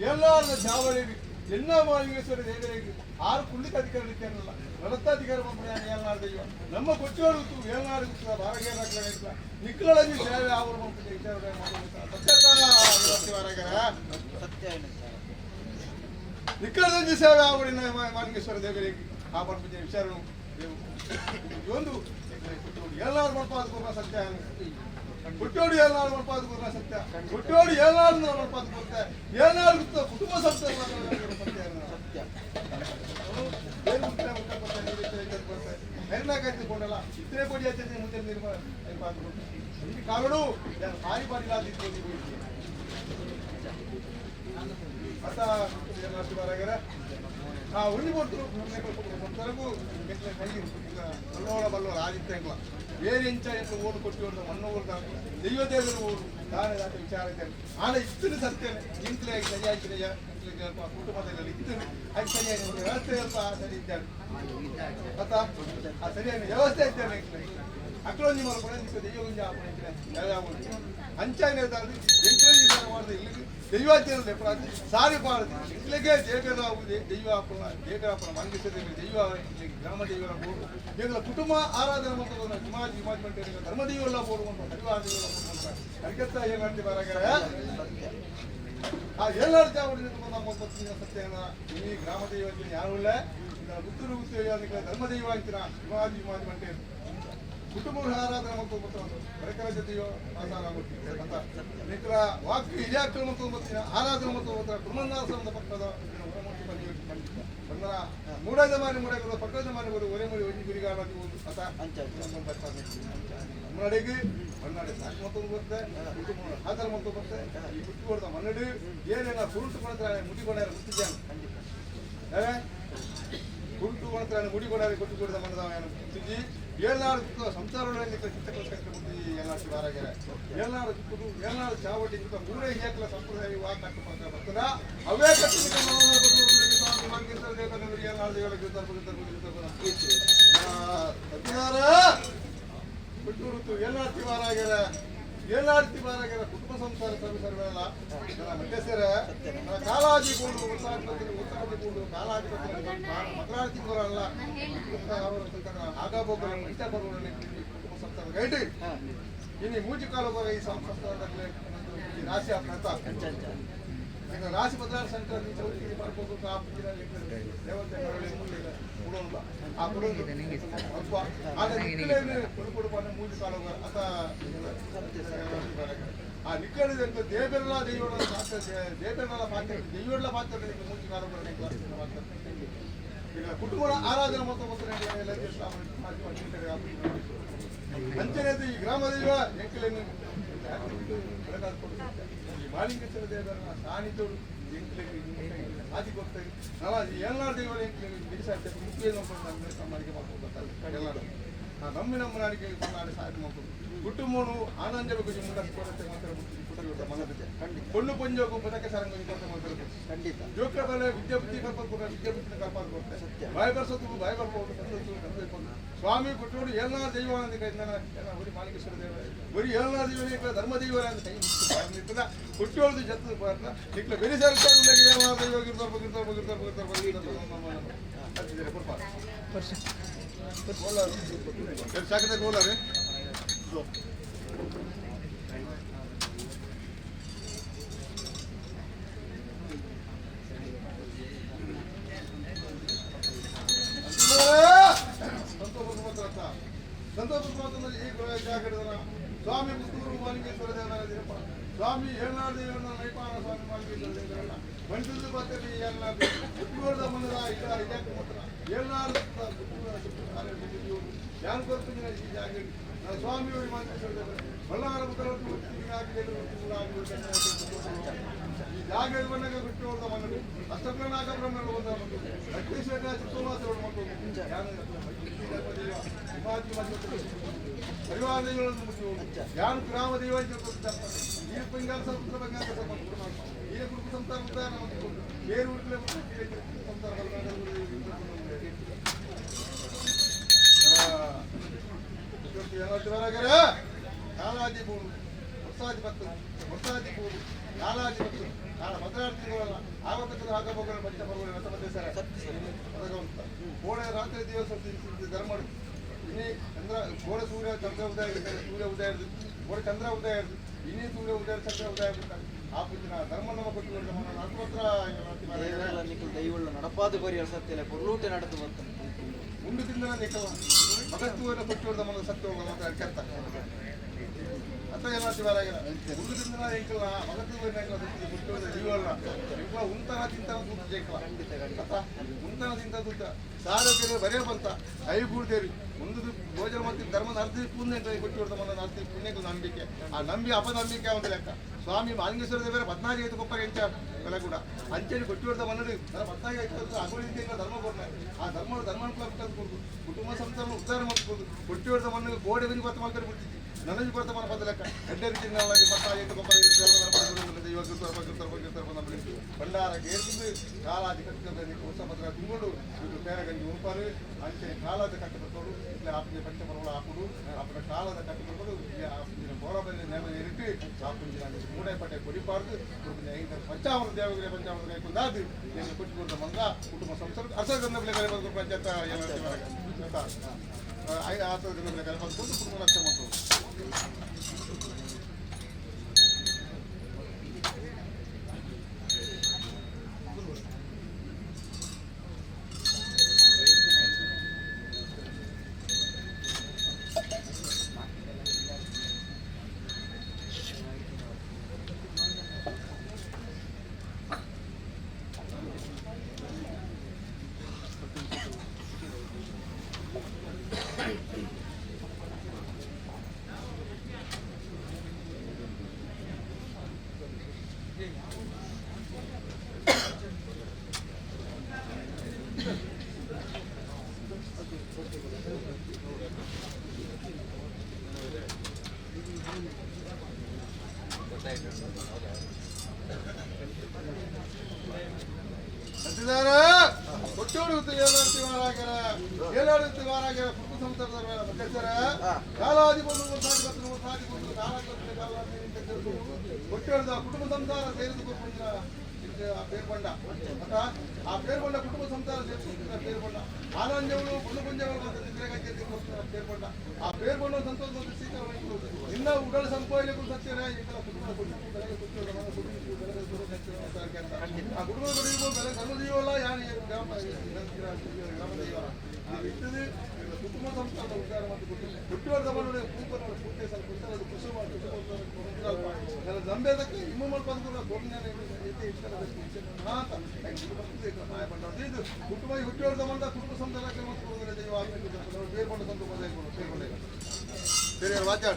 ಎಲ್ಲಾರ ಜಾವಳಿ ಎಲ್ಲ ಮಾಲಿಂಗೇಶ್ವರ ದೇವರಿಗೆ ಆರು ಕುಳ್ಳಿಕ ಅಧಿಕಾರ ಇದ್ದಾರಲ್ಲ ನಡತ್ತಾಧಿಕಾರ ಬಂದ್ರೆ ಏಲ್ನಾಡು ದೈವ ನಮ್ಮ ಕೊಚ್ಚೋಡು ಏಲ್ನಾಡು ಬಾರಗೇರ ನಿಕ್ಕಳಲ್ಲಿ ಸೇವೆ ಅವರು ವಿಚಾರ ಸತ್ಯ ನಿಕ್ಕಳದಲ್ಲಿ ಸೇವೆ ಆವಡಿನ ಮಾಲಿಂಗೇಶ್ವರ ದೇವರಿಗೆ ಆ ಪರ್ಪದ ವಿಚಾರ ಒಂದು ಎಲ್ಲಾರು ಮಲ್ಪಾದ ಸತ್ಯ ಹುಟ್ಟೋಡು ಎಲ್ಲಾರು ಮಲ್ಪಾದ ಸತ್ಯ ಹುಟ್ಟೋಡು ಎಲ್ಲಾರು ಮಲ್ಪಾದ ಕೊಡ್ತೆ ಏನಾರು ಕುಟುಂಬ ಸಂಸ್ಥೆ ಸತ್ಯ ಸತ್ಯ ಕೊಂಡಲ್ಲ ಇತರೆ ಕೊಡಿ ಮುಂದೆ ಕಾರಣ ಭಾರಿ ಬಾರಿ ಆ ಉಂಡಿ ಬಲ್ಲೋಳ ಬಲ್ಲೋಳ ಆದಿತ್ಯ ಬೇರೆ ಎಂಚ ಓಡು ಕೊಟ್ಟಿ ಮಣ್ಣು ಊರು ದೈವ ದೇವರು ಊರು ದಾನೆ ದಾಟ ವಿಚಾರ ಇದ್ದೇನೆ ಆನ ಇತ್ತು ಸತ್ಯನೆ ಇಂಕ್ಲೆ ಸರಿಯಾಗಿ ಕುಟುಂಬದಲ್ಲಿ ಇತ್ತು ಅದು ಸರಿಯಾಗಿ ವ್ಯವಸ್ಥೆ ಸರಿ ಇದ್ದಾನೆ ಗೊತ್ತಾ ಆ ಸರಿಯಾಗಿ ವ್ಯವಸ್ಥೆ ಇದ್ದಾನೆ ಅಕ್ಲೊಂಜಿ ಮಲ್ಪಡ ನಿಕ್ಕ ದೈವ ಅಂಚಾಯಿನ ಎಂಕರೇಜ್ ಮಾಡಿದ ಇಲ್ಲಿ ದೈವಾಚರಣೆ ಸಾರಿ ಪಾಡದು ಇಂಕ್ಲೆಗೆ ದೇವರಾಗುವುದು ದೈವ ದೇವರಾಪನ ಮಂಗಿಸದೆ ದೈವ ಗ್ರಾಮ ದೈವರ ಬೋರ್ಡು ಎಂಗಳ ಕುಟುಂಬ ಆರಾಧನೆ ಮಾಡ್ತದ ಸಮಾಜ ಸಮಾಜ ಧರ್ಮ ದೈವಲ್ಲ ಬೋರ್ಡು ಅಂತ ಪರಿವಾರ ದೈವಲ್ಲ ಬೋರ್ಡು ಅಂತ ಅದಕ್ಕೆ ಏನಾಡ್ತಿ ಬರಾಗರ ಆ ಎಲ್ಲರ ಜಾವಡಿ ನಮ್ಮ ಸತ್ಯ ಈ ಗ್ರಾಮ ದೈವ ಯಾರು ಇಲ್ಲ ಗುತ್ತೂರು ಗುತ್ತು ಧರ್ಮ ದೈವ ಅಂತೀರ ಸಮಾಜ ಸಮಾಜ ಮಂಟೇನು ಕುಟುಂಬ ಆರಾಧನೆ ಮತ್ತು ಬರಕರ ಜೊತೆಯೋ ನಿಖರ ವಾಕ್ ಹಿರಿಯಾಕ್ಳು ಮತ್ತು ಆರಾಧನೆ ಮತ್ತು ಕುಟುಂಬ ಪಕ್ಕದ ಮೂಡಾದ ಮಾರಿ ಮೂಡ ಪಕ್ಕದ ಮಾರಿ ಒರೇ ಮುರಿ ಒಂಜಿ ಗುರಿಗಾರ ಅತ ಮನ್ನಡಿಗೆ ಮನ್ನಡೆ ಸಾಕು ಮತ್ತೊಂದು ಬರುತ್ತೆ ಕುಟುಂಬ ಆಧಾರ ಮತ್ತು ಬರುತ್ತೆ ಈ ಹುಟ್ಟಿ ಕೊಡ್ತಾ ಮನ್ನಡಿ ಏನೇನ ಸುರುಟು ಕೊಡ್ತಾರೆ ಮುಡಿ ಕೊಡಾರ ಮುತ್ತಿದ್ದಾನೆ ಕುರುಟು ಕೊಡ್ತಾರೆ ಮುಡಿ ಕೊಡಾರೆ ಕೊಟ್ಟು ಕೊಡ್ದ ಮನದ ಮುತ್ತಿಜಿ ಏಳ್ನಾಡು ಸಂಸಾರಗಳಲ್ಲಿ ಚಿತ್ತ ಮುತ್ತಿ ಏಳ್ನಾಡು ಬಾರಾಗ್ಯಾರ ಏಳ್ನಾಡು ಚಿಕ್ಕದು ಏಳ್ನಾಡು ಚಾವಟಿ ಮೂರೇ ಹೇಕಲ ಸಂಪ್ರದಾಯ ವಾ ಕಟ್ಟು ಬರ್ತದ ಅವೇ ಕಟ್ಟು ಬಿಟ್ಟು ಏಳ್ನಾಡ್ತಿ ಬಾರಾಗ್ಯಾರ ಏಳ್ನಾಡ್ತಿ ಬಾರಾಗ್ಯಾರ ಕುಟುಂಬ ಸಂಸಾರ ಸರ್ವ ಸರ್ವೆಲ್ಲ ನನ್ನ ಮಧ್ಯಸ್ಥರ ಕಾಲಾಜಿ ಕೂಡು ಉತ್ಸಾಹಿ ಕೂಡು ಕಾಲಾಜಿ ಮಕರಾಜಿ ಬರಲ್ಲ ಆಗಾಬೋಗಲ ಇಷ್ಟ ಬರೋಣ ಕುಟುಂಬ ಸಂಸಾರ ಗೈಡ್ ಇನ್ನು ಮೂಜಿ ಕಾಲ ಬರೋ ಈ ಸಂಸಾರದ ರಾಶಿ ಅಪ್ಪ ರಾಶಿ ಬದಲಾದ ಸಂಕ್ರಾಂತಿ ಚೌತಿ ಪರ್ಬೊಗು ಕಾಪುಜಿನ ದೇವತೆ ಕುಡೋಣ ಆ ಕುಡೋಣ ಅಲ್ಪ ಆಗ ನಿಕ್ಕಲೇನೆ ಕೊಡು ಕೊಡು ಪಂಡ ಮೂಜಿ ಕಾಲ ಅತ ಆ ನಿಕ್ಕಳಿದ ದೇವೆಲ್ಲ ದೈವಗಳ ಪಾತ್ರ ದೇವೆಲ್ಲ ಪಾತ್ರ ದೈವಗಳ ಪಾತ್ರ ಮೂಜಿ ಕಾಲ ಈಗ ಕುಟುಂಬದ ಆರಾಧನೆ ಮೊತ್ತ ಮೊತ್ತ ಅಂಚನೆ ಈ ಗ್ರಾಮ ದೈವ ಎಂಕಲೆನ್ ಈ ಮಾಲಿಂಗೇಶ್ವರ ದೇವರ ಸಾನ್ನಿಧ್ಯಡು ಎಂಕಲೆಗ್ ಆದಿ ಕೊಡ್ತಾರೆ ನಾವು ಏಳ್ನಾಡು ದೇವರ ಎಂಕಲೆಗ್ ಬಿಡಿಸಾಧ್ಯ ಮುಖ್ಯ ಸಮಾರಿಗೆ ಮಾಡ್ಕೊಂಡು ಎಲ್ಲಾರು ಆ ನಂಬಿ ನಮ್ಮ ನಾಡಿಗೆ ನಾಡು ಸಹಾಯ ಮಾಡ್ಕೊಂಡು ಕುಟುಂಬನು ಆನಂದ ಮುಂದೆ ಕೊರತೆ ಮಾತ್ರ ಕುಟುಂಬ ಮನದ ಖಂಡಿತ ಪೊಣ್ಣು ಪೊಂಜೋಗು ಪದಕ ಸಾರಂಗ ಕೊರತೆ ಮಾತ್ರ ಖಂಡಿತ. ಜೋಕ್ರ ಮೇಲೆ ವಿದ್ಯಾಬುದ್ಧಿ ಕಲ್ಪಾಲ್ ಕೊಡ ವಿದ್ಯಾಬುದ್ಧಿನ ಕಲ್ಪಾಲ್ ಕೊಡ್ತೆ. ಸತ್ಯ. ಬಾಯಿ ಬರ್ಸೋದು ಬಾಯಿ ಬರ್ಬೋದು ಸ್ವಾಮಿ ಕೊಟ್ಟೋಡು ಎಲ್ಲ ದೈವ ಅಂತ ಕೈ ಒರಿ ಮಾಲಿಕೇಶ್ವರ ದೇವ ಒರಿ ಎಲ್ಲ ದೈವ ಇಕ್ಲ ಧರ್ಮ ದೈವ ಅಂತ ಕೈ ನಿಂತದ ಕೊಟ್ಟೋಳ್ದು ಜತ್ತದ ಪಾರ್ನ ಇಕ್ಲ ಬೆರಿ ಸರ್ಕಾರ ದೈವ ಗಿರ್ತಾರ ಗಿರ್ತಾರ ಗಿರ್ತಾರ ಗಿರ್ತಾರ ಗಿರ್ತಾರ ಕೊಡ್ಪ ಸಾಕಿದ ಗೋಲಾರೆ. ಸಂತೋಷ ಮಾತ್ರ ಈ ಜಾಗದ ಸ್ವಾಮಿ ಪುತ್ತೂರು ಮಾಲಿಂಗೇಶ್ವರ ದೇವರ ದೇವಪ್ಪ ಸ್ವಾಮಿ ಏಳ್ನಾಡು ದೇವರನ್ನ ನೈಪಾನ ಸ್ವಾಮಿ ಮಾಲಿಂಗೇಶ್ವರ ದೇವರನ್ನ ಮಂಟದ ಪಾತ್ರೆ ಏಳ್ನಾಡು ಪುತ್ತೂರದ ಮನದ ಇಲ್ಲ ಇದಕ್ಕೆ ಮಾತ್ರ ಏಳ್ನಾಡು ಯಾನ್ ಕೊರ್ಪಿನ ಈ ಜಾಗ ಸ್ವಾಮಿ ಮಾಲಿಂಗೇಶ್ವರ ದೇವರ ಬಳ್ಳಾರ ಈ ಜಾಗ ಬಂದಾಗ ಬಿಟ್ಟು ಹೋದ ಮನದು ಅಷ್ಟಪ್ರನಾಗ ಬ್ರಹ್ಮರು ಬಂದ ಮಕ್ಕಳು ಲಕ್ಷ್ಮೀಶ್ವರ ಚಿತ್ತೋಮಾಸರು ಮಕ್ಕಳು ಪರಿವಾರ ದೈವಗಳನ್ನು ಮುಗಿಯುವುದು ಯಾರು ಗ್ರಾಮ ದೈವ ಈ ಬಂಗಾರ ಸ್ವಲ್ಪ ಬಂಗಾರ ಸ್ವಲ್ಪ ಈ ಕುಟುಂಬ ಸಂಸಾರ ಉದ್ದಾರ ಬೇರೆ ಊರಿನ ಸಂಸಾರ ಕಾಲಾದಿ ಬೋಡು ಹೊಸಾದಿ ಬತ್ತು ಹೊಸಾದಿ ಬೋಡು ಕಾಲಾದಿ ಬತ್ತು ಕಾಲ ಮದ್ರಾಡು ತಿಂಗಳಲ್ಲ ಆವತ್ತದ ಆಗಬೋಗಳ ಪಂಚ ಪರ್ವಗಳ ರಥ ಸರ್ ಕೋಡೆ ರಾತ್ರಿ ದಿವಸ ಧರ್ಮ ಇನಿ ಚಂದ್ರ ಕೋಡೆ ಸೂರ್ಯ ಚಂದ್ರ ಉದಯ ಆಗಿರ್ತಾರೆ ಸೂರ್ಯ ಉದಯ ಇರ್ತದೆ ಕೋಡೆ ಚಂದ್ರ ಉದಯ ಇರ್ತದೆ ಇನಿ ಸೂರ್ಯ ಉದಯ ಚಂದ್ರ ಉದಯ ಆಗಿರ್ತಾರೆ ಆ ಪೂಜಿನ ಧರ್ಮ ನಮ್ಮ ಕೊಟ್ಟು ಮಾತ್ರ ದೇವರೆಲ್ಲ ನಿಕುಲ್ ದೈವಳ್ಳ ನಡಪಾದ ಕೊರಿಯರ್ ಸತ್ಯಲೆ ಪೊರ್ಲೂಟೆ ನಡತು ಬರ್ತದೆ. ಉಂಡು ತಿಂದನ ನಿಕಲ ಮಗತ್ತುವನ್ನ ಕೊಟ್ಟು ಮನ ಸತ್ಯ ಮಾತ್ರ ಅರ್ಥ ಅತ್ತ ಎಲ್ಲ ಶಿವರಾಗಿಲ್ಲ ಉಂಡು ತಿಂದನ ಎಂಕಲ ಮಗತ್ತುವನ್ನ ಎಂಕಲ ಕೊಟ್ಟು ಜೀವಲ್ಲ ಎಂಕಲ ಉಂತನ ತಿಂತನ ತೂತು ಜೇಕಲ ಅತ್ತ ಉಂತನ ತಿಂತ ತೂತ ಸಾರೋಗ್ಯ ಬರೇ ಬಂತ I ಗೂಡ್ದೇರಿ ಒಂದು ಭೋಜನ ಮತ್ತು ಧರ್ಮದ ಅರ್ಧ ಪುಣ್ಯ ಕೊಟ್ಟು ಮನ ಅರ್ಧ ಪುಣ್ಯಕ್ಕೆ ನಂಬಿಕೆ ಆ ನಂಬಿ ಅಪನಂಬಿಕೆ ಒಂದು ಲೆಕ್ಕ ಸ್ವಾಮಿ ಮಾಲಿಂಗೇಶ್ವರ ದೇವರ ಪದ್ನಾಜಿ ಐದು ಕೊಪ್ಪರ ಎಂಚ ಬೆಲೆ ಕೂಡ ಅಂಚೆಡಿ ಕೊಟ್ಟು ಮನ್ನಡು ಪದ್ನಾಜಿ ಐದು ಅಗೋಳಿ ಧರ್ಮ ಕೊಡ್ನ ಆ ಧರ್ಮ ಧರ್ಮಾನುಕೂಲ ಕಲ್ತ್ಕೊಡ್ದು ಕುಟುಂಬ ಸಂಸಾರ ಉದ್ಧಾರ ಮಾಡ್ಕೊಡು ಕೊಟ್ಟಿವರ್ದ ಮಣ್ಣು ಕೋಡೆ ಬಂದು ಕೊತ್ತ ಮಾಡ್ತಾರೆ ಬಿಡ್ತಿದ್ದಿ ನನಗೆ ಕೊಡ್ತ ಮನ ಪದ ಲೆಕ್ಕ ಎಡ್ಡೆ ರೀತಿ ಪತ್ತ ಐದು ಕೊಪ್ಪರ ಭಂಡಾರ ಗೇರ್ದು ಕಾಲಾದಿ ಕಟ್ಟದ ಹೊಸ ಪತ್ರ ತುಂಗೊಂಡು ಇటు ಪೇರಗಂಜಿ ಉಂಪಾರು ಅಂಚೆ ಕಾಲಾದ ಕಟ್ಟಬರ್ತೋಡು ಇಲ್ಲ ಆಪಿನ ಪಂಚಮರಗಳ ಹಾಕುಡು ಅಪ್ಪನ ಕಾಲದ ಕಟ್ಟಬರ್ತೋಡು ಆಪಿನ ಬೋರಬಲ್ಲಿ ನೇಮ ಇರಿಟ್ಟು ಆಪಿನ ಮೂಡೈಪಟ್ಟೆ ಕೊಡಿಪಾರ್ದು ಪಂಚಾಮೃತ ದೇವಗಿರಿ ಪಂಚಾಮೃತ ಕೈಕೊಂಡಾದು ಏನು ಕೊಟ್ಟು ಮಂಗ ಕುಟುಂಬ ಸಂಸಾರ ಅರ್ಥ ಗಂಧ ಬೆಲೆ ಬಂದು ಪಂಚಾಯತ್ ಆತ ಗಂಧ ಬೆಲೆ ಬಂದು ಕುಟುಂಬ ರಕ್ಷಣೆ ಮಾಡ್ಬೋದು. ಸತ್ತಿದಾರ ಕೊಟ್ಟೋಡು ಏಳಾರು ವಾರಾಗ್ಯಾರ ಏಳಾರು ವಾರಾಗ್ಯಾರ ಕುಟುಂಬ ಸಂಸಾರದ ಮೇಲೆ ಮಧ್ಯಸ್ಥರ ಕಾಲಾದಿ ಬಂದು ಸಾದಿ ಬಂದು ಸಾದಿ ಬಂದು ಕಾಲಾದಿ ಕಾಲಾದಿ ಕೊಟ್ಟೋಡ್ದ ಕುಟುಂಬ ಸಂಸಾರ ಸೇರಿದು ಕೊಡ್ಕೊಂಡಿರ ಆ ಪೇರು ಬಂಡ ಅತ್ತ ಆ ಪೇರು ಬಂಡ ಕುಟುಂಬ ಸಂಸಾರ ಸೇರಿಸ್ಕೊಡ್ತಾರೆ ಪೇರು ಬಂಡ ಆನಂದಗಳು ಬುಂಡು ಪುಂಜಗಳು ಅಂತ ನಿದ್ರೆಗಾಯ್ತು ಪೇರು ಬಂಡ ಆ ಪೇರು ಬಂಡ ಸಂತೋಷ ಸೀತಾರಾಮ ನಿನ್ನ ಉಡಲ್ ಸಂಪೋಯ್ಲಿಕ್ಕೂ ಸತ್ಯನೇ ಎಂಕಲ ಕುಟುಂಬ ಆ ಕುಟುಂಬ ಬೆಲೆ ಕಲ್ಲು ಯಾರು ಗ್ರಾಮ ಗ್ರಾಮ ದೈವ ಇಟ್ಟது ಕುಟುಂಬ ಸಂಸಾರದ ಉದ್ಧಾರ ಮತ್ತು ಹುಟ್ಟುವರ್ದ ಮನುಡೆ ಪೂಪನೋಡ ಪೂರ್ತಿ ಸ್ವಲ್ಪ ಕುಸಲದ ಕುಸುಮ ಕುಸುಮ ನಂಬೇದಕ್ಕೆ ಇಮ್ಮ ಮಲ್ಪಂದ್ರೆ ಗೋವಿಂದನ ಮಾತ ಇದು ಕುಟುಂಬ ಹುಟ್ಟುವರ್ದ ಮಂದ ಕುಟುಂಬ ಸಂಸಾರ ದೈವ ಬೇರ್ಕೊಂಡ ಸಂತ ಬೇರ್ಕೊಂಡ ಬೇರೆ ವಾದ್ಯ.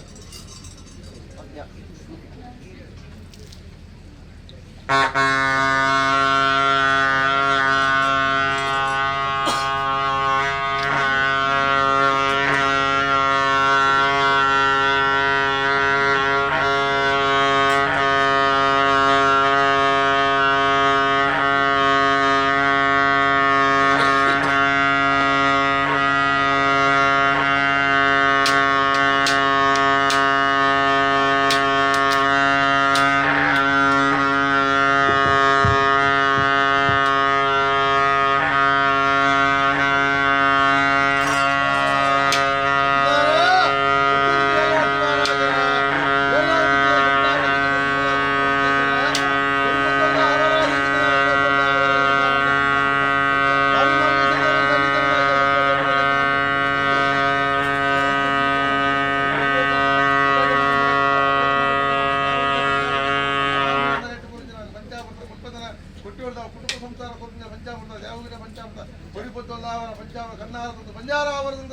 ಕುಟುಂಬ ಸಂಸಾರ ಪಂಚಾಮೃತ ದೇವಗಿರ ಪಂಚಾಮೃತ ಪೊಡಿಪೊತ್ತೊಂದಾವರ ಪಂಚಾಮೃತ ಕನ್ನಾರ ಬಂಜಾರ ಆವರದಂತ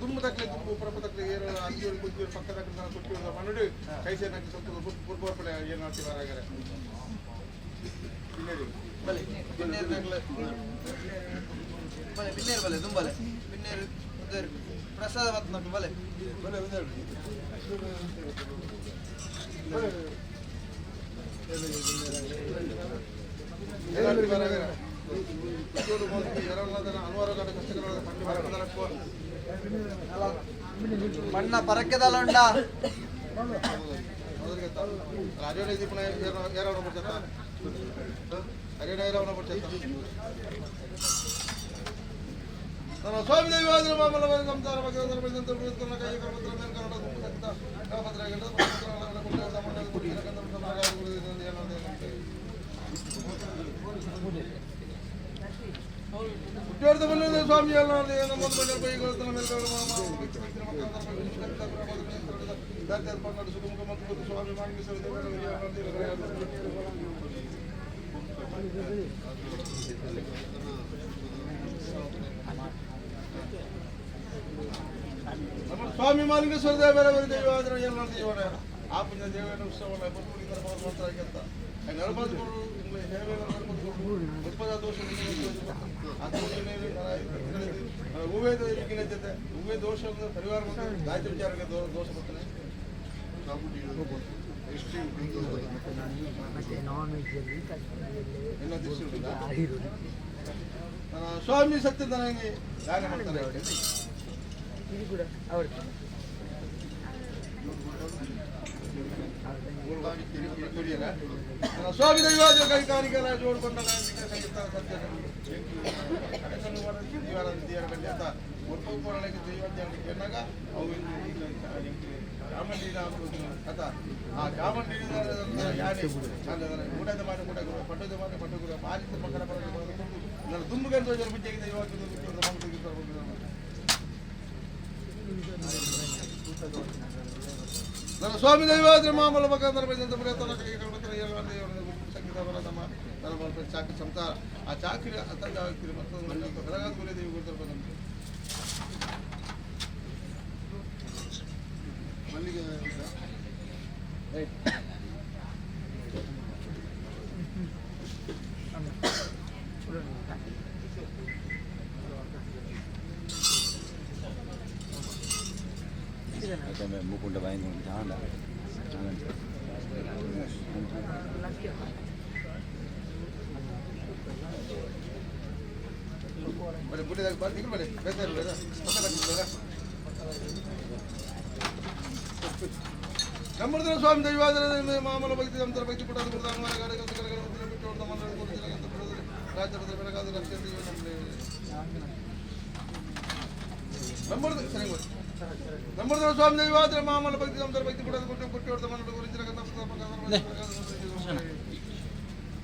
ದುಮ್ಮು ತಕ್ಲೆ ದುಂಬು ಪರಪ ತಕ್ಲೆ ಏನು ಅಂಜಿಯವರು ಕುಜ್ಜಿಯವರು ಪಕ್ಕ ತಕ್ಲೆ ಕೊಟ್ಟಿವರು ಮನುಡು ಕೈಸೆ ನಕ್ಕೆ ಸ್ವಲ್ಪ ಪುರ್ಪರ್ಪಡೆ ಏನು ಮಾಡ್ತೀವಿ ಮಾರಾಗರೆ ಬಲೆ ಬಿನ್ನೇರು ತಕ್ಲೆ ಬಲೆ ಬಿನ್ನೇರು ಬಲೆ ದುಂಬಲೆ ಬಿನ್ನೇರು ಉದ್ದೇರು ಪ್ರಸಾದ ಬತ್ನಕ್ಲು ಬಲೆ ಬಲೆ ಮಣ್ಣ ಪರಕೆದಲ್ಲ ಉಂಡ ಸ್ವಾಮಿ ದೈವಾದ್ರ ಮಾಮಲ ಸಂಸಾರ ಭಗವಂತನ ಕೈ ಕರ್ಮತ್ರ ಮೇಲ್ಕರಡ ತುಂಬ ಸಕ್ತ ಸ್ವಾಮಿ ಸ್ವಾಮಿ ಸ್ವಾಮಿ ಮಾಲಿಂಗೇಶ್ವರ ದೇವರ ದೈವ ಎಲ್ಲ ದೇವರ ಆ ಪುಣ್ಯ ದೇವರ ಉತ್ಸವ ಅಂತ ದೋಷ ಹೂವೇ ಜೊತೆ ಹೂವೇ ದೋಷ ಪರಿವಾರ ಗಾಯತ್ರಿ ವಿಚಾರಕ್ಕೆ ದೋಷ ಬರ್ತಾನೆ. ಸ್ವಾಮಿ ಸತ್ಯ ನನಗೆ ದಾನ ಮಾಡ್ತಾರೆ. ಇದು ಕೂಡ ಅವ್ರದ್ದು. ಸ್ವಾಮಿ ದೈವಾದ ಕೈಕಾರಿಕೆಲ್ಲ ಜೋಡ್ಕೊಂಡ ಸಂಗೀತ ಸತ್ಯ ಅವು ಚಾಮುಂಡಿ ಅತ ಆ ಚಾಮುಂಡಿ ಯಾನೆ ಊಟದ ಮಾಡಿ ಕೂಡ ಪಟ್ಟದ ಮಾಡಿ ಪಟ್ಟು ಕೂಡ ಮಾರಿದ ಮಕ್ಕಳ ನನ್ನ ದುಂಬುಗಂತ ಬುಜ್ಜಿಗೆ ದೈವ ನನ್ನ ಸ್ವಾಮಿ ದೈವಾದ್ರ ಮಾಮೂಲ ಮಕ್ಕಂತರ ಸಂಗೀತ ಬರತಮ್ಮ ನನ್ನ ಚಾಕರಿ ಸಂಸಾರ ಆ ಚಾಕರಿ ಅತ್ತ ಮತ್ತು ಬೆಳಗಾದ ಗುರಿ ದೇವಿ ಗುರುತರ ಮಲ್ಲಿಗೆ ಮುಕುಂಡ ಬಾಯಿಂದ ಜಾಂಡ. ಬರೀ ಬುಟ್ಟಿದಾಗ ಬರ್ತೀನಿ ಬರೀ ಬೇಕಾರ ಬೇಡ ನಮ್ಮದ್ರ ಸ್ವಾಮಿ ದೈವಾದ್ರ ಮಾಮೂಲ ಭಕ್ತಿ ಸಂತರ ಭಕ್ತಿ ಪುಟಾದ ಪುಟಾದ ಬಿಟ್ಟು ರಾಜ್ಯದ ಬೆಳಗಾದ ನಮ್ಮದು ಸರಿ ನಮ್ಮದ್ರ ಸ್ವಾಮಿ ದೈವಾದ್ರ ಮಾಮೂಲ ಭಕ್ತಿ ಸಂತರ ಭಕ್ತಿ ಪುಟಾದ ಕೊಟ್ಟು ಕೊಟ್ಟು ಹೊಡೆದ ಮನ್ನಡ ಗುರುಜಿನ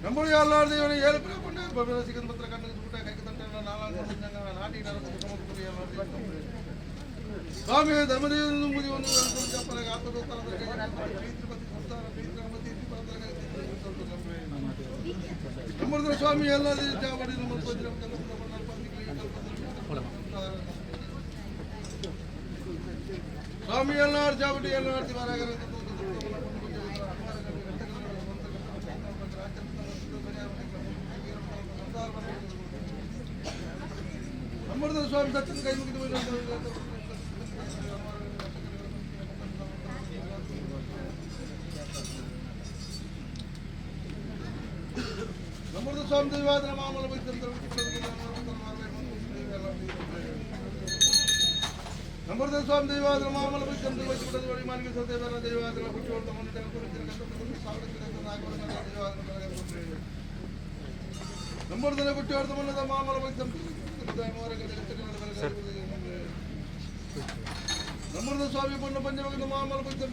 ನಂಬುಳಿ ಅಲ್ಲಾರ್ದ ಇವನು ಏಳು ಕೊಂಡು ಬಬಿಲ ಸಿಗನ್ ಪತ್ರ ಕಣ್ಣು ಊಟ ಕೈಗೆ ತಂಟ ನಾಲ್ಕು ನಾಟಿ ಸ್ವಾಮಿ ಧರ್ಮದೇವ ಮುದಿ ಒಂದು ನಮ್ಮದ್ರ ಸ್ವಾಮಿ ಎಲ್ಲ ಚಾವಡಿ ನಮ್ಮ ಸ್ವಾಮಿ ಎಲ್ಲ ಚಾವಡಿ ಎಲ್ಲ ಅಮೃತ ಸ್ವಾಮಿ ಸತ್ಯದ ಕೈ ಮುಗಿದು ನಮ್ಮದು ಸ್ವಾಮಿ ದೈವಾದ್ರ ಮಾಮೂಲ ನಮ್ಮದು ಸ್ವಾಮಿ ದೈವಾದ್ರ ಮಾಮೂಲ ಮಾನಿಗೆ ಸತ್ಯವೇರ ದೈವಾದ್ರ ಹುಟ್ಟಿ ನಮ್ಮದು ಹುಟ್ಟಿ ಹೊಡೆದ ಮನ್ನದ ಮಾಮೂಲ ನಮ್ಮದು ಸ್ವಾಮಿ ಪೊನ್ನ ಪಂಚಮಗದ ಮಾಮೂಲ ಕೊಟ್ಟು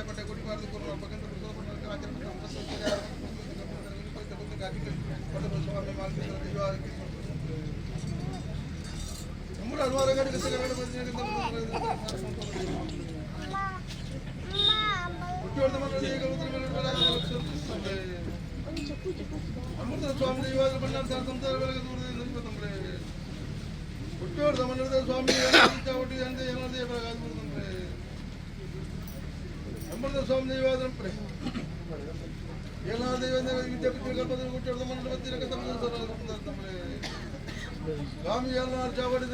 ಪಟ್ಟೆ ಕೊಟ್ಟಿಬಾರದು ಅಮೃತ ಸ್ವಾಮಿ ದೈವಾದ್ರ ಬಣ್ಣ ಸಂಸಾರ ಹುಟ್ಟೋರ್ದ ಮನ್ನದ ಸ್ವಾಮಿ ಒಟ್ಟು ಅಂತ ಏನಾದ್ರು ಅಮೃತ ಸ್ವಾಮಿ ದೈವಾದ್ರ ಎಲ್ಲ ದೈವ ವಿದ್ಯೆ ಕಲ್ಪದ ಹುಟ್ಟೋರ್ದ ಮನ್ನಡ ಸ್ವಾಮಿ ಎಲ್ಲ ಚಾವಡಿ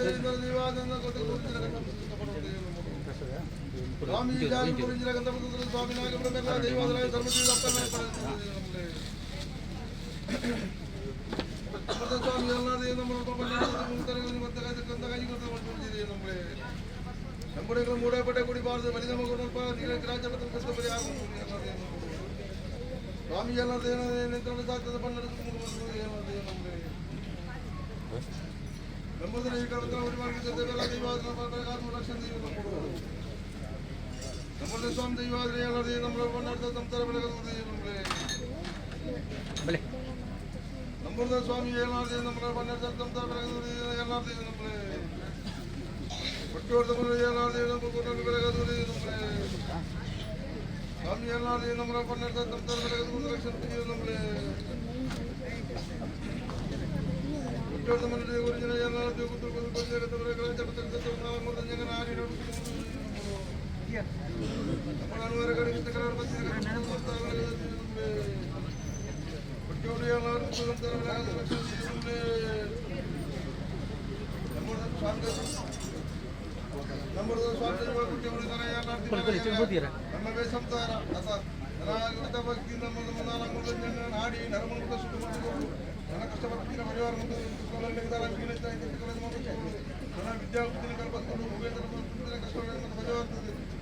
ಸ್ವಾಮಿ ಜಾಗ ಸ್ವಾಮಿ ನಾಗಬ್ರಹ್ಮ ದೈವಾದ್ರ ಧರ್ಮದೇವ ಸ್ವಾಮಿ ಎಲ್ಲ ಮೂಡಪಟ್ಟೆ ಕುಡಿಬಾರದು ಬಲಿದ ಮಗು ಸ್ವಾಮಿ ಎಲ್ಲ ನಮ್ಮ ಸ್ವಾಮಿ ದೈವಾದ್ರೆ ನಮ್ಮ ಸಂಸಾರ ಬೆಳಗದು. ನಂಬುರದ ಸ್ವಾಮಿ ಏನಾರ್ತಿ ನಮ್ಮ ಪನ್ನೆರಡು ಏನಾರ್ತಿ ನಮ್ಮ ಕೊಟ್ಟಿವರ್ದ ಏನಾರ್ತಿ ನಮ್ಮ ನಮ್ಮ ಸ್ವಾಮಿ ಏನಾರ್ತಿ ನಮ್ಮ ಪನ್ನೆರಡು ಲಕ್ಷ ನಮ್ಮ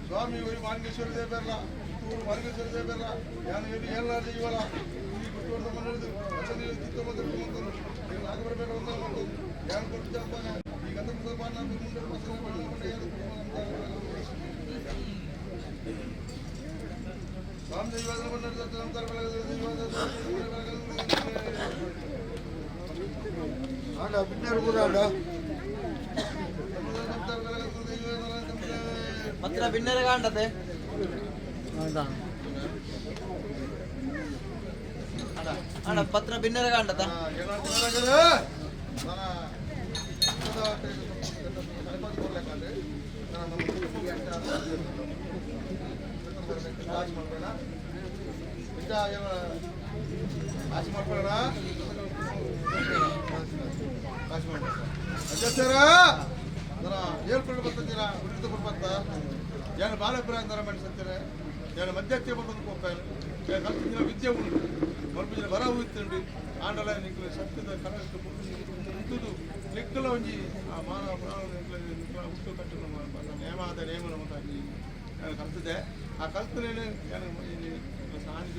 ಸ್ವಾಮಿ ഒരു ಮಾರ್ಗೇಶ್ವರ ದೇವರಲ್ಲ ಊರು ಮಾರ್ಗೇಶ್ವರ ದೇವರಲ್ಲ ಯಾನು ಏನು ಏನಾದ್ರು ಇವಲ್ಲ ಈ ಕೊಟ್ಟು ಮನೆಯದು ನಾಗಬರಬೇಕು ಅಂತ ಯಾರು ಕೊಟ್ಟು ಈಗ ಸ್ವಾಮಿ ಪತ್ರ ಬಿನ್ನರ ಕಾಂಡತೆ ಅಣ್ಣ ಪತ್ರ ಬಿನ್ನರ ಕಾಂಡತ ಹೇಳ್ಕೊಂಡು ಬರ್ತಿದ್ದೀರಾ ಉಳಿದು ಬರ್ಬತ್ತ ಏನು ಬಾಲಪ್ರಾಂತರ ಮನುಷ್ಯತ್ತಾರೆ ಏನು ಮಧ್ಯಕ್ಕೆ ಬಂದು ಹೋಗ್ತಾರೆ ಕಲ್ತಿನ ವಿದ್ಯೆ ಉಂಟು ಮಲ್ಪಿನ ಬರ ಹೋಗ್ತುಂಡು ಆಂಡಲ ನಿಕ್ಕಲ ಸತ್ಯದ ಕನಸು ಮುಟ್ಟುದು ನಿಕ್ಕಲ ಒಂಜಿ ಆ ಮಾನವ ಪ್ರಾಣ ನಿಕ್ಕಲ ನಿಕ್ಕಲ ಹುಟ್ಟು ಕಟ್ಟು ನೇಮಾದ ನೇಮ ನಮ್ಮದಾಗಿ ನಾನು ಕಲ್ತಿದ್ದೆ. ಆ ಕಲ್ತನೇನೆ ನಾನು ಸಾನಿ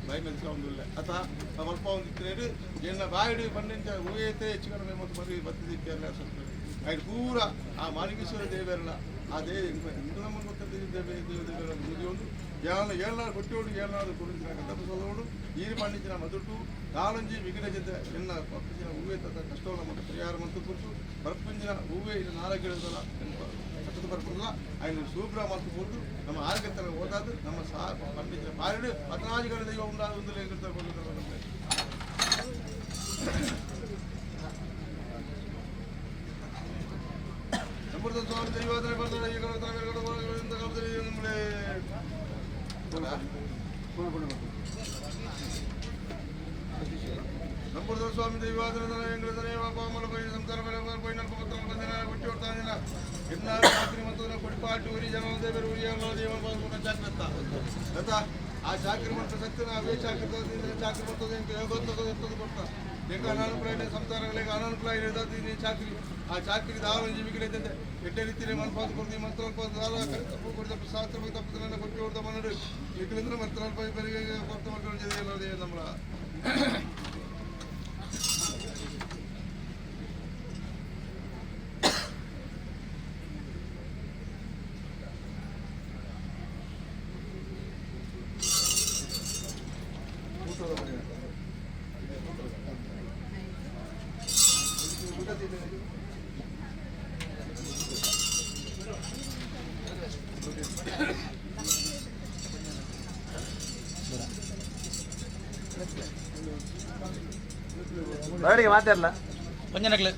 ಬಾಯಿ ಮೆಲ್ಸ ಒಂದಿಲ್ಲ ಅಥವಾ ಸ್ವಲ್ಪ ಒಂದು ಇತ್ತೇಳಿ ಎನ್ನ ಬಾಯಿಡು ಬನ್ನಿಂತ ಹೂಯೈತೆ ಹೆಚ್ಚು ಕಡಿಮೆ ಮತ್ತು ಮದುವೆ ಬತ್ತಿದ್ದಕ್ಕೆ ಎಲ್ಲ ಸ್ವಲ್ಪ ಆಯ್ತು ಪೂರ ಆ ಮಾಲಿಕೇಶ್ವರ ದೇವರಲ್ಲ ಆ ದೇವ ಹಿಂದೂ ನಮ್ಮ ದೇವ ದೇವ ಮುಗಿಯೋದು ಏಳು ಏಳ್ನಾಡು ಕೊಟ್ಟಿಯೋಡು ಏಳ್ನಾಡು ಕೊಡಿಸಿನ ಗಂಧಪಸೋಡು ಈರು ಪಂಡಿತಿನ ಮದುಟು ನಾಲಂಜಿ ವಿಘ್ನ ಜೊತೆ ಎನ್ನ ಪಪ್ಪಿನ ಹೂವೆ ತದ ಕಷ್ಟವನ್ನು ಮತ್ತು ಪರಿಹಾರ ಮತ್ತು ಕುರಿತು ಬರ್ಪಂಜಿನ ಹೂವೆ ಇದು ನಾಲ್ಕು ಕಟ್ಟದ ಬರ್ಪಲ್ಲ ఆయన ಶುಭ್ರ ಮತ್ತು ಕುರಿತು ನಮ್ಮ ಆರೋಗ್ಯ ಓದಾದು ನಮ್ಮ ಸಾ ಪಂಡಿತಿನ ಪಾರಿಡು ಪದ್ನಾಜಿಗಳ ದೈವ ಉಂಡಾದ ಒಂದು ಅಮೃತ ಸ್ವಾಮಿ ದೈವಾದ್ರೆ ಬರ್ತಾರೆ ಈ ನಂಬುರದ ಸ್ವಾಮಿ ದೈವಾದ್ರೆ ಸಂಸಾರ ಕೊಡಿಪಾಟು ಉರಿ ಜನ ದೇವರು ಉರಿ ದೇವ ಜಾಗ್ರತ ಆ ಚಾಕ್ರಿ ಮಂತ್ರ ಸತ್ಯನ ಅವೇ ಚಾಕ್ರಿ ಚಾಕ್ರಿ ಬರ್ತದೆ ಗೊತ್ತದ ಕೊಡ್ತಾ ಎಂಕ ಅನಾನುಕೂಲ ಇದೆ ಸಂಸಾರಗಳಿಗೆ ಅನಾನುಕೂಲ ಇದೆ ಚಾಕ್ರಿ ಆ ಚಾಕ್ರಿ ದಾವ ಜೀವಿಗಳೈತೆ ಎಡ್ಡೆ ರೀತಿಯಲ್ಲಿ ಮನಪಾತ ಕೊಡ್ತೀವಿ ಮಂತ್ರ ತಪ್ಪು ಶಾಸ್ತ್ರ ತಪ್ಪು ಕೊಟ್ಟು ಕೊಡ್ತಾ ಮನ್ನಡು ಇಕ್ಕಳಿಂದ್ರೆ ಮಂತ್ರ ಕೊಡ್ತಾ ಮಾಡ್ಕೊಂಡು ನಮ್ಮ ಬರಡಿಗೆ ಮಾತಾಡಲ್ಲ ಒಂಜನಕ್ಲೆ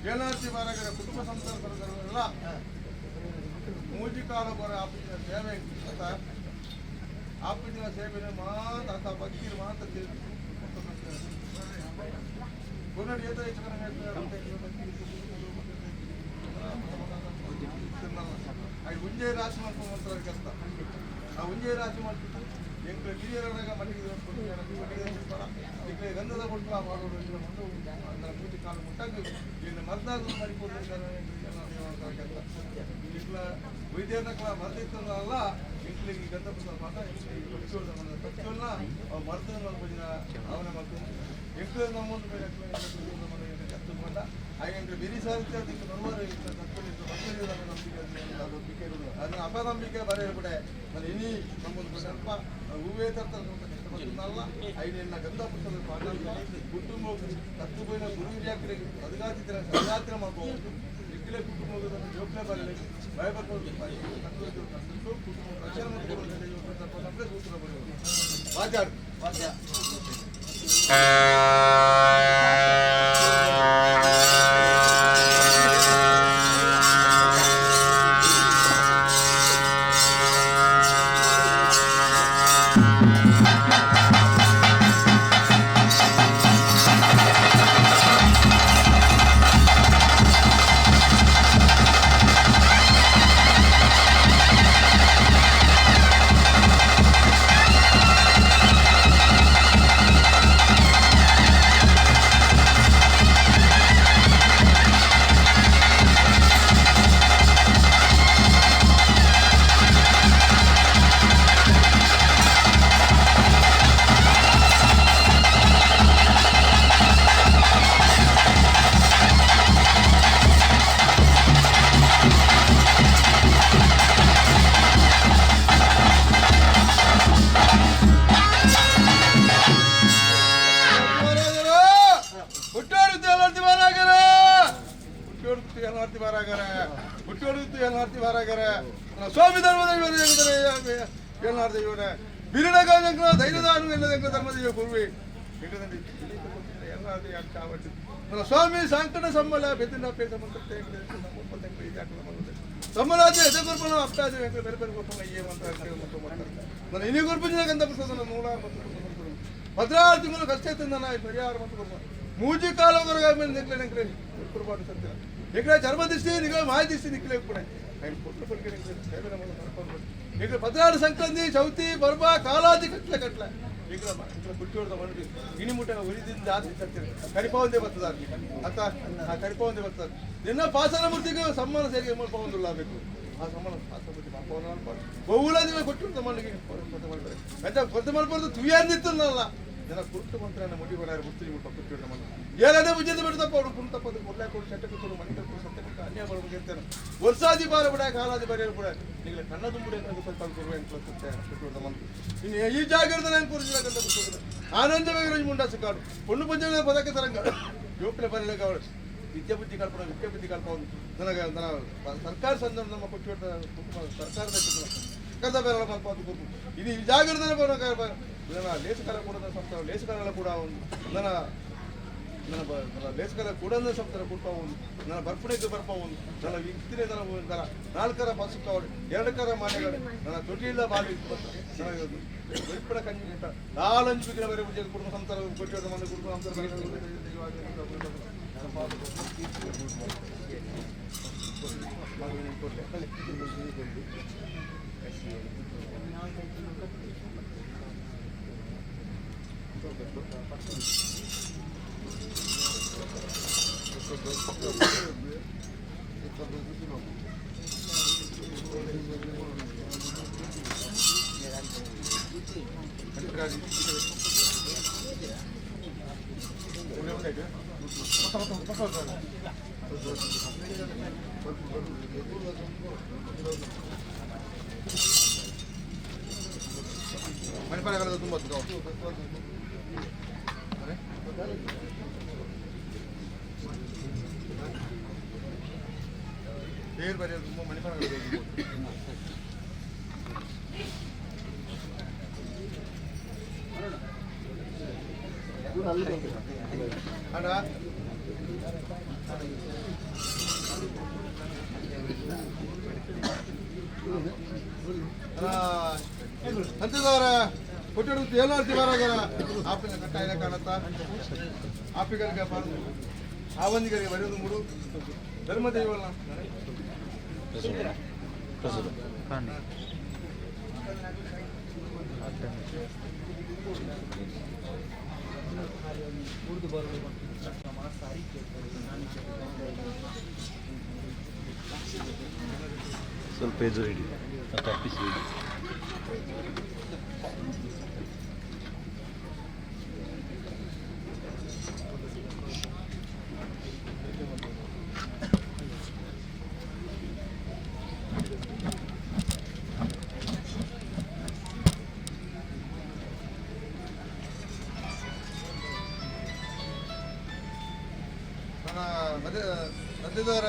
ಏಳಾರ್ತಿ ಬಾರಾಗ್ಯಾರ ಕುಟುಂಬ ಸಂಸಾರ ಬರೋದಲ್ಲ ಮೂಜಿಕಾಲ ಬರ ಆಪಿನ ಸೇವೆ ಅಂತ ಆಪಿನ ಸೇವೆನ ಮಾತ್ರ ಅಂತ ಭಕ್ತಿ ಮಾತ್ರ ಗುನ್ನಡಿ ಏತ ಹೆಚ್ಚು ಕಡಿಮೆ ಉಂಜೆ ರಾಶಿ ಮಾಡ್ಕೊಂಡು ಅಂತ ಆ ಉಂಜೆ ರಾಶಿ ಮಾಡ್ತಿತ್ತು ಎಂಕ್ಲೆ ಕಿರಿಯರನಾಗ ಮಲ್ಲಿಗೆ ಎಂಕ್ಲೆ ಗಂಧದ ಕೊಟ್ಟು ಮಾಡೋದು ಮಣ್ಣು ಮೂತಿ ಕಾಲು ಮುಟ್ಟಾಗ ಇನ್ನು ಮರ್ದಾದ್ರು ಮರಿಪೋದು ಇಟ್ಲ ವೈದ್ಯರನಕ್ಲ ಮರ್ದಿತ್ತಲ್ಲ ಎಂಕ್ಲಿಗೆ ಈ ಗಂಧ ಪುಸ್ತಕ ಪಾಠ ಪ್ರತಿಯೊಂದ ಅವು ಮರ್ದ ಮಲ್ಪುಜಿನ ಅವನ ಮಲ್ತು ಎಂಕ್ಲೆ ನಮ್ಮೊಂದು ಕತ್ತು ಹಾಗೆ ಎಂಕ್ಲೆ ಬಿರಿ ಸಾಹಿತ್ಯ ಅದಕ್ಕೆ ಬರುವರು ನಂಬಿಕೆ ನಂಬಿಕೆ ಇರುವುದು ಅದನ್ನ ಅಪನಂಬಿಕೆ ಬರೆಯ ಕೂಡ ನಾನು ಇನಿ ನಮ್ಮೊಂದು ಸ್ವಲ್ಪ ಹೂವೇ ತರ್ತಾರೆ ಕಷ್ಟಪಡ್ತಲ್ಲ ಐನೆನ್ನ ಗಂಧ ಪುಸ್ತಕ ಪಾಠ ಕುಟುಂಬ ತತ್ತು ಪೋಯಿನ ಗುರು ಹಿರಿಯಾಕ್ರಿಗೆ ಸದಗಾತಿದ್ರ ಸದಗಾತಿರ ಮಾಡ್ಬೋದು ಇಕ್ಕಲೆ ಕುಟುಂಬ ಜೋಕ್ಲೆ ಬರಲಿ ಭಯ ಬರ್ಬೋದು ಕುಟುಂಬ ರಕ್ಷಣೆ ಮಾಡ್ಕೊಂಡು ಸೂತ್ರ ಬರೆಯೋದು ಮಾತಾಡು. ವಾದ್ಯ. ಸ್ವಾಮಿ ಧರ್ಮದ ಧೈರ್ಯದಾನು ಧರ್ಮದ ಗುರುವಿ ಸ್ವಾಮಿ ಸಂಕಟ ಸಂಬಳ ಬೆದಿನ ಪೇಸ ಸಂಬಳಾದ ಎದೆ ಗುರುಪನ ಅಪ್ಪಾದ ಬೇರೆ ಬೇರೆ ಗುರುಪನ ಏ ನಾನು ಇನಿ ಗುರುಪನ ಗಂಧ ಪ್ರಸಾದ ನೂರ ಭದ್ರಾರು ತಿಂಗಳು ಕಷ್ಟ ಇತ್ತು ನಾನು ಪರಿಹಾರ ಮತ್ತು ಗುರುಪ ಮೂಜಿ ಕಾಲ ಮೇಲೆ ನಿಕ್ಲೆ ನೆಕ್ಲೆ ಕುರುಬಾಡು ಸತ್ಯ ಎಕಡೆ ಚರ್ಮ ದೃಷ್ಟಿ ನಿಗಲ ಮಾಯ ದೃಷ್ಟಿ ನಿಕ್ಲೆ ಕೂಡ ಕೊಟ್ಟು ಪಡಿಕೆ ಸೇವೆ ನಮ್ಮನ್ನು ఇక్కడ భద్రాడు సంక్రాంతి చవితి బర్బ కాలాది కట్ల కట్ల ఇక్కడ ఇక్కడ ಕುಟ್ಟಿಯೋಡ್ದ ಮನುಷ್ಯ ಗಿಣಿ ಮುಟ್ಟ ಉರಿದಿಂದ ಆತಿ ಸತ್ತಿರ ಕರಿಪಾವಂದೇ ಬರ್ತದ ಅತ್ತ ಆ ಕರಿಪಾವಂದೇ ಬರ್ತದ ನಿನ್ನ ಪಾಸನ ಮೂರ್ತಿಗೆ ಸಮ್ಮಾನ ಸೇರಿಗೆ ಮಲ್ಪವಂದುಲ್ಲಾಗಬೇಕು ಆ ಸಮ್ಮಾನ ಪಾಸನ ಮೂರ್ತಿ ಮಲ್ಪವನ್ನ ಬಹುಲಾದಿ ಕೊಟ್ಟು ಮಲ್ಲಿಗೆ ಕೊರತೆ ಮಲ್ಪರೆ ಅಂತ ಕೊರತೆ ಮಲ್ಪರ್ದು ತುಯ್ಯಾಂದಿತ್ತಲ್ಲ ಜನ ಕುರುಟು ಮಂತ್ರನ ಮುಡಿ ಬರಾರ ಮುತ್ತಿ ಮುಟ್ಟ ಕುಟ್ಟಿಯೋಡ ಮಲ್ಲ ಏಳನೇ ಭುಜದ ಬಿಡ್ತಪ್ಪ ಅವಳು ಕುಂತಪ್ಪ ಅದು ಕೊಡ್ಲಾ ಕೊಡು ಸೆಟ್ಟಕ್ಕೆ ಕೊಡು ಮನೆ ಕೊಡು ಸತ್ಯ ಕೊಟ್ಟು ಅನ್ಯಾಯ ಮಾಡ್ಬೇಕು ಅಂತಾನೆ ವರ್ಷಾದಿ ಬಾರ ಬಿಡ ಕಾಲಾದಿ ಬಾರ ಕೂಡ ನಿಮಗೆ ಕಣ್ಣ ತುಂಬುಡಿ ಅಂತ ಸ್ವಲ್ಪ ಗುರು ಅಂತ ಸತ್ಯ ಮನ ಇನ್ನು ಈ ಜಾಗ್ರತೆ ನಾನು ಕುರಿಜಿಲ್ಲ ಕಂಡ ಕೂತ್ಕೊಂಡು ಆನಂದ ಬೇಗ ಮುಂಡಾಸು ಕಾಡು ಪೊಣ್ಣು ಪಂಚ ಪದಕ್ಕೆ ತರಂಗ ಜೋಕ್ಲೆ ಬರಲಿಕ್ಕೆ ಅವಳು ವಿದ್ಯೆ ಬುದ್ಧಿ ಕಲ್ಪನೆ ವಿದ್ಯೆ ಬುದ್ಧಿ ಕಲ್ಪವನ್ನು ನನಗೆ ನನ್ನ ಸರ್ಕಾರ ಸಂದರ್ಭ ನಮ್ಮ ಕೊಟ್ಟು ಕುಟುಂಬ ಸರ್ಕಾರದ ಸರ್ಕಾರದ ಬೇರೆ ಮಲ್ಪ ಅದು ಗುರು ಇದು ಈ ಜಾಗ್ರತೆ ನನ್ನ ಲೇಸಕರ ಕೂಡ ಸಂಸ್ಥೆ ಲೇಸಕರ ಕೂಡ ಒಂದು ನನ್ನ ನನ್ನ ನನ್ನ ಲೇಸಕರ ಕೂಡ ಸಂಸ್ಥೆ ಕುಟುಂಬ ಒಂದು ನನ್ನ ಬರ್ಪಣೆಗೆ ಬರ್ಪ ಒಂದು ನನ್ನ ಇತ್ತಿನ ನನ್ನ ನಾಲ್ಕರ ಬಸುತ್ತವರು ಎರಡಕರ ಮಾನೆಗಳು ನನ್ನ ತೊಟ್ಟಿಲ್ಲ ಬಾಲಿ ನನ್ನ ಬೆಳ್ಪಡ ಕಂಜಿ ಮುಟ್ಟ ನಾಲಂಜು ಬಿಗಿನ ಬರೆ ಪೂಜೆ ಕುಟುಂಬ ಸಂಸಾರ ಕೊಟ್ಟಿರೋದು ಮನೆ ಕುಟುಂಬ ಸಂಸಾರ ಮಣಿಪಾಲ ತುಂಬ பேர் வரைய ரொம்ப மணிப்பான ಅಣ್ಣ ಅಂತಿದವರ ಕೊಟ್ಟಿಡು ಏನಾರ್ತಿ ಬರಾಗರ ಆಪಿನ ಕಟ್ಟಾಯ ಕಾಣತ್ತ ಆಪಿಗರಿಗೆ ಬಾರದು ಆವಂದಿಗರಿಗೆ ಬರೆಯೋದು ಮೂಡು ಧರ್ಮ ದೈವಲ್ಲ. ಸ್ವಲ್ಪ ಎದುರು ಹಿಡಿ, ತಪ್ಪಿಸಿ ಹಿಡಿ. ಮಧ್ಯದವರ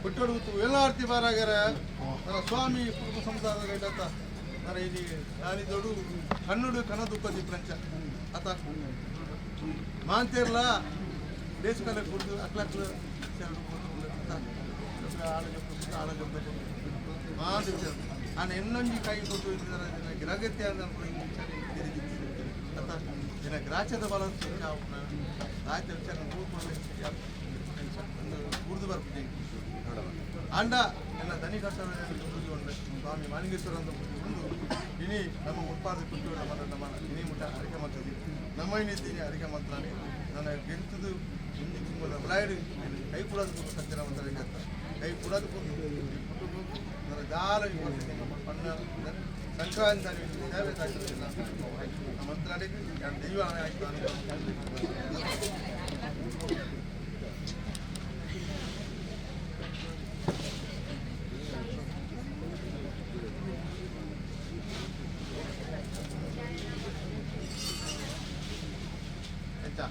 ಕೊಟ್ಟೋಡು ವೇಲಾರ್ತಿ ಬಾರಾಗರ ನನ್ನ ಸ್ವಾಮಿ ಕುಟುಂಬ ಸಂಸಾರದ ಗೈಡತ್ತ ನನ್ನ ಇಲ್ಲಿ ನಾನಿದ್ದೋಡು ಕನ್ನಡು ಕನ ದುಃಖ ಪ್ರಂಚ ಅತ ಮಾಂತೇರ್ಲ ದೇಶಕಲ್ಲ ಕುಡ್ದು ಅಕ್ಲಕ್ಲ ಆಳ ಮಾತು ನಾನು ಎನ್ನೊಂಜಿ ಕೈ ಕೊಟ್ಟು ಗ್ರಗತ್ಯ ಅತ ದಿನ ಗ್ರಾಚದ ಬಲ ರಾಜ್ಯ ವಿಚಾರ ಉರ್ದು ಬರ್ಪುಜಿ ಅಂಡ ಎಲ್ಲ ದನಿ ಕಟ್ಟಡ ಸ್ವಾಮಿ ಮಾಲಿಂಗೇಶ್ವರ ಅಂತ ಒಂದು ಇನಿ ನಮ್ಮ ಉತ್ಪಾದ ಕುಟ್ಟು ನಮ್ಮ ನಮ್ಮ ಇನಿ ಮುಟ್ಟ ಅರಿಕೆ ಮಾಡ್ತದೆ ನಮ್ಮ ಇನ್ನಿದ್ದೀನಿ ಅರಿಕೆ ಮಾಡ್ತಾನೆ ನನ್ನ ಗೆಲ್ತದು ಹಿಂದಿ ತಿಂಗಳ ಒಳಗಡೆ ಕೈ ಕೂಡೋದು ಸತ್ಯನ ಮಾತಾಡಿ ಕೈ ಕೂಡೋದು ನನ್ನ ದಾರ ಪಣ್ಣ ಸಂಕ್ರಾಂತಿ ಸೇವೆ ನಮ್ಮ ಮಂತ್ರಾಲಯಕ್ಕೆ ದೈವ ಆಯ್ತು. ಆಯ್ತಾ?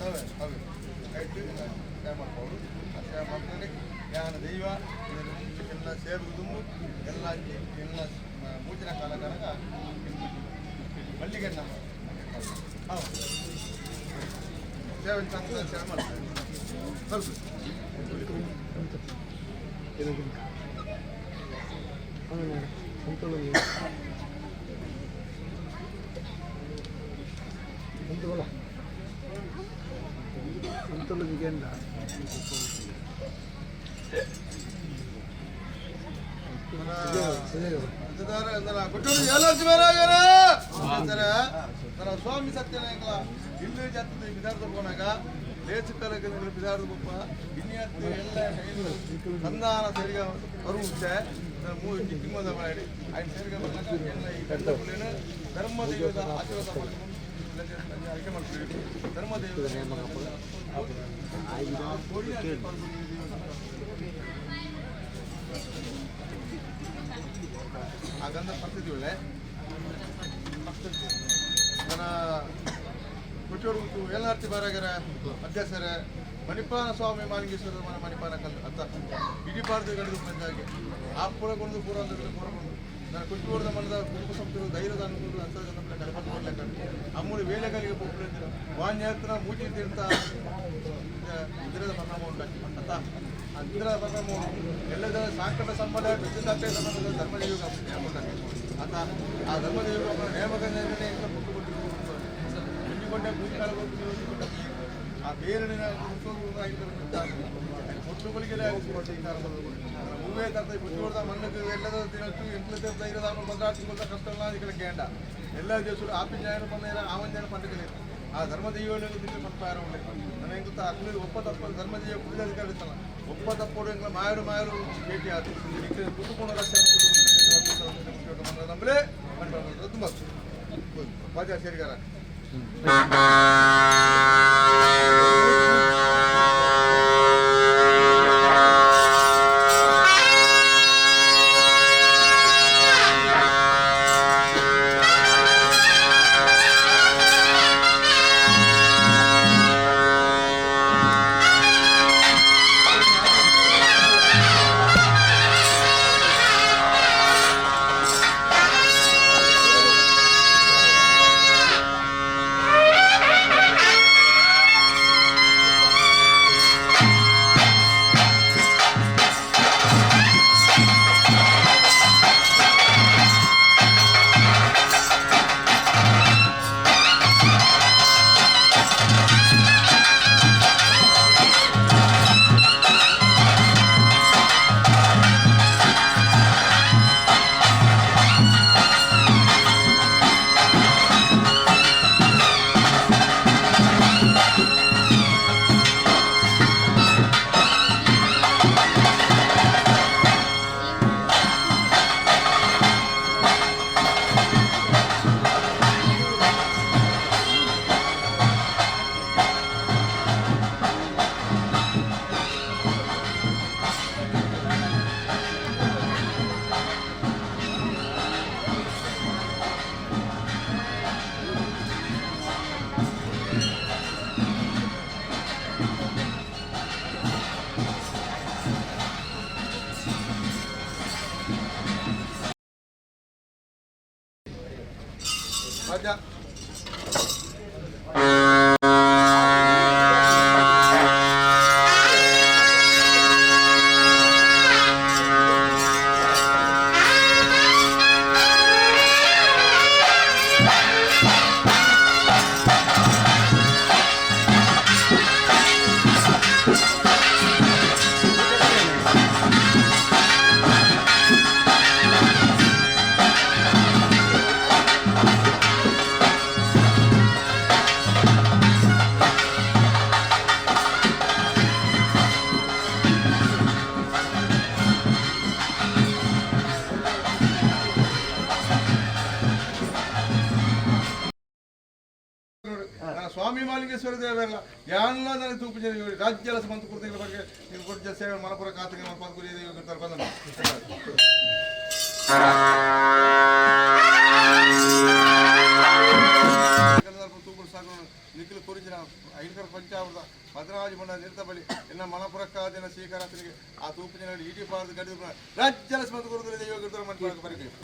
ಅವೇ ಅವೇ ಆಯ್ತು, ಸೇವೆ ಮಾಡ್ಬೋದು. ಆ ಸೇವೆ ಮಾಡ್ತಾರೆ ಜ್ಞಾನ ದೈವ ಎಲ್ಲ ಸೇವೆ ದುಂಬು ಎಲ್ಲ ಎಲ್ಲ ಮೂಚಿನ ಕಾಲ ಕನಕ ಮಲ್ಲಿಗೆ ಹೌದು ಸೇವೆ ಚಂದ ಸೇವೆ ಮಾಡ್ತಾರೆ ಸ್ವಲ್ಪ. ಸ್ವಾಮಿ ಸತ್ಯನಾಯಕಲ ಇಲ್ಲಿ ಜಾತದ ಬಿದಾರ್ದ ಪೋನಾಗ ಲೇಚು ಕಲಗ ಬಿದಾರ್ದ ಬೊಪ್ಪ ಇನ್ಯಾತ್ ಎಲ್ಲ ಸಂಧಾನ ಸರಿಗ ಬರುವುತ್ತೆ ತಿಮ್ಮದ ಮಾಡಿ ఆయన ಸರಿಗ ಎಲ್ಲ ಈ ಧರ್ಮ ದೈವದ ಆಶೀರ್ವಾದ ಆಯ್ಕೆ ಮಾಡ್ತೀವಿ. ಧರ್ಮ ದೈವದ ಆ ಗಂಧ ಬರ್ತಿದ್ದೀವಳೆ ನನ್ನ ಕುಟ್ಟೋಡು ಏಲಾರ್ತಿ ಬಾರಾಗರ ಅಧ್ಯಕ್ಷರ ಮಣಿಪಾನ ಸ್ವಾಮಿ ಮಾಲಿಂಗೇಶ್ವರ ಮನೆ ಮಣಿಪಾನ ಕಲ್ಲು ಅತ್ತ ಇಡೀ ಪಾರ್ದು ಗಡಿದು ಬಂದಾಗೆ ಆ ಪುರ ಕೊಂಡು ಪೂರ ಅಂದ್ರೆ ಪೂರ ಕೊಂಡು ನನ್ನ ಕುಟ್ಟೋಡ್ದ ಮನದ ಕುಟುಂಬ ಸಂಸ್ಥೆಗಳು ಧೈರ್ಯದ ಅನುಕೂಲ ಅಂತ ಕಡಪಟ್ಟು ಕೊಡ್ಲಿಕ್ಕೆ ಅಮ್ಮೂರು ವೇಳೆಗಳಿಗೆ ಪೊಪ್ಪು ವಾನ್ಯಾತ್ರ ಮೂಚಿ ತೀರ್ಥ ಇದರದ ಪರಿಣಾಮ ಉಂಟಾಗಿ ಅತ್ತ ಇದರ ಪರಿಣಾಮ ಎಲ್ಲದರ ಸಾಂಕಟ ಸಂಬಂಧ ವಿದ್ಯುತ್ ಸಂಬಂಧದ ಧರ್ಮದೇವ ಅತ್ತ ಆ ಧರ್ಮದೇವ ನೇಮಕ ಕೊಟ್ಟು ಆ ಬೇರಣಿನ ಮೂವೇ ತರ್ತ ಬುದ್ಧಿವರ್ದ ಮಣ್ಣು ಎಲ್ಲದ ತಿನ್ನತ್ತು ಎಂಟ್ಲ ಧೈರ್ಯದ ಭದ್ರಾತಿ ಕಷ್ಟ ఇక్కడ ಕೇಂಡ ಎಲ್ಲ ದೇಶಗಳು ಆಪಿನ ಪಂಡ ಆವಂಜನ పండుగ ಆ ಧರ್ಮದೈವ ತಿಂದು ಪಂಪಾರ ನನ್ನ ಎಂಕುತ ಅಕ್ಲು ಒಪ್ಪ ತಪ್ಪ ಧರ್ಮದೈವ ಕುಡಿದ ಅಧಿಕಾರ ಇತ್ತಲ್ಲ ಒಪ್ಪ ತಪ್ಪೋಡು ಎಂಕ್ಲ ಮಾಯರು ಮಾಯರು ಭೇಟಿ ಆತು ಕುಟುಂಬ ನಂಬಲೇ ತುಂಬ ಬಾಜಾ ಸೇರಿಗಾರ. ರಾಜ ಸ್ವಾಮಿ ಮಾಲಿಂಗೇಶ್ವರ ದೇವರಲ್ಲ ಯಾನ್ಲ ನನಗೆ ತೂಪು ಜನ ರಾಜ್ಯ ಸಮಂತ ಕುರ್ತಿಗಳ ಬಗ್ಗೆ ನೀವು ಕೊಟ್ಟ ಸೇವೆ ಮಲಪುರ ಕಾತಿಗೆ ಮಲಪಾದ ಗುರಿ ದೇವಿ ಬಂದ. ತೂಪುಡು ಸಾಕು ನಿಖಿಲ್ ಕುರಿಜಿನ ಐನಕರ ಪಂಚಾವೃತ ಭದ್ರಾವತಿ ಮಂಡ ನಿರ್ತ ಬಳಿ ಎನ್ನ ಮಲಪುರಕ್ಕಾದಿನ ಸ್ವೀಕಾರತಿಗೆ ಆ ತೂಪು ಜನ ಇಡೀ ಪಾರದ ಗಡಿ ರಾಜ್ಯ ಸಮಂತ ಕುರುದು ದೇವಿ ಮನಪುರಕ್ಕೆ ಬರಬೇಕು.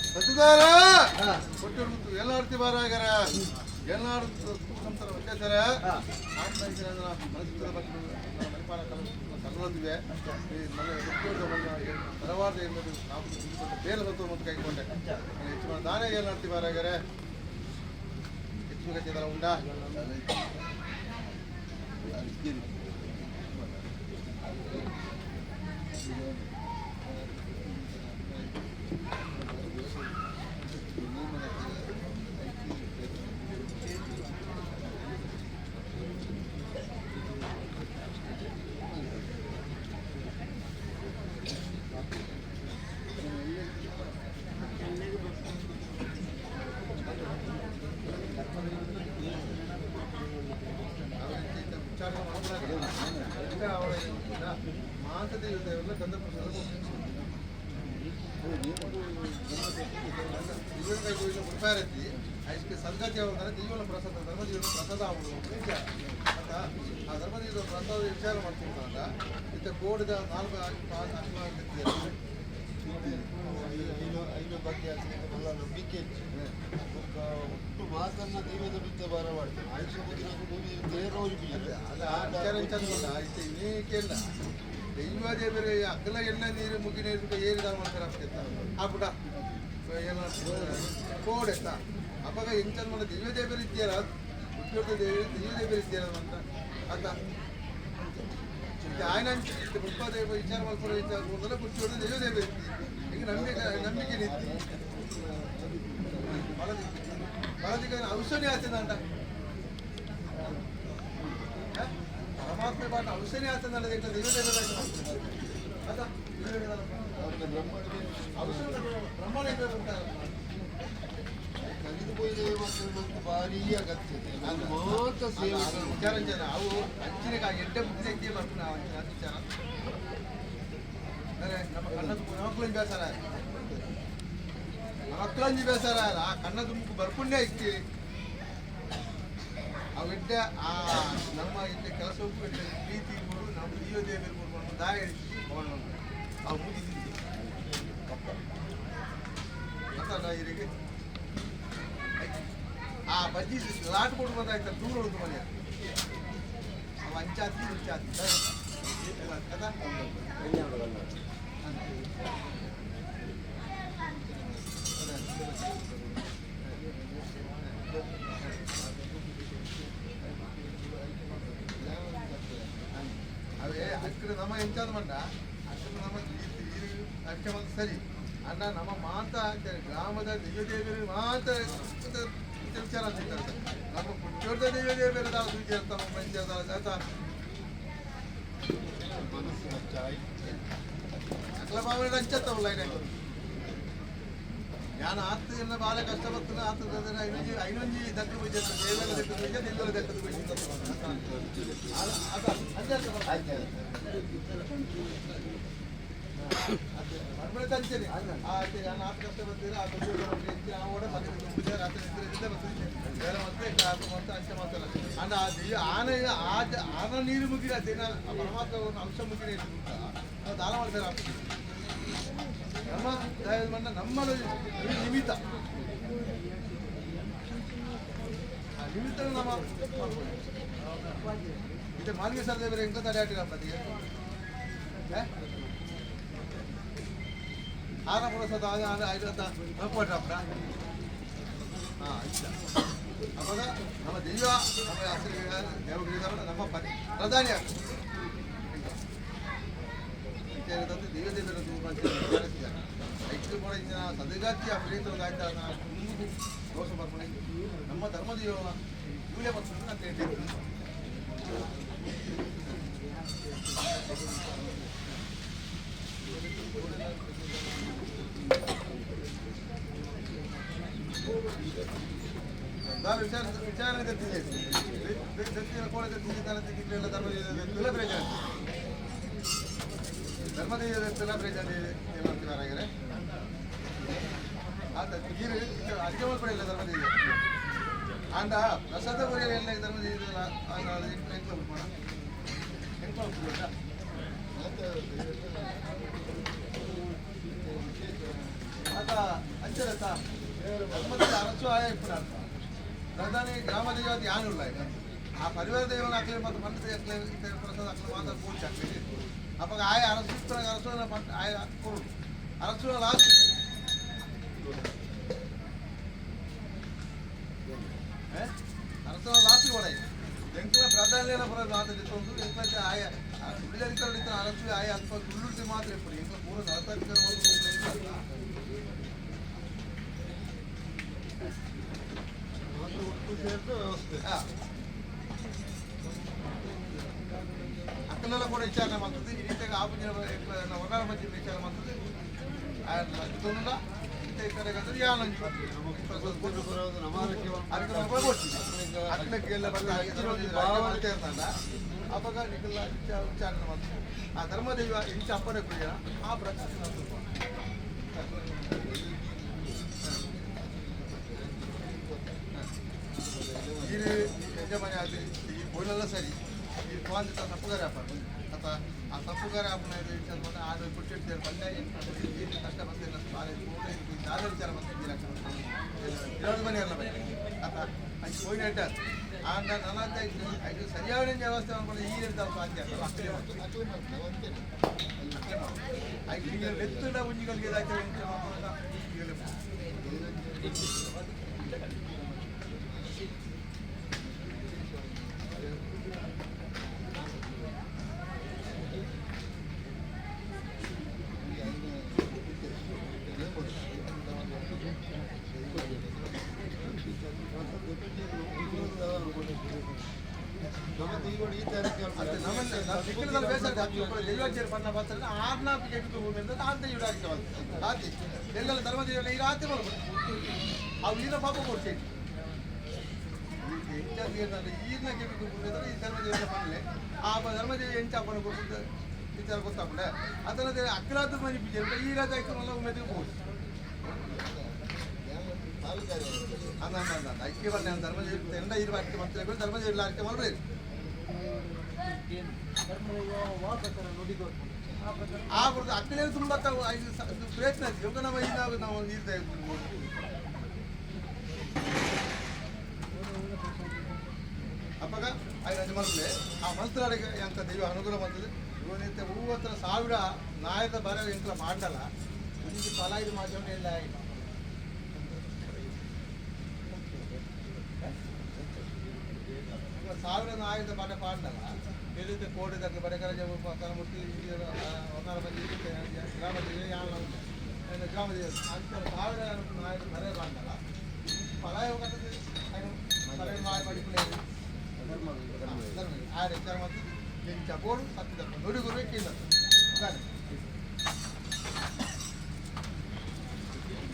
ಸತ್ತಿದಾರ ಕೊಟ್ಟಿರು ಎಲ್ಲ ಆಡ್ತಿ ಬಾರಾಗರ ಎಲ್ಲ ಸಂತರ ವ್ಯತ್ಯಾಸರ ಕಲ್ಲೊಂದಿದೆ ತರವಾದ ಬೇರೆ ಸತ್ತು ಮತ್ತು ಕೈಕೊಂಡೆ ಹೆಚ್ಚು ದಾನೇ ಎಲ್ಲ ಆಡ್ತಿ ಬಾರಾಗರೆ ಹೆಚ್ಚು ಗತಿದಲ್ಲ ಉಂಡಾ. ಮಾಂತ ದೇವತೆಯಲ್ಲ ಗಂಧ ಪ್ರಸಾದ ಕೊಡ್ತಾರೆ. ಐಸ್ಕೆ ಸದ್ಗತಿ ಯಾವಾಗ ದೈವನ ಪ್ರಸಾದ, ಧರ್ಮದೇವನ ಪ್ರಸಾದ ಆಗುದು ವಿಚಾರ ಆಯ್ತಾ? ಆ ಧರ್ಮದೇವರ ಪ್ರಸಾದ ವಿಚಾರ ಮಾಡ್ತಿರ್ತಾರಲ್ಲ, ಇತ್ತ ಕೋಡಿದ ನಾಲ್ಕು ಐನ ಬಗ್ಗೆ ಮಲ್ಲ ನಂಬಿಕೆ ಬೊಕ್ಕ ಒಟ್ಟು ಮಾತನ್ನ ದೈವದ ಬಿದ್ದ ಭಾರ ಮಾಡ್ತಾರೆ. ಆಯುಷ್ಯ ಮುಗಿನ ಭೂಮಿ ತೇರೋರಿ. ಅಲ್ಲ, ಆ ವಿಚಾರ ವಿಚಾರ ಆಯ್ತು. ಇನ್ನೇಕೆಲ್ಲ ದೈವ ದೇವರೇ ಅಕ್ಕಲ ಎಲ್ಲ ನೀರು ಮುಗಿ ನೀರು ಏರಿದ ಮಾಡ್ತಾರೆ ಅಂತ ಆ ಪುಟ ಎಲ್ಲ ಕೋಡೆತ್ತ ಅಪ್ಪಾಗ ಎಂಚನ್ ಮಾಡ ದೈವ ದೇವರು ಇದ್ದೀರ, ಹುಟ್ಟಿದ ದೇವರು ದೈವ ದೇವರು ಇದ್ದೀರ ಅಂತ ಅತ್ತ ఆయన ಮುಪ್ಪ ದೇವ ವಿಚಾರ ಮಾಡ್ಕೊಂಡು ವಿಚಾರ ಮೊದಲ ಹುಟ್ಟಿದ ದೈವ ದೇವರು ಈಗ ನಂಬಿಕೆ ನಂಬಿಕೆ ನಿಂತಿ ಬಲದಿಗ ಔಷಧಿ ಆಚದಂಟ ಪರಮಾತ್ಮ ಪಾಠ ಔಷಧಿ ಆಚದಂಡ ದೈವ ದೇವರು ಅದ ಔಷಧ ಬ್ರಹ್ಮಣ. ಕಲಿದು ಪೋಯಿದ ಭಾರಿ ಅಗತ್ಯ ಅದು ಮಾತ್ರ ಸೇವೆ. ವಿಚಾರ ಜನ ಅವು ಅಂಚಿನ ಎಡ್ಡೆ ಬುದ್ಧಿ ಐತಿ ಬರ್ತು ನಾವು ಅಂಚಿನ ಅದು ವಿಚಾರ. ಅಂದರೆ ನಮ್ಮ ಕಣ್ಣ ಮಕ್ಕಳಿಗೆ ಬೇಸರ, ಮಕ್ಕಳಂಜಿ ಬೇಸರ. ಆ ಕಣ್ಣ ತುಂಬು ಬರ್ಪುಣ್ಯ ಇತ್ತಿ ಅವು ಎಡ್ಡೆ ಆ ನಮ್ಮ ಎಡ್ಡೆ ಕೆಲಸಕ್ಕೂ ಎಡ್ಡೆ ಪ್ರೀತಿ ಕೊಡು. ನಮ್ಮ ದೈವ ದೇವರು ಕೊಡು ದಾಯ ಅವು ಮುಗಿದಿದ್ದು ಗೊತ್ತಲ್ಲ ಇರಿಗೆ. ಆ ಬಜ್ಜಿ ಲಾಟ್ ಕೊಡು ಬಂದಾಯ್ತು ದೂರ ಉಳಿದು ಮನೆ ಅವ ಅಂಚಾತಿ ಇಂಚಾತಿ కదా. ಅವೇ ಅಕ್ಕಡ ನಮ್ಮ ಎಂಚಾದ ಮಂಡ ಅಕ್ಕಡ ನಮ್ಮ ಅಂಚ ಮಂದ ಸರಿ ಅಣ್ಣ. ನಮ್ಮ ಮಾತ ಗ್ರಾಮದ ದೈವ ದೇವರು ಮಾತ ವಿಚಾರ ಅಂತ. ನಮ್ಮ ಪುಟ್ಟೋರ್ದ ದೈವ ದೇವರು ದಾವ ವಿಚಾರ ಮಂಚದ ಆತ. ಮನಸ್ಸು ಹಚ್ಚಾಯಿ. ಅಕ್ಲ ಭಾವನೆ ಅಂಚತ್ತವಲ್ಲ ಇದೆ. ഞാൻ ಆತ್ತು ಎನ್ನ ಬಾಲ ಕಷ್ಟ ಬರ್ತದೆ ಆತು ಐನೊಂಜಿ ಐನೊಂಜಿ ದಕ್ಕ ಪೂಜೆ ದೇವರ ದಕ್ಕ ಪೂಜೆ ದೇವರ ದಕ್ಕ ಪೂಜೆ ಮರ್ಮಳೆ ತಂಚೇನೆ ಆಯ್ತು. ನಾನು ಆತು ಕಷ್ಟ ಬರ್ತೀರ ಆ ಆ ಓಡ ಮತ್ತೆ ಪೂಜೆ ರಾತ್ರಿ ನಿದ್ರೆ ಬರ್ತದೆ ಬೇರೆ ಮತ್ತೆ ಮತ್ತೆ ಅಂಚೆ ಮಾತಲ್ಲ ಅಂಡ. ಆ ದೆಯ್ಯ ಆನೆ ಆ ಆನ ನೀರು ಮುಗಿದ ದಿನ ಆ ಪರಮಾತ್ಮ ಅಂಶ ಮುಗಿದ ನಾವು ದಾನ ಮಾಡ್ತಾರೆ. ನಮ್ಮ ದಯದ ಮಣ್ಣ ನಮ್ಮ ನಿಮಿತ್ತ, ಆ ನಿಮಿತ್ತ ನಮ್ಮ ಇದು ಮಾನ್ಯ ಸರ್ ದೇವರ ಎಂಕ ತಡೆ ಹಾಕಿರಪ್ಪ. ಆರ ಪ್ರಸಾದ ಐವತ್ತ ಕೊಟ್ರಪ್ಪ. ಹಾಂ, ಇಷ್ಟ ಅವಾಗ ನಮ್ಮ ದೈವ ನಮ್ಮ ಹಸಿರು ದೇವಗಿರಿದವರು ನಮ್ಮ ಪರಿ ಪ್ರಧಾನಿ ಆಗ್ತದೆ. ದೈವ ದೇವರ ಐಕ್ಯ ಕೂಡ ಸದಗಾತಿ ಆ ಪ್ರೀತ ಆಯ್ತಾ ದೋಷ ಬರ್ಕೊಂಡು ನಮ್ಮ ಧರ್ಮ ದೈವ ಇವಳೇ ಬರ್ತದೆ ಅಂತ ಹೇಳ್ತೀನಿ. దాని విచారణ విచారణ తెచ్చి తెచ్చిన కూడా తెచ్చి తన ధర్మ ప్రయోజన ಧರ್ಮದ ಪ್ರಯೋಜನ ಏನಾಗ್ತಿದ್ದಾರೆ ಆತ ನೀರು ಅಡಿಗೆ ಮಲ್ಪಡಿಲ್ಲ ಧರ್ಮದೇವಿ ಅಂಡ ಪ್ರಸಾದ ಬರೆಯ ಎಲ್ಲ ಧರ್ಮದೇವಿ ಎಂಕ್ಲ ಉಂಟು ಎಂಕ್ಲ ಉಂಟು ಆತ ಅಂಚರತ್ತ ಧರ್ಮದ ಅರಸು ಆಯ ಇಪ್ಪುನ ಪ್ರಧಾನಿ ಗ್ರಾಮ ದೇವತೆ ಯಾನುಲ್ಲ. ಈಗ ಆ ಪರಿವಾರ ದೇವನ ಹಾಕ್ಲಿ ಮತ್ತು ಮಂತ್ರಿ ಹಾಕ್ಲಿ ಪ್ರಸಾದ ಹಾಕ್ಲಿ ಮಾತ್ರ ಪೂಜೆ ಹಾಕ್ಲಿ. ಅಪ್ಪ ಆಯ ಅರಸು ಅರಸು ಆಯ ಕೊಡು ಅರಸು ಲಾಸ್ಟ್ ಅರಸು ಲಾಸ್ಟ್ ಕೂಡ ಎಂಕ್ಲ ಪ್ರಧಾನಿ ಪುರ ಮಾತ್ರ ಇತ್ತೊಂದು ಎಂಕ್ಲ ಆಯ ಉಳ್ಳ ಇತ್ತ ಅರಸು ಆಯ ಅಲ್ಪ ಗುಳ್ಳುಡ್ತಿ ಮಾತ್ರ ಇಪ್ಪು ಎಂಕ್ಲ ಪೂರ ನಲವತ್ತಾರು. ಒಟ್ಟು ಸೇರಿದ ವ್ಯವಸ್ಥೆ. ಅಕ್ಕಲೆಲ್ಲ ಕೂಡ ವಿಚಾರಣೆ ಮಾಡ್ತದೆ. ಈ ರೀತಿಯಾಗಿ ಆ ಪೂಜೆ ಹೊರನಾಡ ಮಧ್ಯೆ ವಿಚಾರ ಮಾಡ್ತದೆ. ತೊಂದ್ರೆ ಇತ್ತೆ ಯಾನೊಂಜಿ ಅಪಗ ನಿಕಲ್ಲ ವಿಚಾರಣೆ ಮಾತ್ರ ಆ ಧರ್ಮದೈವ ಇಂಚ ಅಪ್ಪನೆ ಕುಡಿಯ ಆ ಪ್ರಕಾರ ಇದು ಯಜಮಾನಿ ಆದ ಈ ಬೋಲೆಲ್ಲ ಸರಿ ಈ ತ್ವಾಂತ ತಪ್ಪುಗಾರ ಅಪ್ಪ ಅತ್ತ ಆ ತಪ್ಪುಗಾರ ಅಪ್ಪನ ವಿಚಾರ ಬಂದ ಆಡು ಕೊಟ್ಟಿರ್ತಾರೆ ಬಂದೆ ಏನು ಕಷ್ಟ ಬಂದಿಲ್ಲ ಬಾಳೆ ದಾದ ವಿಚಾರ ಬಂದಿದ್ದೀರ ಇರೋದು ಮನೆ ಅಲ್ಲ ಬನ್ನಿ ಅತ್ತ ಅದು ಹೋಗಿ ಆಂಡ ನನ್ನ ಇದು ಸರಿಯಾದ ವ್ಯವಸ್ಥೆ ಅನ್ಕೊಂಡು ಈ ಸಾಧ್ಯ ಅಲ್ಲ ಲೆತ್ತುಡ ಉಂಜಿಗಳಿಗೆ ಪಾಪ ಕೊಡ್ತೀನಿ ಆ ಧರ್ಮದೇವಿ ಎಂಚ ಅಪ್ಪನ ವಿಚಾರ ಗೊತ್ತಾಪುಂಡೆ ಅದನ್ನ ಅಕ್ರಾದ ಮನಿ ಈ ರಾಜ ಉಮೇದಿಗೆ ಹೋಗಿ ಅಲ್ಲ ಅಲ್ಲ ಅಲ್ಲ ಐಕ್ಯ ಬನ್ನಿ ಧರ್ಮದೇವಿ ಎಂಡ ಇರುವ ಅರಿಕೆ ಮಾಡ್ತಾರೆ ಧರ್ಮದೇವಿ ಅರಿಕೆ ಮಾಡ್ಬೇಕು ಆ ಬರ್ತದೆ ಅಕ್ಕನೇ ತುಂಬ ಪ್ರಯತ್ನ ಯೋಗ ನಮ್ಮ ನಾವು ನಾವು ನೀರು ಅಪ್ಪಗ ಐದು ಮಲ್ಪಲೆ ಆ ಮಂತ್ರಾಡಿಗೆ ಅಂತ ದೈವ ಅನುಕೂಲ ಬಂತದೆ ಇವನಿಂತ ಹೂವತ್ರ ಸಾವಿರ ನಾಯಕ ಬರ ಎಂತ ಮಾಡಲ್ಲ ಒಂದು ಫಲ ಇದು ಮಾಧ್ಯಮ ಎಲ್ಲ ಸಾವಿರ ನಾಯಕದ ಪಾಠ ಪಾಡಲ್ಲ ಎಲ್ಲಿದ್ದ ಕೋಡಿ ತಕ್ಕ ಬಡಕರ ಕಲಮುಟ್ಟಿ ಒಂದರ ಬಂದು ಗ್ರಾಮ ಗ್ರಾಮ ಅಂತ ಸಾವಿರ ನಾಯಕ ಬರೇ ಪಾಡಲ್ಲ ಫಲ ಫಲ ಮಾಡಿ ಆ ವಿಚಾರ ಮತ್ತು ಎಂಚ ಬೋಡು ಸತ್ತಿದಪ್ಪ ನುಡಿಗುರುವೆ ಕೀಳ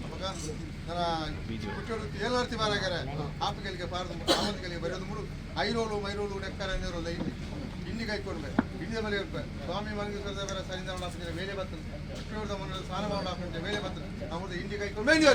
ಅವಾಗ ನನ್ನ ಕುಟ್ಟೋಡು ಏಳಾರ್ತಿ ಬಾರಾಗರೆ ಆಪಗಳಿಗೆ ಪಾರದು ಆಮಂತಿಗಳಿಗೆ ಬರೆಯೋದು ಮೂರು ಐರೋಲು ಮೈರೋಲು ನೆಕ್ಕರ ನೀರೋಲು ಇಂಡಿ ಇಂಡಿ ಕೈಕೊಡ್ಬೆ ಇಂಡಿದ ಮೇಲೆ ಇರ್ಬೆ ಸ್ವಾಮಿ ಮನಗಿಸೋದವರ ಸರಿದ ಆಪಂಚ ವೇಳೆ ಬರ್ತದೆ ಕುಟ್ಟೋಡ್ದ ಮನೆ ಸ್ನಾನ ಮಾಡೋಣ ಆಪಂಚ ವೇಳೆ ಬರ್ತದೆ ನಮ್ಮದು ಇಂಡಿ ಕೈಕೊಂಡು ಮೇಂಡಿ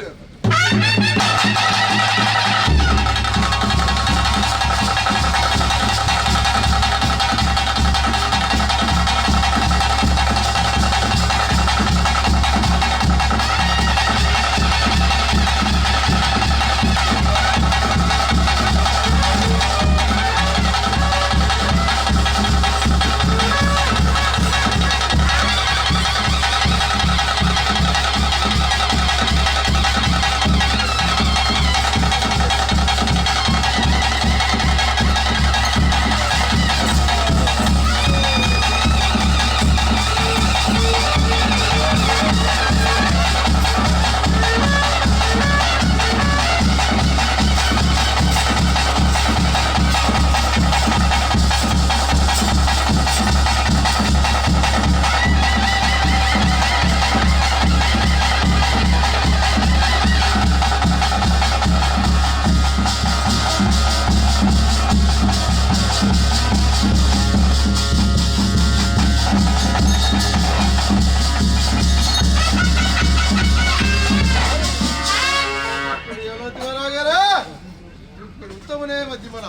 ಉತ್ತಮನೇ ಮಧ್ಯಮನ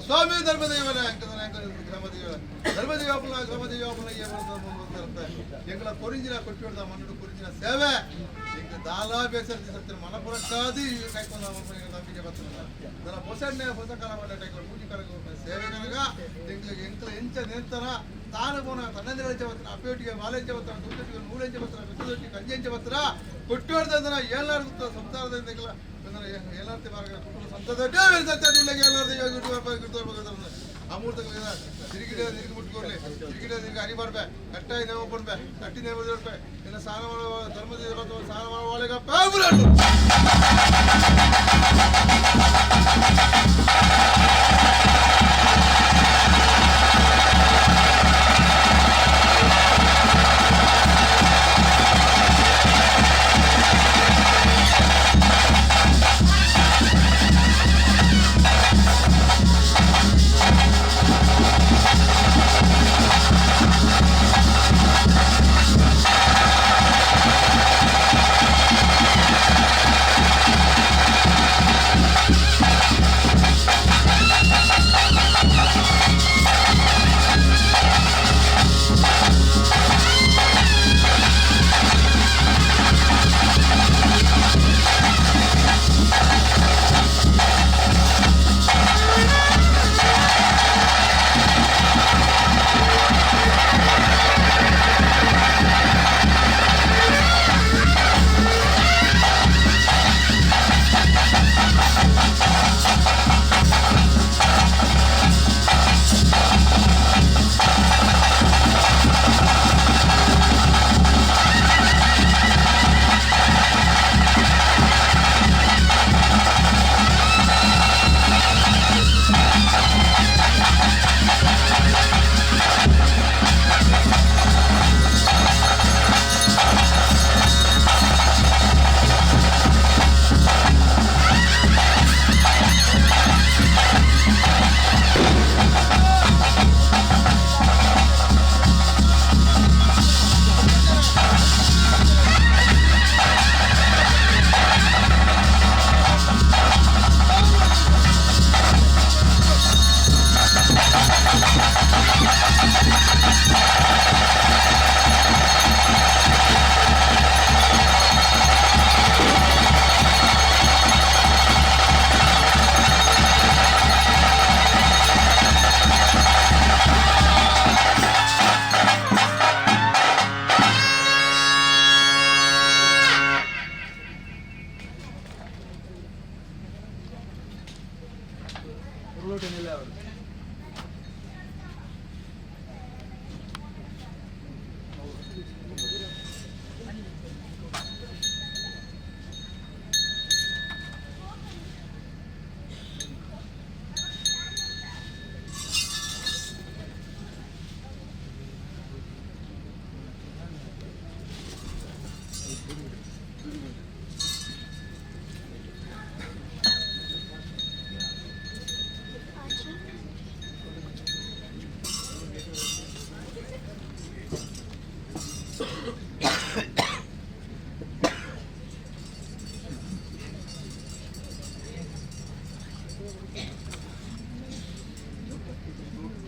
ಸ್ವಾಮಿ ಧರ್ಮದೇವನ ಗ್ರಾಮದೇವ ಧರ್ಮದೇವಪುಲ ಗ್ರಾಮದೇವಪುಲ ಎಂಗಳ ಕೊರಿಂಜಿನ ಕೊಟ್ಟಿಡ್ದ ಮಣ್ಣು ಕೊರಿಂಜಿನ ಸೇವೆ ಎಂಕ ದಾಲಾ ಬೇಸರ್ತಿ ಸತ್ಯ ಮನಪುರಕ್ಕಾದಿ ಕೈಕೊಂಡ ನಂಬಿಕೆ ಬರ್ತದೆ ನನ್ನ ಹೊಸಣ್ಣೆ ಹೊಸ ಕಾಲ ಮಾಡೋ ಪೂಜೆ ಕರಗ ಸೇವೆ ಕನಗ ಎಂಕ್ಲ ಎಂಕ್ಲ ಎಂಚ ನಿಂತರ ತಾನು ಪೋನ ತನ್ನಂದಿರ ಬತ್ತರ ಅಪ್ಪೆಟ್ಟಿಗೆ ಮಾಲೆಂಚ ಬತ್ತರ ತೂತೊಟ್ಟಿಗೆ ನೂಲೆಂಚ ಬತ್ತರ ಬಿತ್ತದೊಟ್ಟಿಗೆ ಕಂಜೆಂಚ ಬತ್ತರ ಕೊಟ್ಟಿಡ್ದ ಏಳಾರ್ದು ಸಂಸಾರದ ಎಂಕ್ಲ ಏಳಾರ್ತಿ ಮಾರ್ಗ ಕುಟುಂಬ ಸಂತದ ಅಮೂರ್ತ ತಿರುಗಿಡ ತಿರುಗಿ ಮುಟ್ಕೊಡ್ಲಿ ತಿರುಗಿಡ ತಿರುಗಿ ಅರಿ ಮಾಡ್ಬೆ ಕಟ್ಟಾಯಿ ನೇಮ ಪಡ್ಬೆ ಕಟ್ಟಿ ನೇಮ ಇನ್ನು ಸ್ನಾನ ಮಾಡುವ ಧರ್ಮದ ಸ್ನಾನ ಮಾಡುವ ಒಳಗ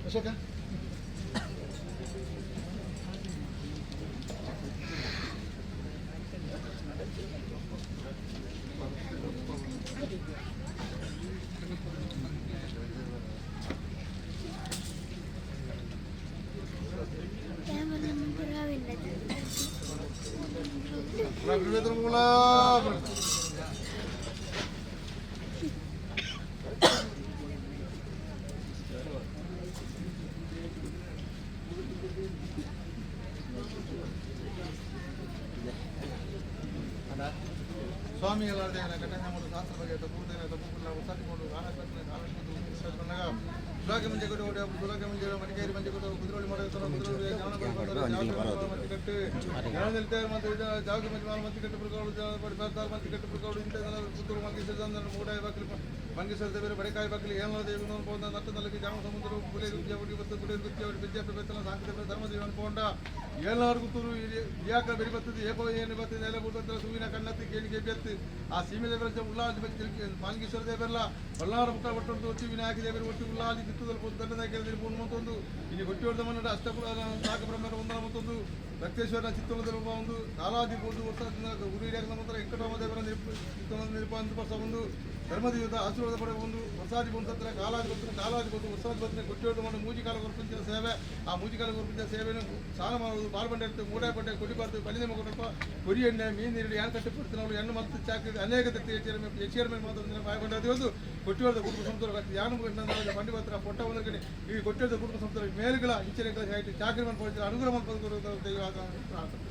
ಅಶೋಕ ಸ್ವಾಮಿ ಎಲ್ಲಾರ್ದೇನ ಕಟ್ಟಂಜಮೂರು ಶಾಸ್ತ್ರ ಬಗ್ಗೆ ತಪ್ಪುದೇನ ತಪ್ಪುಲ್ಲ ಉಸಾಟಿಕೊಂಡು ಕಾಲಕಟ್ಟನೆ ಕಾಲಕಟ್ಟು ಬಂದಾಗ ಸುರಾಗೆ ಮುಂಜೆ ಕೊಟ್ಟು ಸುರಾಗೆ ಮುಂಜೆ ಮಡಿಕೇರಿ ಮಂಜೆ ಕೊಟ್ಟು ಕುದುರೋಳಿ ಮಾಡಿರ್ತಾರೆ ಕುದುರೋಳಿ ಮತ್ತಿಕಟ್ಟು ಜ್ಞಾನದಲ್ಲಿ ಮತ್ತು ಜಾಗ ಮಂಜು ಮತ್ತಿಕಟ್ಟು ಪ್ರಕಾಳು ಮತ್ತಿಕಟ್ಟು ಪ್ರಕಾಳು ಇಂಥ ಪುತ್ತೂರು ಮಂಗೇಶ್ವರ ಮೂಡಾಯಿ ಬಾಕಲಿ ಮಂಗೇಶ್ವರ ದೇವರು ಬಡೆಕಾಯಿ ಬಾಕಲಿ ಏನೋ ದೇವಿ ಪೋಂದ ನಟ್ಟ ನಲಗಿ ಜಾಮ ಸಮುದ್ರ ಪುಲೆ ರುದ್ಯ ಬತ್ತು ಪುಲೆ ರುದ್ಯ ವಿದ್ಯಾಪಿ ಬೆತ್ತಲ ಸಾಂಕೇತಿಕ ಧರ್ಮದೇವನ ಪೋಂಡ ಏಳ್ನಾರು ಗುತ್ತೂರು ಯಾಕ ಬೆರಿ ಬರ್ತದೆ ಏಪೋ ಏನು ಬರ್ತದೆ ನೆಲೆ ಬರ್ತದೆ ಸೂವಿನ ಕಣ್ಣತ್ತಿ ಕೇಳಿಗೆ ಬೆತ್ತು ಆ ಸೀಮೆ ದೇವರ ಉಳ್ಳಾಜಿ ಮಾಂಗೇಶ್ವರ ದೇವರಲ್ಲ ಬಲ್ಲಾರ ಮುಖ ಒಟ್ಟೊಂದು ಒಟ್ಟಿ ವಿನಾಯಕ ದೇವರು ಒಟ್ಟಿ ಉಳ್ಳಾಜಿ ಕಿತ್ತುದಲ್ ದಂಡದ ಕೇಳಿದ್ರೆ ಮತ್ತೊಂದು ಇಲ್ಲಿ ಹೊಟ್ಟಿಯೋರ್ದ ಮನ್ನಡ ಅಷ್ಟಪುರ ನಾಗ ಬ್ರಹ್ಮರ ಒಂದರ ಮತ್ತೊಂದು ರಕ್ತೇಶ್ವರ ಚಿತ್ತೋಳದ ಒಂದು ಕಾಲಾದಿ ಬೋದು ವರ್ಷ ಗುರು ಹಿರಿಯರ ಮಾತ್ರ ವೆಂಕಟರಾಮ ದೇವರ ಚಿತ್ತೋಳ ನಿರೂಪ ವರ್ಷ ಒಂದು ಧರ್ಮದೇವತ ಆಶೀರ್ವಾದ ಪಡೆಯ ಒಂದು ಹೊಸಾದಿ ಬಂದ ಕಾಲಾದಿ ಬಂತು ಕಾಲಾದಿ ಬಂತು ಹೊಸಾದಿ ಬಂದರೆ ಕೊಟ್ಟಿಯೋದು ಮಾಡಿ ಮೂಜಿಕಾಲ ಗುರುಪಂಚ ಸೇವೆ ಆ ಮೂಜಿಕಾಲ ಗುರುಪಂಚ ಸೇವೆಯನ್ನು ಸ್ನಾನ ಮಾಡೋದು ಬಾರ್ಬಂಡೆ ಇರ್ತದೆ ಮೂಡಾಯ ಬಂಡೆ ಕೊಡಿಬಾರ್ದು ಬಲಿದ ಮಗು ಕೊರಿ ಎಣ್ಣೆ ಮೀನು ನೀರು ಏನು ಕಟ್ಟಿಪಡ್ತೀವಿ ಹೆಣ್ಣು ಮತ್ತು ಚಾಕಿ ಅನೇಕ ತತ್ತಿ ಎಚ್ ಮೇಲೆ ಮಾತ್ರ ಬಾಯ್ಬಂಡೆ ಒಂದು ಕೊಟ್ಟಿಯೋದ ಕುಟುಂಬ ಸಂಸ್ಥೆ ಯಾನು ಬಂಡಿ ಪತ್ರ ಪೊಟ್ಟ ಒಂದಕ್ಕೆ ಈ ಕೊಟ್ಟಿಯೋದ ಕುಟುಂಬ ಸಂಸ್ಥೆ ಮೇಲುಗಳ ಇಂಚನೆಗಳ ಚಾಕರಿ ಮಾಡ್ಕೊಳ್ತಾರೆ ಅನುಗ್ರಹ ಮಾಡ್ಕೊಂಡು ದೈವ ಪ್ರಾರ್ಥನೆ.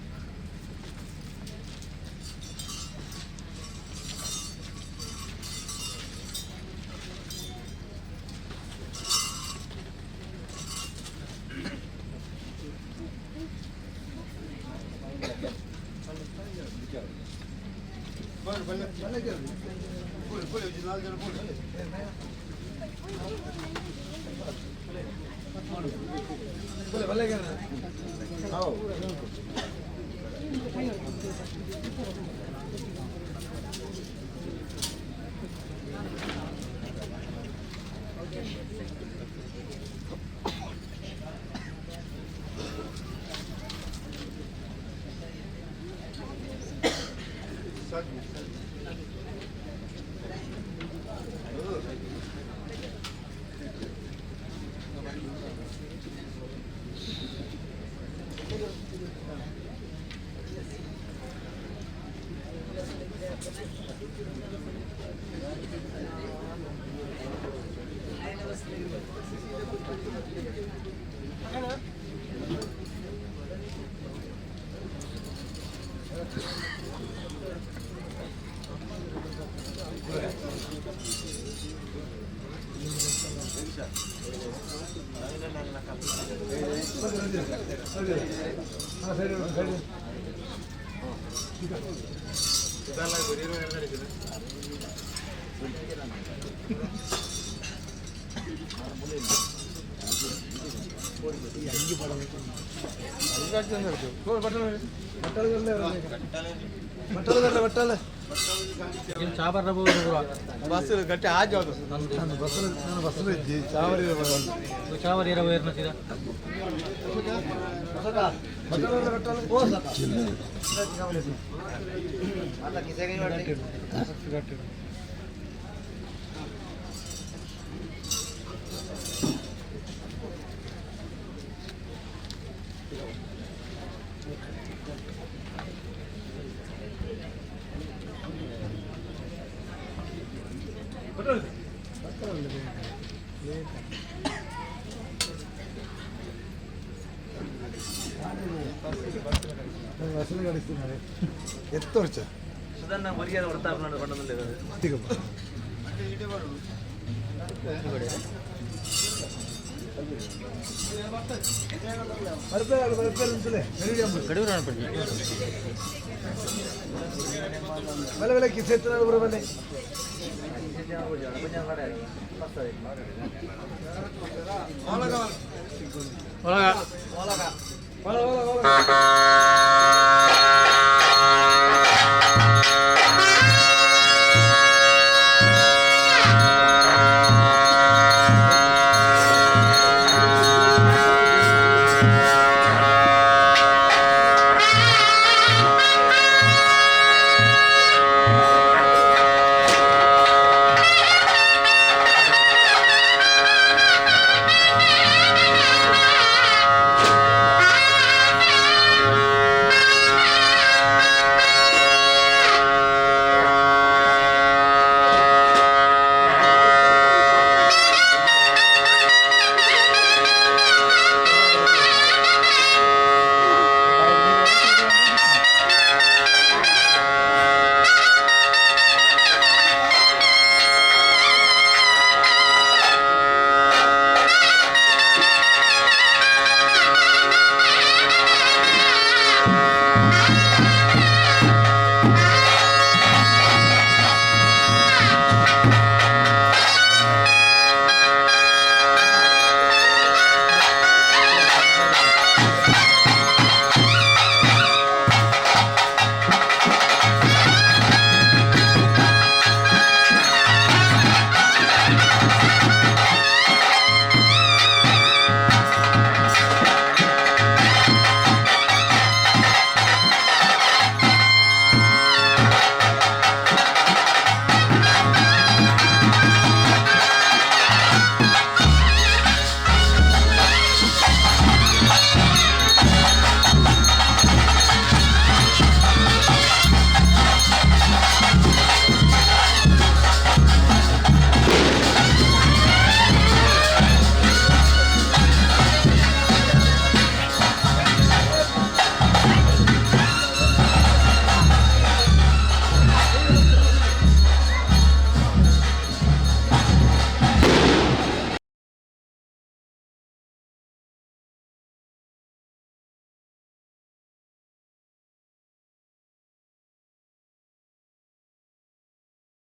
ಬಸ್ ಗಟ್ಟಿ ಆಜ್ ಅದು ಸುಧನ್ನ ಒರಿಯರ ವೃತ್ತಾಪನ ಕೊಂಡೊಂದು ಒಳಗ. ಆ.